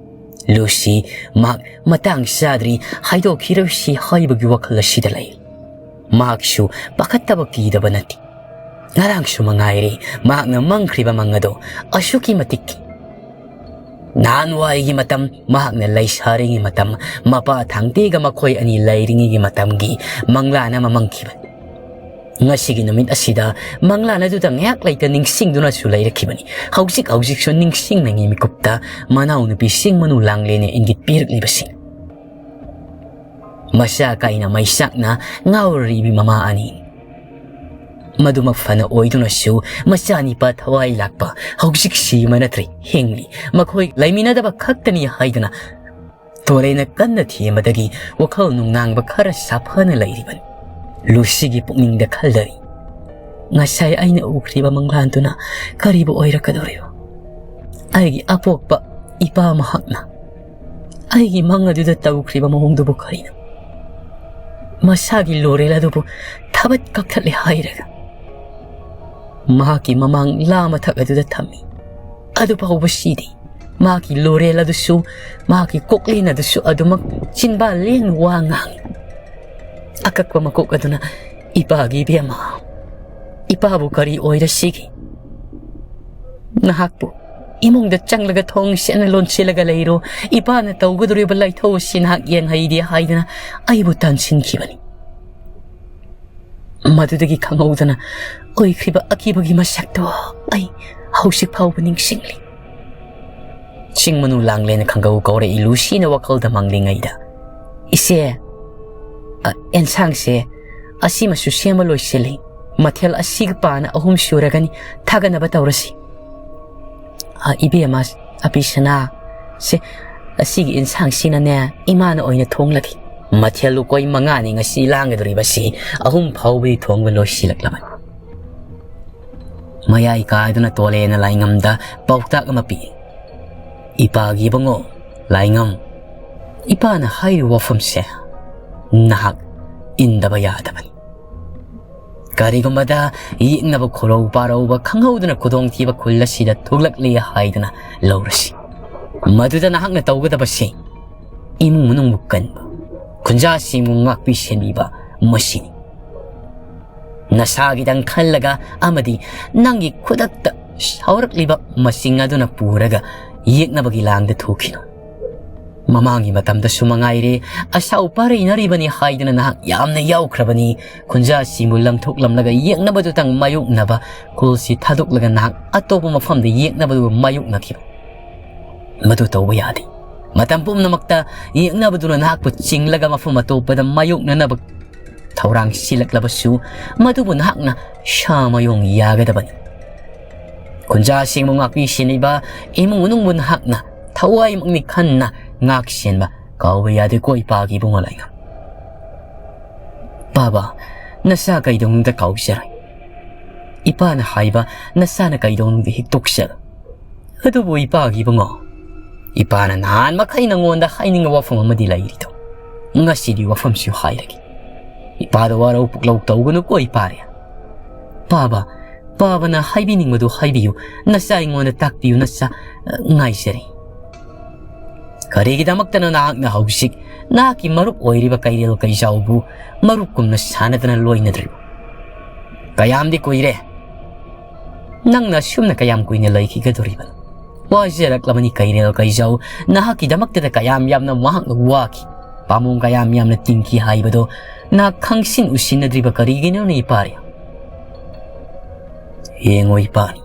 ꯂꯨꯁꯤ ꯃꯍꯥꯛ ꯃꯇꯥꯡ ꯆꯥꯗ꯭ꯔꯤ ꯍꯥꯏꯗꯣꯛꯈꯤꯔꯣꯏꯁꯤ ꯍꯥꯏꯕꯒꯤ ꯋꯥꯈꯜ ꯑꯁꯤꯗ ꯂꯩ꯫ ꯃꯍꯥꯛꯁꯨ ꯄꯥꯈꯠꯇꯕ ꯀꯤꯗꯕ ꯅꯠꯇꯦ꯫ ꯉꯔꯥꯡꯁꯨ ꯃꯉꯥꯏꯔꯦ, ꯃꯍꯥꯛꯅ ꯃꯪꯈ꯭ꯔꯤꯕ ꯃꯪ ꯑꯗꯣ ꯑꯁꯨꯛꯀꯤ ꯃꯇꯤꯛ ꯅꯍꯥꯟꯋꯥꯏꯒꯤ ꯃꯇꯝ, ꯃꯍꯥꯛꯅ ꯂꯩꯁꯥꯔꯤꯉꯩ ꯃꯇꯝ, ꯃꯄꯥ ꯊꯥꯡꯇꯦꯒ ꯃꯈꯣꯏ ꯑꯅꯤ ꯂꯩꯔꯤꯉꯩꯒꯤ ꯃꯇꯝꯒꯤ ꯃꯪꯂꯥꯟ ꯑꯃ ꯃꯪꯈꯤꯕꯅꯤ꯫ ꯉꯁꯤꯒꯤ ꯅꯨꯃꯤꯠ ꯑꯁꯤꯗ ꯃꯪꯂꯥꯟ ꯑꯗꯨꯗ ꯉꯥꯏꯍꯥꯛ ꯂꯩꯇ ꯅꯤꯡꯁꯤꯡꯗꯨꯅꯁꯨ ꯂꯩꯔꯛꯈꯤꯕꯅꯤ꯫ ꯍꯧꯖꯤꯛ ꯍꯧꯖꯤꯛꯁꯨ ꯅꯤꯡꯁꯤꯡꯅꯉꯤ ꯃꯤꯀꯨꯞꯇ ꯃꯅꯥꯎꯅꯨꯄꯤ ꯁꯤꯡ ꯃꯅꯨ ꯂꯥꯡꯂꯦꯅ ꯏꯪꯒꯤꯠ ꯄꯤꯔꯛꯂꯤꯕꯁꯤ꯫ ꯃꯆꯥ ꯀꯥꯏꯅ ꯃꯩꯆꯥꯛꯅ ꯉꯥꯎꯔꯤꯕꯤ ꯃꯃꯥ ꯑꯅꯤ꯫ ꯃꯗꯨꯃꯛ ꯐꯅ ꯑꯣꯏꯗꯨꯅꯁꯨ ꯃꯆꯥꯅꯤꯄꯥ ꯊꯋꯥꯏ ꯂꯥꯛꯄ ꯍꯧꯖꯤꯛ ꯁꯤꯕ ꯅꯠꯇ꯭ꯔꯦ, ꯍꯤꯡꯂꯤ꯫ ꯃꯈꯣꯏ ꯂꯩꯃꯤꯟꯅꯗꯕ ꯈꯛꯇꯅꯤ ꯍꯥꯏꯗꯨꯅ ꯇꯣꯂꯦꯅ ꯀꯟꯅ ꯊꯦꯝꯕꯗꯒꯤ ꯋꯥꯈꯜ ꯅꯨꯡꯅꯥꯡꯕ ꯈꯔ ꯁꯥꯐꯅ ꯂꯩꯔꯤꯕꯅꯤ꯫ ꯂꯨꯁꯤꯒꯤ ꯄꯨꯛꯅꯤꯡꯗ ꯈꯜꯂꯔꯤ, "ꯉꯁꯥꯏ ꯑꯩꯅ ꯎꯈ꯭ꯔꯤꯕ ꯃꯪꯂꯥꯟꯗꯨꯅ ꯀꯔꯤꯕꯨ ꯑꯣꯏꯔꯛꯀꯗꯧꯔꯤꯕ? ꯑꯩꯒꯤ ꯑꯄꯣꯛꯄ ꯏꯄꯥ ꯃꯍꯥꯛꯅ ꯑꯩꯒꯤ ꯃꯪ ꯑꯗꯨꯗ ꯇꯧꯈ꯭ꯔꯤꯕ ꯃꯑꯣꯡꯗꯨꯕꯨ ꯀꯔꯤꯅꯣ? ꯃꯁꯥꯒꯤ ꯂꯣꯔꯦꯜ ꯑꯗꯨꯕꯨ ꯊꯕꯠ ꯀꯛꯊꯠꯂꯦ ꯍꯥꯏꯔꯒ ꯃꯍꯥꯛꯀꯤ ꯃꯃꯥꯡ ꯂꯥ ꯃꯊꯛ ꯑꯗꯨꯗ ꯊꯝꯃꯤ꯫ ꯑꯗꯨ ꯐꯥꯎꯕ ꯁꯤꯗꯦ꯫ ꯃꯍꯥꯛꯀꯤ ꯂꯣꯔꯦꯜ ꯑꯗꯨꯁꯨ, ꯃꯍꯥꯛꯀꯤ ꯀꯣꯛꯂꯦꯟ ꯑꯗꯨꯁꯨ ꯑꯗꯨꯃꯛ ꯆꯤꯟꯕꯥꯜ ꯂꯦꯡ ꯋꯥ ꯉꯥꯡꯏ꯫ ꯑꯀꯛꯄ ꯃꯀꯣꯛ ꯑꯗꯨꯅ, "ꯏꯄꯥꯒꯤ ꯏꯕꯦꯝꯃ, ꯏꯄꯥꯕꯨ ꯀꯔꯤ ꯑꯣꯏꯔꯁꯤꯒꯦ? ꯅꯍꯥꯛꯄꯨ ꯏꯃꯨꯡꯗ ꯆꯪꯂꯒ ꯊꯣꯡ ꯁꯦꯠꯅ ꯂꯣꯟꯁꯤꯜꯂꯒ ꯂꯩꯔꯣ, ꯏꯄꯥꯅ ꯇꯧꯒꯗꯧꯔꯤꯕ ꯂꯥꯏꯊꯧ ꯑꯁꯤ ꯅꯍꯥꯛ ꯌꯦꯡꯍꯩꯗꯦ" ꯍꯥꯏꯗꯨꯅ ꯑꯩꯕꯨ ꯇꯥꯟꯁꯤꯟꯈꯤꯕꯅꯤ꯫ ꯃꯗꯨꯗꯒꯤ ꯈꯪꯍꯧꯗꯅ ꯑꯣꯏꯈ꯭ꯔꯤꯕ ꯑꯀꯤꯕꯒꯤ ꯃꯁꯛꯇꯣ ꯑꯩ ꯍꯧꯖꯤꯛ ꯐꯥꯎꯕ ꯅꯤꯡꯁꯤꯡꯂꯤ꯫ ꯆꯤꯡ ꯃꯅꯨ ꯂꯥꯡꯂꯦꯅ ꯈꯪꯒꯧ ꯀꯧꯔꯛꯏ ꯂꯨꯁꯤꯅ ꯋꯥꯈꯜꯗ ꯃꯪꯂꯤꯉꯩꯗ꯫ "ꯏꯆꯦ, ꯑ, ꯑꯦꯟꯁꯥꯡꯁꯦ ꯑꯁꯤꯃꯁꯨ ꯁꯦꯝꯕ ꯂꯣꯏꯁꯤꯜꯂꯤ꯫ ꯃꯊꯦꯜ ꯑꯁꯤꯒ ꯄꯥꯅ ꯑꯍꯨꯝ ꯁꯨꯔꯒꯅꯤ꯫ ꯊꯥꯒꯠꯅꯕ ꯇꯧꯔꯁꯤ꯫ ꯑ, ꯏꯕꯦꯝꯃ ꯑꯄꯤꯁꯅꯥ, ꯁꯦ, ꯑꯁꯤꯒꯤ ꯏꯟꯁꯥꯡꯁꯤꯅꯅꯦ, ꯏꯃꯥꯅ ꯑꯣꯏꯅ ꯊꯣꯡꯂꯒꯦ꯫ ꯃꯊꯦꯜ ꯂꯨꯀꯣꯏ ꯃꯉꯥꯅꯤ ꯉꯁꯤ ꯂꯥꯡꯒꯗꯧꯔꯤꯕꯁꯤ, ꯑꯍꯨꯝ ꯐꯥꯎꯕꯗꯤ ꯊꯣꯡꯕ ꯂꯣꯏꯁꯤꯜꯂꯛꯂꯕꯅꯤ"꯫ ꯃꯌꯥꯏ ꯀꯥꯗꯨꯅ ꯇꯣꯂꯦꯅ ꯂꯥꯏꯉꯝꯗ ꯄꯥꯎꯇꯥꯛ ꯑꯃ ꯄꯤ꯫ "ꯏꯄꯥꯒꯤ ꯏꯕꯨꯡꯉꯣ, ꯂꯥꯏꯉꯝ, ꯏꯄꯥꯅ ꯍꯥꯏꯔꯤꯕ ꯋꯥꯐꯝꯁꯦ ꯅꯍꯥꯛ ꯏꯟꯗꯕ ꯌꯥꯗꯕꯅꯤ꯫ ꯀꯔꯤꯒꯨꯝꯕꯗ ꯌꯦꯛꯅꯕ ꯈꯨꯔꯧ ꯄꯥꯔꯧꯕ ꯈꯪꯍꯧꯗꯅ ꯈꯨꯗꯣꯡꯊꯤꯕ ꯈꯨꯜ ꯑꯁꯤꯗ ꯊꯣꯛꯂꯛꯂꯦ ꯍꯥꯏꯗꯨꯅ ꯂꯧꯔꯁꯤ꯫ ꯃꯗꯨꯗ ꯅꯍꯥꯛꯅ ꯇꯧꯒꯗꯕꯁꯤ ꯏꯃꯨꯡ ꯃꯅꯨꯡꯕꯨ ꯀꯟꯕ, ꯈꯨꯟꯖꯥꯁꯤꯡꯕꯨ ꯉꯥꯛꯄꯤ ꯁꯦꯟꯕꯤꯕ, ꯃꯁꯤꯅꯤ"꯫ ꯅꯁꯥꯒꯤꯗꯪ ꯈꯜꯂꯒ ꯑꯃꯗꯤ ꯅꯪꯒꯤ ꯈꯨꯗꯛꯇ ꯁꯥꯎꯔꯛꯂꯤꯕ ꯃꯁꯤꯡ ꯑꯗꯨꯅ ꯄꯨꯔꯒ ꯌꯦꯛꯅꯕꯒꯤ ꯂꯥꯡꯗ ꯊꯣꯛꯈꯤꯅꯨ꯫ ꯃꯃꯥꯡꯒꯤ ꯃꯇꯝꯗꯁꯨ ꯃꯉꯥꯏꯔꯦ, ꯑꯁꯥꯎ ꯄꯥꯔꯩꯅꯔꯤꯕꯅꯤ ꯍꯥꯏꯗꯨꯅ ꯅꯍꯥꯛ ꯌꯥꯝꯅ ꯌꯥꯎꯈ꯭ꯔꯕꯅꯤ꯫ ꯈꯨꯟꯖꯥꯁꯤꯡꯕꯨ ꯂꯪꯊꯣꯛꯂꯝꯂꯒ ꯌꯦꯛꯅꯕꯗꯨꯇꯪ ꯃꯥꯌꯣꯛꯅꯕ, ꯀꯣꯜꯁꯤ ꯊꯥꯗꯣꯛꯂꯒ ꯅꯍꯥꯛ ꯑꯇꯣꯞꯄ ꯃꯐꯝꯗ ꯌꯦꯛꯅꯕꯗꯨ ꯃꯥꯌꯣꯛꯅꯈꯤꯕ꯫ ꯃꯗꯨ ꯇꯧꯕ ꯌꯥꯗꯦ꯫ ꯃꯇꯝ ꯄꯨꯝꯅꯃꯛꯇ ꯌꯦꯛꯅꯕꯗꯨꯅ ꯅꯍꯥꯛꯄꯨ ꯆꯤꯡꯂꯒ ꯃꯐꯝ ꯑꯇꯣꯞꯄꯗ ꯃꯥꯌꯣꯛꯅꯅꯕ ꯊꯧꯔꯥꯡ ꯁꯤꯜꯂꯛꯂꯕꯁꯨ, ꯃꯗꯨꯕꯨ ꯅꯍꯥꯛꯅ ꯁꯥ ꯃꯌꯣꯡ ꯌꯥꯒꯗꯕꯅꯤ꯫ ꯈꯨꯟꯖꯥꯁꯤꯡꯕꯨ ꯉꯥꯛꯄꯤ ꯁꯦꯟꯕꯤꯕ, ꯏꯃꯨꯡ ꯃꯅꯨꯡꯕꯨ ꯅꯍꯥꯛꯅ ꯊꯋꯥꯏꯃꯛꯅꯤ ꯈꯟꯅ ꯉꯥꯛ ꯁꯦꯟꯕ ꯀꯥꯎꯕ ꯌꯥꯗꯦꯀꯣ, ꯏꯄꯥꯒꯤ ꯏꯕꯨꯡꯉꯣ ꯂꯥꯏꯉꯝ꯫ ꯄꯥꯕ, ꯅꯁꯥ ꯀꯩꯗꯧꯅꯨꯡꯗ ꯀꯥꯎꯖꯔꯣꯏ꯫ ꯏꯄꯥꯅ ꯍꯥꯏꯕ ꯅꯁꯥꯅ ꯀꯩꯗꯧꯅꯨꯡꯗ ꯍꯤꯛꯇꯣꯛꯆꯔꯣꯏ꯫ ꯑꯗꯨꯕꯨ ꯏꯄꯥꯒꯤ ꯏꯕꯨꯡꯉꯣ, ꯏꯄꯥꯅ ꯅꯍꯥꯟ ꯃꯈꯩ ꯅꯉꯣꯟꯗ ꯍꯥꯏꯅꯤꯡꯕ ꯋꯥꯐꯝ ꯑꯃꯗꯤ ꯂꯩꯔꯤꯗꯣ, ꯉꯁꯤꯗꯤ ꯋꯥꯐꯝꯁꯤ ꯍꯥꯏꯔꯒꯦ꯫ ꯏꯄꯥꯗ ꯋꯥꯔꯧ ꯄꯨꯛꯂꯧ ꯇꯧꯒꯅꯨꯀꯣ, ꯏꯄꯥꯔꯦ꯫ ꯄꯥꯕ, ꯄꯥꯕꯅ ꯍꯥꯏꯕꯤꯅꯤꯡꯕꯗꯨ ꯍꯥꯏꯕꯤꯌꯨ, ꯅꯆꯥ ꯑꯩꯉꯣꯟꯗ ꯇꯥꯛꯄꯤꯌꯨ, ꯅꯆꯥ, ꯑ, ꯉꯥꯏꯖꯔꯤ꯫ ꯀꯔꯤꯒꯤꯗꯃꯛꯇꯅꯣ ꯅꯍꯥꯛꯅ ꯍꯧꯖꯤꯛ ꯅꯍꯥꯛꯀꯤ ꯃꯔꯨꯞ ꯑꯣꯏꯔꯤꯕ ꯀꯩꯔꯦꯜ ꯀꯩꯖꯥꯎꯕꯨ ꯃꯔꯨꯞꯀꯨꯝꯅ ꯁꯥꯟꯅꯗꯅ ꯂꯣꯏꯅꯗ꯭ꯔꯤꯕ? ꯀꯌꯥꯝꯗꯤ ꯀꯨꯏꯔꯦ? ꯅꯪꯅ ꯑꯁꯨꯝꯅ ꯀꯌꯥꯝ ꯀꯨꯏꯅ ꯂꯩꯈꯤꯒꯗꯧꯔꯤꯕꯅꯣ? ꯋꯥꯖꯔꯛꯂꯕꯅꯤ ꯀꯩꯔꯦꯜ ꯀꯩꯖꯥꯎ, ꯅꯍꯥꯛꯀꯤꯗꯃꯛꯇꯗ ꯀꯌꯥꯝ ꯌꯥꯝꯅ ꯃꯍꯥꯛꯅ ꯋꯥꯈꯤ, ꯄꯥꯝꯕꯣꯝ ꯀꯌꯥꯝ ꯌꯥꯝꯅ ꯇꯤꯡꯈꯤ ꯍꯥꯏꯕꯗꯣ ꯅꯍꯥꯛ ꯈꯪꯁꯤꯟ ꯎꯁꯤꯟꯅꯗ꯭ꯔꯤꯕ ꯀꯔꯤꯒꯤꯅꯣꯅꯦ, ꯏꯄꯥꯔꯦ? ꯌꯦꯡꯉꯣ ꯏꯄꯥꯅꯤ,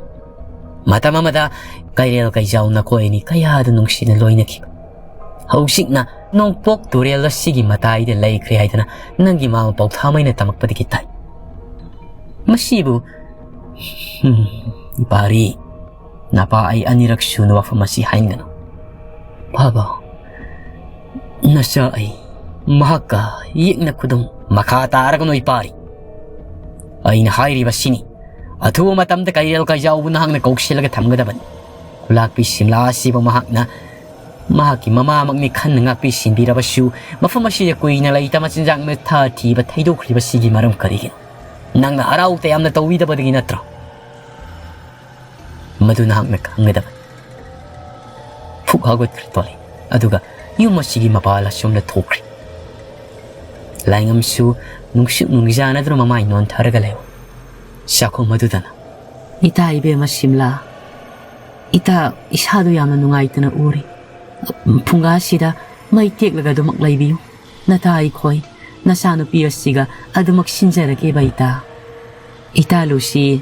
ꯃꯇꯝ ꯑꯃꯗ ꯀꯩꯔꯦꯜ ꯀꯩꯖꯥꯎ ꯅꯈꯣꯏ ꯑꯅꯤ ꯀꯌꯥꯗ ꯅꯨꯡꯁꯤꯅ ꯂꯣꯏꯅꯈꯤꯕ꯫ ꯍꯧꯖꯤꯛꯅ ꯅꯣꯡꯄꯣꯛ ꯇꯨꯔꯦꯜ ꯑꯁꯤꯒꯤ ꯃꯇꯥꯏꯗ ꯂꯩꯈ꯭ꯔꯦ ꯍꯥꯏꯗꯅ ꯅꯪꯒꯤ ꯃꯃꯥ ꯄꯥꯎꯊꯥꯃꯩꯅ ꯇꯝꯃꯛꯄꯗꯒꯤ ꯇꯥꯏ꯫ ꯃꯁꯤꯕꯨ, ꯍꯝ, ꯏꯄꯥꯔꯤ, ꯅꯄꯥ ꯑꯩ ꯑꯅꯤꯔꯛ ꯁꯨꯅ ꯋꯥꯐꯝ ꯑꯁꯤ ꯍꯥꯏꯅꯒꯅꯨ꯫ ꯄꯥꯕ, ꯅꯆꯥ ꯑꯩ ꯃꯍꯥꯛꯀ ꯌꯦꯛꯅ ꯈꯨꯗꯨꯝ ꯃꯈꯥ ꯇꯥꯔꯒꯅꯨ, ꯏꯄꯥꯔꯤ꯫ ꯑꯩꯅ ꯍꯥꯏꯔꯤꯕꯁꯤꯅꯤ, ꯑꯊꯨꯕ ꯃꯇꯝꯗ ꯀꯩꯔꯦꯜ ꯀꯩꯖꯥꯎꯕꯨ ꯅꯍꯥꯛꯅ ꯀꯧꯁꯤꯜꯂꯒ ꯊꯝꯒꯗꯕꯅꯤ꯫ ꯈꯨꯂꯥꯛꯄꯤ ꯁꯤꯝꯂꯥ ꯑꯁꯤꯕꯨ ꯃꯍꯥꯛꯅ ꯃꯍꯥꯛꯀꯤ ꯃꯃꯥꯃꯛꯅꯤ ꯈꯟꯅ ꯉꯥꯛꯄꯤ ꯁꯤꯟꯕꯤꯔꯕꯁꯨ, ꯃꯐꯝ ꯑꯁꯤꯗ ꯀꯨꯏꯅ ꯂꯩꯇ ꯃꯆꯤꯟꯖꯥꯛ ꯃꯊꯥ ꯊꯤꯕ ꯊꯩꯗꯣꯛꯈ꯭ꯔꯤꯕꯁꯤꯒꯤ ꯃꯔꯝ ꯀꯔꯤꯒꯤꯅꯣ? ꯅꯪꯅ ꯍꯔꯥꯎ ꯇꯌꯥꯝꯅ ꯇꯧꯕꯤꯗꯕꯗꯒꯤ ꯅꯠꯇ꯭ꯔꯣ? ꯃꯗꯨ ꯅꯍꯥꯛꯅ ꯈꯪꯒꯗꯕꯅꯤ꯫ ꯐꯨꯛ ꯍꯧꯒꯠꯈ꯭ꯔꯦ ꯇꯣꯂꯤ, ꯑꯗꯨꯒ ꯌꯨꯝ ꯑꯁꯤꯒꯤ ꯃꯄꯥꯜ ꯑꯁꯣꯝꯗ ꯊꯣꯛꯈ꯭ꯔꯦ꯫ ꯂꯥꯏꯉꯝꯁꯨ ꯅꯨꯡꯁꯨꯛ ꯅꯨꯡꯖꯥꯅꯗꯨꯅ ꯃꯃꯥꯏ ꯅꯣꯟꯊꯔꯒ ꯂꯩꯍꯧꯏ꯫ ꯆꯥꯛꯈꯨꯝ ꯑꯗꯨꯗꯅ, "ꯏꯇꯥ ꯏꯕꯦꯝꯃ ꯁꯤꯝꯂꯥ, ꯏꯇꯥ ꯏꯁꯥꯗꯨ ꯌꯥꯝꯅ ꯅꯨꯡꯉꯥꯏꯇꯅ ꯎꯔꯤ꯫ ꯐꯨꯡꯒꯥꯁꯤꯗ ꯃꯩ ꯇꯦꯛꯂꯒ ꯑꯗꯨꯃꯛ ꯂꯩꯕꯤꯌꯨ꯫ ꯅꯇꯥ ꯑꯩꯈꯣꯏ ꯅꯆꯥꯅꯨꯄꯤ ꯑꯁꯤꯒ ꯑꯗꯨꯃꯛ ꯁꯤꯟꯖꯔꯒꯦꯕ ꯏꯇꯥ꯫ ꯏꯇꯥ ꯂꯨꯁꯤ,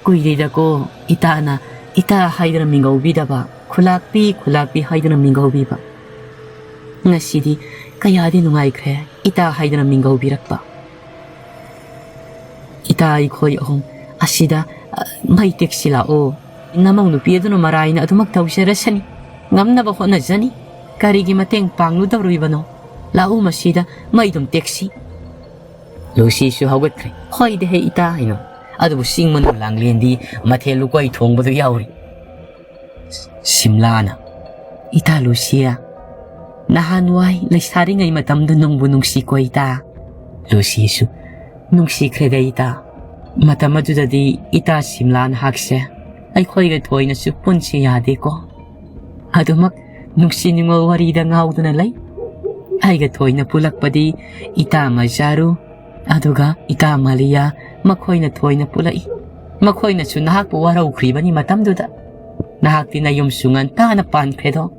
ꯀꯨꯏꯔꯦꯗꯀꯣ ꯏꯇꯥꯅ ꯏꯇꯥ ꯍꯥꯏꯗꯨꯅ ꯃꯤꯡꯒꯧꯕꯤꯗꯕ, ꯈꯨꯂꯥꯛꯄꯤ, ꯈꯨꯂꯥꯛꯄꯤ ꯍꯥꯏꯗꯨꯅ ꯃꯤꯡꯒꯧꯕꯤꯕ꯫ ꯉꯁꯤꯗꯤ ꯀꯌꯥꯗꯤ ꯅꯨꯡꯉꯥꯏꯈ꯭ꯔꯦ ꯏꯇꯥ ꯍꯥꯏꯗꯨꯅ ꯃꯤꯡꯒꯧꯕꯤꯔꯛꯄ꯫ ꯏꯇꯥ ꯑꯩꯈꯣꯏ ꯑꯍꯨꯝ ꯑꯁꯤꯗ, ꯑ, ꯃꯩ ꯇꯦꯛꯁꯤ ꯂꯥꯛꯑꯣ꯫ ꯅꯃꯧ ꯅꯨꯄꯤ ꯑꯗꯨꯅ ꯃꯔꯥꯏꯅ ꯑꯗꯨꯃꯛ ꯇꯧꯖꯔꯁꯅꯤ꯫ ꯉꯝꯅꯕ ꯍꯣꯠꯅꯖꯅꯤ꯫ ꯀꯔꯤꯒꯤ ꯃꯇꯦꯡ ꯄꯥꯡꯂꯨꯗꯧꯔꯤꯕꯅꯣ? ꯂꯥꯛꯎ ꯃꯁꯤꯗ ꯃꯩꯗꯨꯝ ꯇꯦꯛꯁꯤ꯫" ꯂꯨꯁꯤꯁꯨ ꯍꯧꯒꯠꯈ꯭ꯔꯦ꯫ "ꯍꯣꯏꯗ ꯍꯦ ꯏꯇꯥ ꯍꯥꯏꯅꯣ, ꯑꯗꯨꯕꯨ ꯆꯤꯡ ꯃꯅꯨ ꯂꯥꯡꯂꯦꯟꯗꯤ ꯃꯊꯦꯜ ꯂꯨꯀꯣꯏ ꯊꯣꯡꯕꯗꯨ ꯌꯥꯎꯔꯤ꯫" ꯁꯤꯝꯂꯥꯅ, "ꯏꯇꯥ ꯂꯨꯁꯤꯌꯥ, ꯅꯍꯥꯟꯋꯥꯏ ꯂꯩꯁꯥꯔꯤꯉꯩ ꯃꯇꯝꯗꯨ ꯅꯨꯡꯕꯨ ꯅꯨꯡꯁꯤꯀꯣ ꯏꯇꯥ?" ꯂꯨꯁꯤꯁꯨ, "ꯅꯨꯡꯁꯤꯈ꯭ꯔꯦꯗ ꯏꯇꯥ꯫ ꯃꯇꯝ ꯑꯗꯨꯗꯗꯤ ꯏꯇꯥ ꯁꯤꯝꯂꯥ ꯅꯍꯥꯛꯁꯦ ꯑꯩꯈꯣꯏꯒ ꯊꯣꯏꯅꯁꯨ ꯄꯨꯟꯁꯤ ꯌꯥꯗꯦꯀꯣ꯫ ꯑꯗꯨꯃꯛ ꯅꯨꯡꯁꯤ ꯅꯨꯡꯉꯣꯜ ꯋꯥꯔꯤꯗ ꯉꯥꯎꯗꯨꯅ ꯂꯩ꯫ ꯑꯩꯒ ꯊꯣꯏꯅ ꯄꯨꯜꯂꯛꯄꯗꯤ ꯏꯇꯥ ꯃꯖꯥꯔꯨ, ꯑꯗꯨꯒ ꯏꯇꯥ ꯃꯥꯂꯤꯌꯥ, ꯃꯈꯣꯏꯅ ꯊꯣꯏꯅ ꯄꯨꯜꯂꯛꯏ꯫ ꯃꯈꯣꯏꯅꯁꯨ ꯅꯍꯥꯛꯄꯨ ꯋꯥꯔꯧꯈ꯭ꯔꯤꯕꯅꯤ ꯃꯇꯝꯗꯨꯗ꯫ ꯅꯍꯥꯛꯇꯤ ꯅꯌꯨꯝꯁꯨ ꯉꯟꯇꯥꯅ ꯄꯥꯟꯈ꯭ꯔꯦꯗꯣ꯫"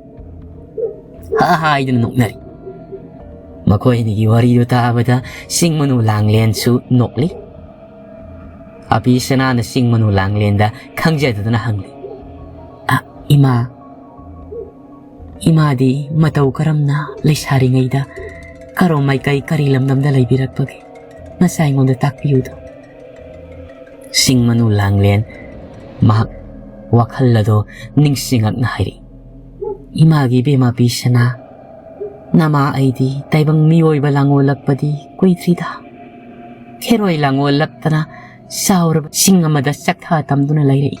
ꯍꯥ ꯍꯥꯏꯗꯨꯅ ꯅꯣꯛꯅꯔꯤ꯫ ꯃꯈꯣꯏ ꯑꯅꯤꯒꯤ ꯋꯥꯔꯤꯗꯨ ꯇꯥꯕꯗ ꯆꯤꯡ ꯃꯅꯨ ꯂꯥꯡꯂꯦꯟꯁꯨ ꯅꯣꯛꯂꯤ꯫ ꯑꯄꯤ ꯁꯅꯥꯅ ꯆꯤꯡ ꯃꯅꯨ ꯂꯥꯡꯂꯦꯟꯗ ꯈꯪꯖꯗꯗꯅ ꯍꯪꯂꯤ, "ꯑ, ꯏꯃꯥ, ꯏꯃꯥꯗꯤ ꯃꯇꯧ ꯀꯔꯝꯅ ꯂꯩꯁꯥꯔꯤꯉꯩꯗ ꯀꯔꯣꯝ ꯃꯥꯏꯀꯩ ꯀꯔꯤ ꯂꯝꯗꯝꯗ ꯂꯩꯕꯤꯔꯛꯄꯒꯦ? ꯅꯆꯥ ꯑꯩꯉꯣꯟꯗ ꯇꯥꯛꯄꯤꯌꯨꯗꯣ꯫" ꯆꯤꯡ ꯃꯅꯨ ꯂꯥꯡꯂꯦꯟ ꯃꯍꯥꯛ ꯋꯥꯈꯜ ꯑꯗꯣ ꯅꯤꯡꯁꯤꯡꯉꯛꯅ ꯍꯥꯏꯔꯛꯏ, "ꯏꯃꯥꯒꯤ ꯏꯕꯦꯝꯃ ꯄꯤ ꯁꯅꯥ, ꯅꯃꯥ ꯑꯩꯗꯤ ꯇꯥꯏꯕꯪ ꯃꯤꯑꯣꯏꯕ ꯂꯥꯡꯑꯣꯜꯂꯛꯄꯗꯤ ꯀꯨꯏꯗ꯭ꯔꯤꯗ꯫ ꯈꯦꯔꯣꯏ ꯂꯥꯡꯑꯣꯜꯂꯛꯇꯅ ꯆꯥꯎꯔꯕ ꯆꯤꯡ ꯑꯃꯗ ꯆꯥꯛꯊ ꯇꯝꯗꯨꯅ ꯂꯩꯔꯛꯏ꯫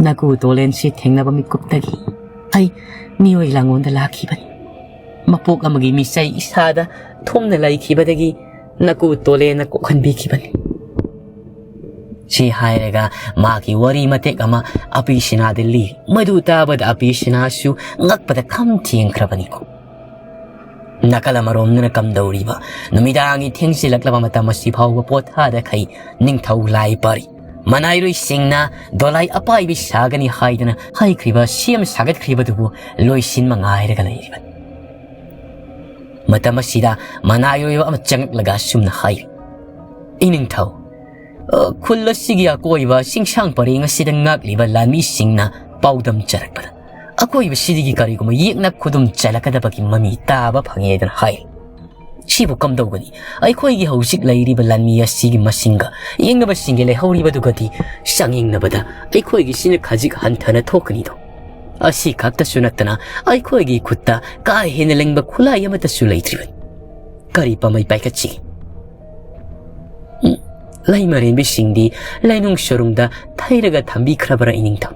ꯅꯀꯨ ꯇꯣꯂꯦꯟꯁꯤ ꯊꯦꯡꯅꯕ ꯃꯤꯀꯨꯞꯇꯒꯤ ꯑꯩ ꯃꯤꯑꯣꯏ ꯂꯥꯡꯑꯣꯟꯗ ꯂꯥꯛꯈꯤꯕꯅꯤ꯫ ꯃꯄꯣꯛ ꯑꯃꯒꯤ ꯃꯤꯆꯩ ꯏꯁꯥꯗ ꯊꯨꯝꯅ ꯂꯩꯈꯤꯕꯗꯒꯤ ꯅꯀꯨ ꯇꯣꯂꯦꯟꯅ ꯀꯣꯛꯍꯟꯕꯤꯈꯤꯕꯅꯤ꯫" ꯁꯤ ꯍꯥꯏꯔꯒ ꯃꯥꯒꯤ ꯋꯥꯔꯤ ꯃꯇꯦꯛ ꯑꯃ ꯑꯄꯤ ꯁꯤꯅꯥꯗ ꯂꯤ꯫ ꯃꯗꯨ ꯇꯥꯕꯗ ꯑꯄꯤ ꯁꯤꯅꯥꯁꯨ ꯉꯛꯄꯗ ꯈꯝ ꯊꯦꯡꯈ꯭ꯔꯕꯅꯤꯀꯣ꯫ ꯅꯥꯀꯜ ꯑꯃꯔꯣꯝꯗꯅ ꯀꯝꯗꯧꯔꯤꯕ? ꯅꯨꯃꯤꯗꯥꯡꯒꯤ ꯊꯦꯡꯖꯤꯜꯂꯛꯂꯕ ꯃꯇꯝ ꯑꯁꯤ ꯐꯥꯎꯕ ꯄꯣꯊꯥꯗꯈꯩ ꯅꯤꯡꯊꯧ ꯂꯥꯏ ꯄꯥꯔꯤ꯫ ꯃꯅꯥꯏꯔꯣꯏꯁꯤꯡꯅ ꯗꯣꯂꯥꯏ ꯑꯄꯥꯏꯕꯤ ꯁꯥꯒꯅꯤ ꯍꯥꯏꯗꯅ ꯍꯥꯏꯈ꯭ꯔꯤꯕ, ꯁꯦꯝ ꯁꯥꯒꯠꯈ꯭ꯔꯤꯕꯗꯨꯕꯨ ꯂꯣꯏꯁꯤꯟꯕ ꯉꯥꯏꯔꯒ ꯂꯩꯔꯤꯕꯅꯤ꯫ ꯃꯇꯝ ꯑꯁꯤꯗ ꯃꯅꯥꯏꯔꯣꯏꯕ ꯑꯃ ꯆꯪꯂꯛꯂꯒ ꯑꯁꯨꯝꯅ ꯍꯥꯏꯔꯤ, "ꯏꯅꯤꯡꯊꯧ, ꯑ, ꯈꯨꯜ ꯑꯁꯤꯒꯤ ꯑꯀꯣꯏꯕ ꯆꯤꯡꯁꯥꯡ ꯄꯔꯦꯡ ꯑꯁꯤꯗ ꯉꯥꯛꯂꯤꯕ ꯂꯥꯟꯃꯤꯁꯤꯡꯅ ꯄꯥꯎꯗꯝꯖꯔꯛꯄꯗ, ꯑꯀꯣꯏꯕꯁꯤꯗꯒꯤ ꯀꯔꯤꯒꯨꯝꯕ ꯌꯦꯛꯅ ꯈꯨꯗꯨꯝ ꯆꯜꯂꯛꯀꯗꯕꯒꯤ ꯃꯃꯤ ꯇꯥꯕ ꯐꯪꯉꯦꯗꯅ ꯍꯥꯏꯔꯤ꯫ ꯁꯤꯕꯨ ꯀꯝꯗꯧꯒꯅꯤ? ꯑꯩꯈꯣꯏꯒꯤ ꯍꯧꯖꯤꯛ ꯂꯩꯔꯤꯕ ꯂꯥꯟꯃꯤ ꯑꯁꯤꯒꯤ ꯃꯁꯤꯡꯒ ꯌꯦꯛꯅꯕꯁꯤꯡꯒꯤ ꯂꯩꯍꯧꯔꯤꯕꯗꯨꯒꯗꯤ ꯆꯥꯡꯌꯦꯡꯅꯕꯗ ꯑꯩꯈꯣꯏꯒꯤꯁꯤꯅ ꯈꯖꯤꯛ ꯍꯟꯊꯅ ꯊꯣꯛꯀꯅꯤꯗꯣ꯫ ꯑꯁꯤ ꯈꯛꯇꯁꯨ ꯅꯠꯇꯅ ꯑꯩꯈꯣꯏꯒꯤ ꯈꯨꯠꯇ ꯀꯥ ꯍꯦꯟꯅ ꯂꯦꯡꯕ ꯈꯨꯠꯂꯥꯏ ꯑꯃꯠꯇꯁꯨ ꯂꯩꯇ꯭ꯔꯤꯕꯅꯤ꯫ ꯀꯔꯤ ꯄꯥꯝꯕꯩ ꯄꯥꯏꯈꯠꯁꯤꯒꯦ?" ꯎꯝ, ꯂꯩꯃꯔꯦꯟꯕꯤꯁꯤꯡꯗꯤ ꯂꯩꯅꯨꯡ ꯁꯨꯔꯨꯡꯗ ꯊꯩꯔꯒ ꯊꯝꯕꯤꯈ꯭ꯔꯕꯔꯥ, ꯏꯅꯤꯡꯊꯧ?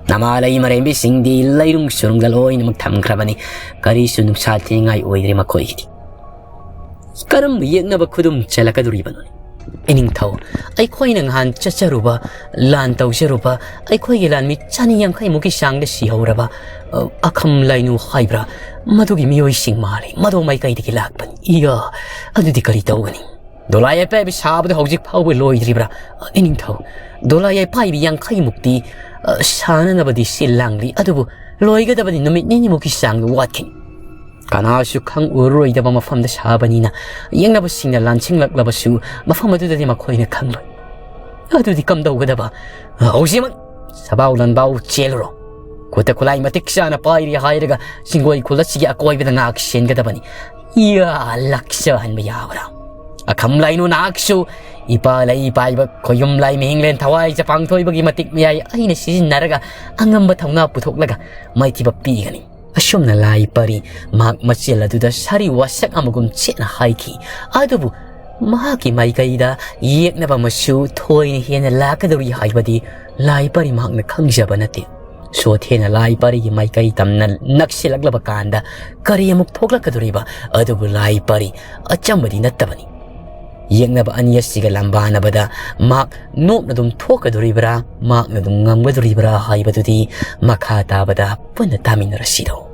ꯅꯃꯥ ꯂꯩꯃꯔꯦꯟꯕꯤꯁꯤꯡꯗꯤ ꯂꯩꯅꯨꯡ ꯁꯨꯔꯨꯡꯗ ꯂꯣꯏꯅꯃꯛ ꯊꯝꯈ꯭ꯔꯕꯅꯤ꯫ ꯀꯔꯤꯁꯨ ꯅꯨꯡꯁꯥ ꯊꯤꯅꯤꯡꯉꯥꯏ ꯑꯣꯏꯗ꯭ꯔꯦ ꯃꯈꯣꯏꯒꯤꯗꯤ꯫ ꯀꯔꯝꯕ ꯌꯦꯛꯅꯕ ꯈꯨꯗꯨꯝ ꯆꯜꯂꯛꯀꯗꯧꯔꯤꯕꯅꯣ? ꯏꯅꯤꯡꯊꯧ, ꯑꯩꯈꯣꯏꯅ ꯅꯍꯥꯟ ꯆꯠꯆꯔꯨꯕ, ꯂꯥꯟ ꯇꯧꯖꯔꯨꯕ ꯑꯩꯈꯣꯏꯒꯤ ꯂꯥꯟꯃꯤ ꯆꯅꯤ ꯌꯥꯡꯈꯩ ꯃꯨꯛꯀꯤ ꯆꯥꯡꯗ ꯁꯤꯍꯧꯔꯕ, ꯑ, ꯑꯈꯝ ꯂꯥꯏꯅꯨ ꯍꯥꯏꯕ꯭ꯔꯥ, ꯃꯗꯨꯒꯤ ꯃꯤꯑꯣꯏꯁꯤꯡ ꯃꯥꯜꯂꯤ꯫ ꯃꯗꯨ ꯃꯥꯏꯀꯩꯗꯒꯤ ꯂꯥꯛꯄꯅꯤ꯫ ꯏꯌꯥ, ꯑꯗꯨꯗꯤ ꯀꯔꯤ ꯇꯧꯒꯅꯤ? ꯗꯣꯂꯥꯏ ꯑꯄꯥꯏꯕꯤ ꯁꯥꯕꯗꯨ ꯍꯧꯖꯤꯛ ꯐꯥꯎꯕ ꯂꯣꯏꯗ꯭ꯔꯤꯕ꯭ꯔꯥ? ꯏꯅꯤꯡꯊꯧ, ꯗꯣꯂꯥꯏ ꯑꯄꯥꯏꯕꯤ ꯌꯥꯡꯈꯩ ꯃꯨꯛꯇꯤ, ꯑ, ꯁꯥꯅꯅꯕꯗꯤ ꯁꯤꯜ ꯂꯥꯡꯂꯤ, ꯑꯗꯨꯕꯨ ꯂꯣꯏꯒꯗꯕꯗꯤ ꯅꯨꯃꯤꯠ ꯅꯤꯅꯤꯃꯨꯛꯀꯤ ꯆꯥꯡꯗ ꯋꯥꯠꯈꯤꯅꯤ꯫ ꯀꯅꯥꯁꯨ ꯈꯪ ꯎꯔꯔꯣꯏꯗꯕ ꯃꯐꯝꯗ ꯁꯥꯕꯅꯤꯅ, ꯌꯦꯛꯅꯕꯁꯤꯡꯅ ꯂꯥꯟꯁꯤꯡꯂꯛꯂꯕꯁꯨ ꯃꯐꯝ ꯑꯗꯨꯗꯗꯤ ꯃꯈꯣꯏꯅ ꯈꯪꯂꯣꯏ꯫ ꯑꯗꯨꯗꯤ ꯀꯝꯗꯧꯒꯗꯕ? ꯍꯧꯖꯤꯛꯃꯛ ꯁꯕꯥꯎ ꯂꯟꯕꯥꯎ ꯆꯦꯜꯂꯨꯔꯣ꯫ ꯈꯨꯠꯇ ꯈꯨꯠꯂꯥꯏ ꯃꯇꯤꯛ ꯆꯥꯅ ꯄꯥꯏꯔꯤ ꯍꯥꯏꯔꯒ ꯆꯤꯡꯒꯣꯏ ꯈꯨꯜ ꯑꯁꯤꯒꯤ ꯑꯀꯣꯏꯕꯗ ꯉꯥꯛ ꯁꯦꯟꯒꯗꯕꯅꯤ꯫ ꯏꯌꯥ, ꯂꯥꯛꯆꯍꯟꯕ ꯌꯥꯕ꯭ꯔꯥ? ꯑꯈꯝ ꯂꯥꯏꯅꯨ ꯅꯍꯥꯛꯁꯨ ꯏꯄꯥ ꯂꯩ ꯄꯥꯏꯕ ꯈꯣꯌꯨꯝ ꯂꯥꯏ ꯃꯤꯍꯤꯡꯂꯦꯟ ꯊꯋꯥꯏ ꯆꯄꯥꯡꯊꯣꯏꯕꯒꯤ ꯃꯇꯤꯛ ꯃꯌꯥꯏ ꯑꯩꯅ ꯁꯤꯖꯤꯟꯅꯔꯒ ꯑꯉꯝꯕ ꯊꯧꯅꯥ ꯄꯨꯊꯣꯛꯂꯒ ꯃꯥꯏꯊꯤꯕ ꯄꯤꯒꯅꯤ꯫ ꯑꯁꯨꯝꯅ ꯂꯥꯏ ꯄꯔꯤ ꯃꯍꯥꯛ ꯃꯆꯦꯜ ꯑꯗꯨꯗ ꯁꯥꯔꯤ ꯋꯥꯁꯛ ꯑꯃꯒꯨꯝ ꯆꯦꯠꯅ ꯍꯥꯏꯈꯤ꯫ ꯑꯗꯨꯕꯨ ꯃꯍꯥꯛꯀꯤ ꯃꯥꯏꯀꯩꯗ ꯌꯦꯛꯅꯕ ꯑꯃꯁꯨ ꯊꯣꯏꯅ ꯍꯦꯟꯅ ꯂꯥꯛꯀꯗꯧꯔꯤ ꯍꯥꯏꯕꯗꯤ ꯂꯥꯏ ꯄꯔꯤ ꯃꯍꯥꯛꯅ ꯈꯪꯖꯕ ꯅꯠꯇꯦ꯫ ꯁꯣꯊꯦꯅ ꯂꯥꯏ ꯄꯔꯤꯒꯤ ꯃꯥꯏꯀꯩ ꯇꯝꯅ ꯅꯛꯁꯤꯜꯂꯛꯂꯕ ꯀꯥꯟꯗ ꯀꯔꯤ ꯑꯃꯨꯛ ꯊꯣꯛꯂꯛꯀꯗꯧꯔꯤꯕ? ꯑꯗꯨꯕꯨ ꯂꯥꯏ ꯄꯔꯤ ꯑꯆꯝꯕꯗꯤ ꯅꯠꯇꯕꯅꯤ꯫ ꯌꯦꯛꯅꯕ ꯑꯅꯤ ꯑꯁꯤꯒ ꯂꯝꯕꯥꯅꯕꯗ ꯃꯍꯥꯛ ꯅꯣꯛꯅ ꯑꯗꯨꯝ ꯊꯣꯛꯀꯗꯧꯔꯤꯕ꯭ꯔꯥ, ꯃꯍꯥꯛꯅ ꯑꯗꯨꯝ ꯉꯝꯒꯗꯧꯔꯤꯕ꯭ꯔꯥ ꯍꯥꯏꯕꯗꯨꯗꯤ ꯃꯈꯥ ꯇꯥꯕꯗ ꯄꯨꯟꯅ ꯇꯥꯃꯤꯟꯅꯔꯁꯤꯗꯣ꯫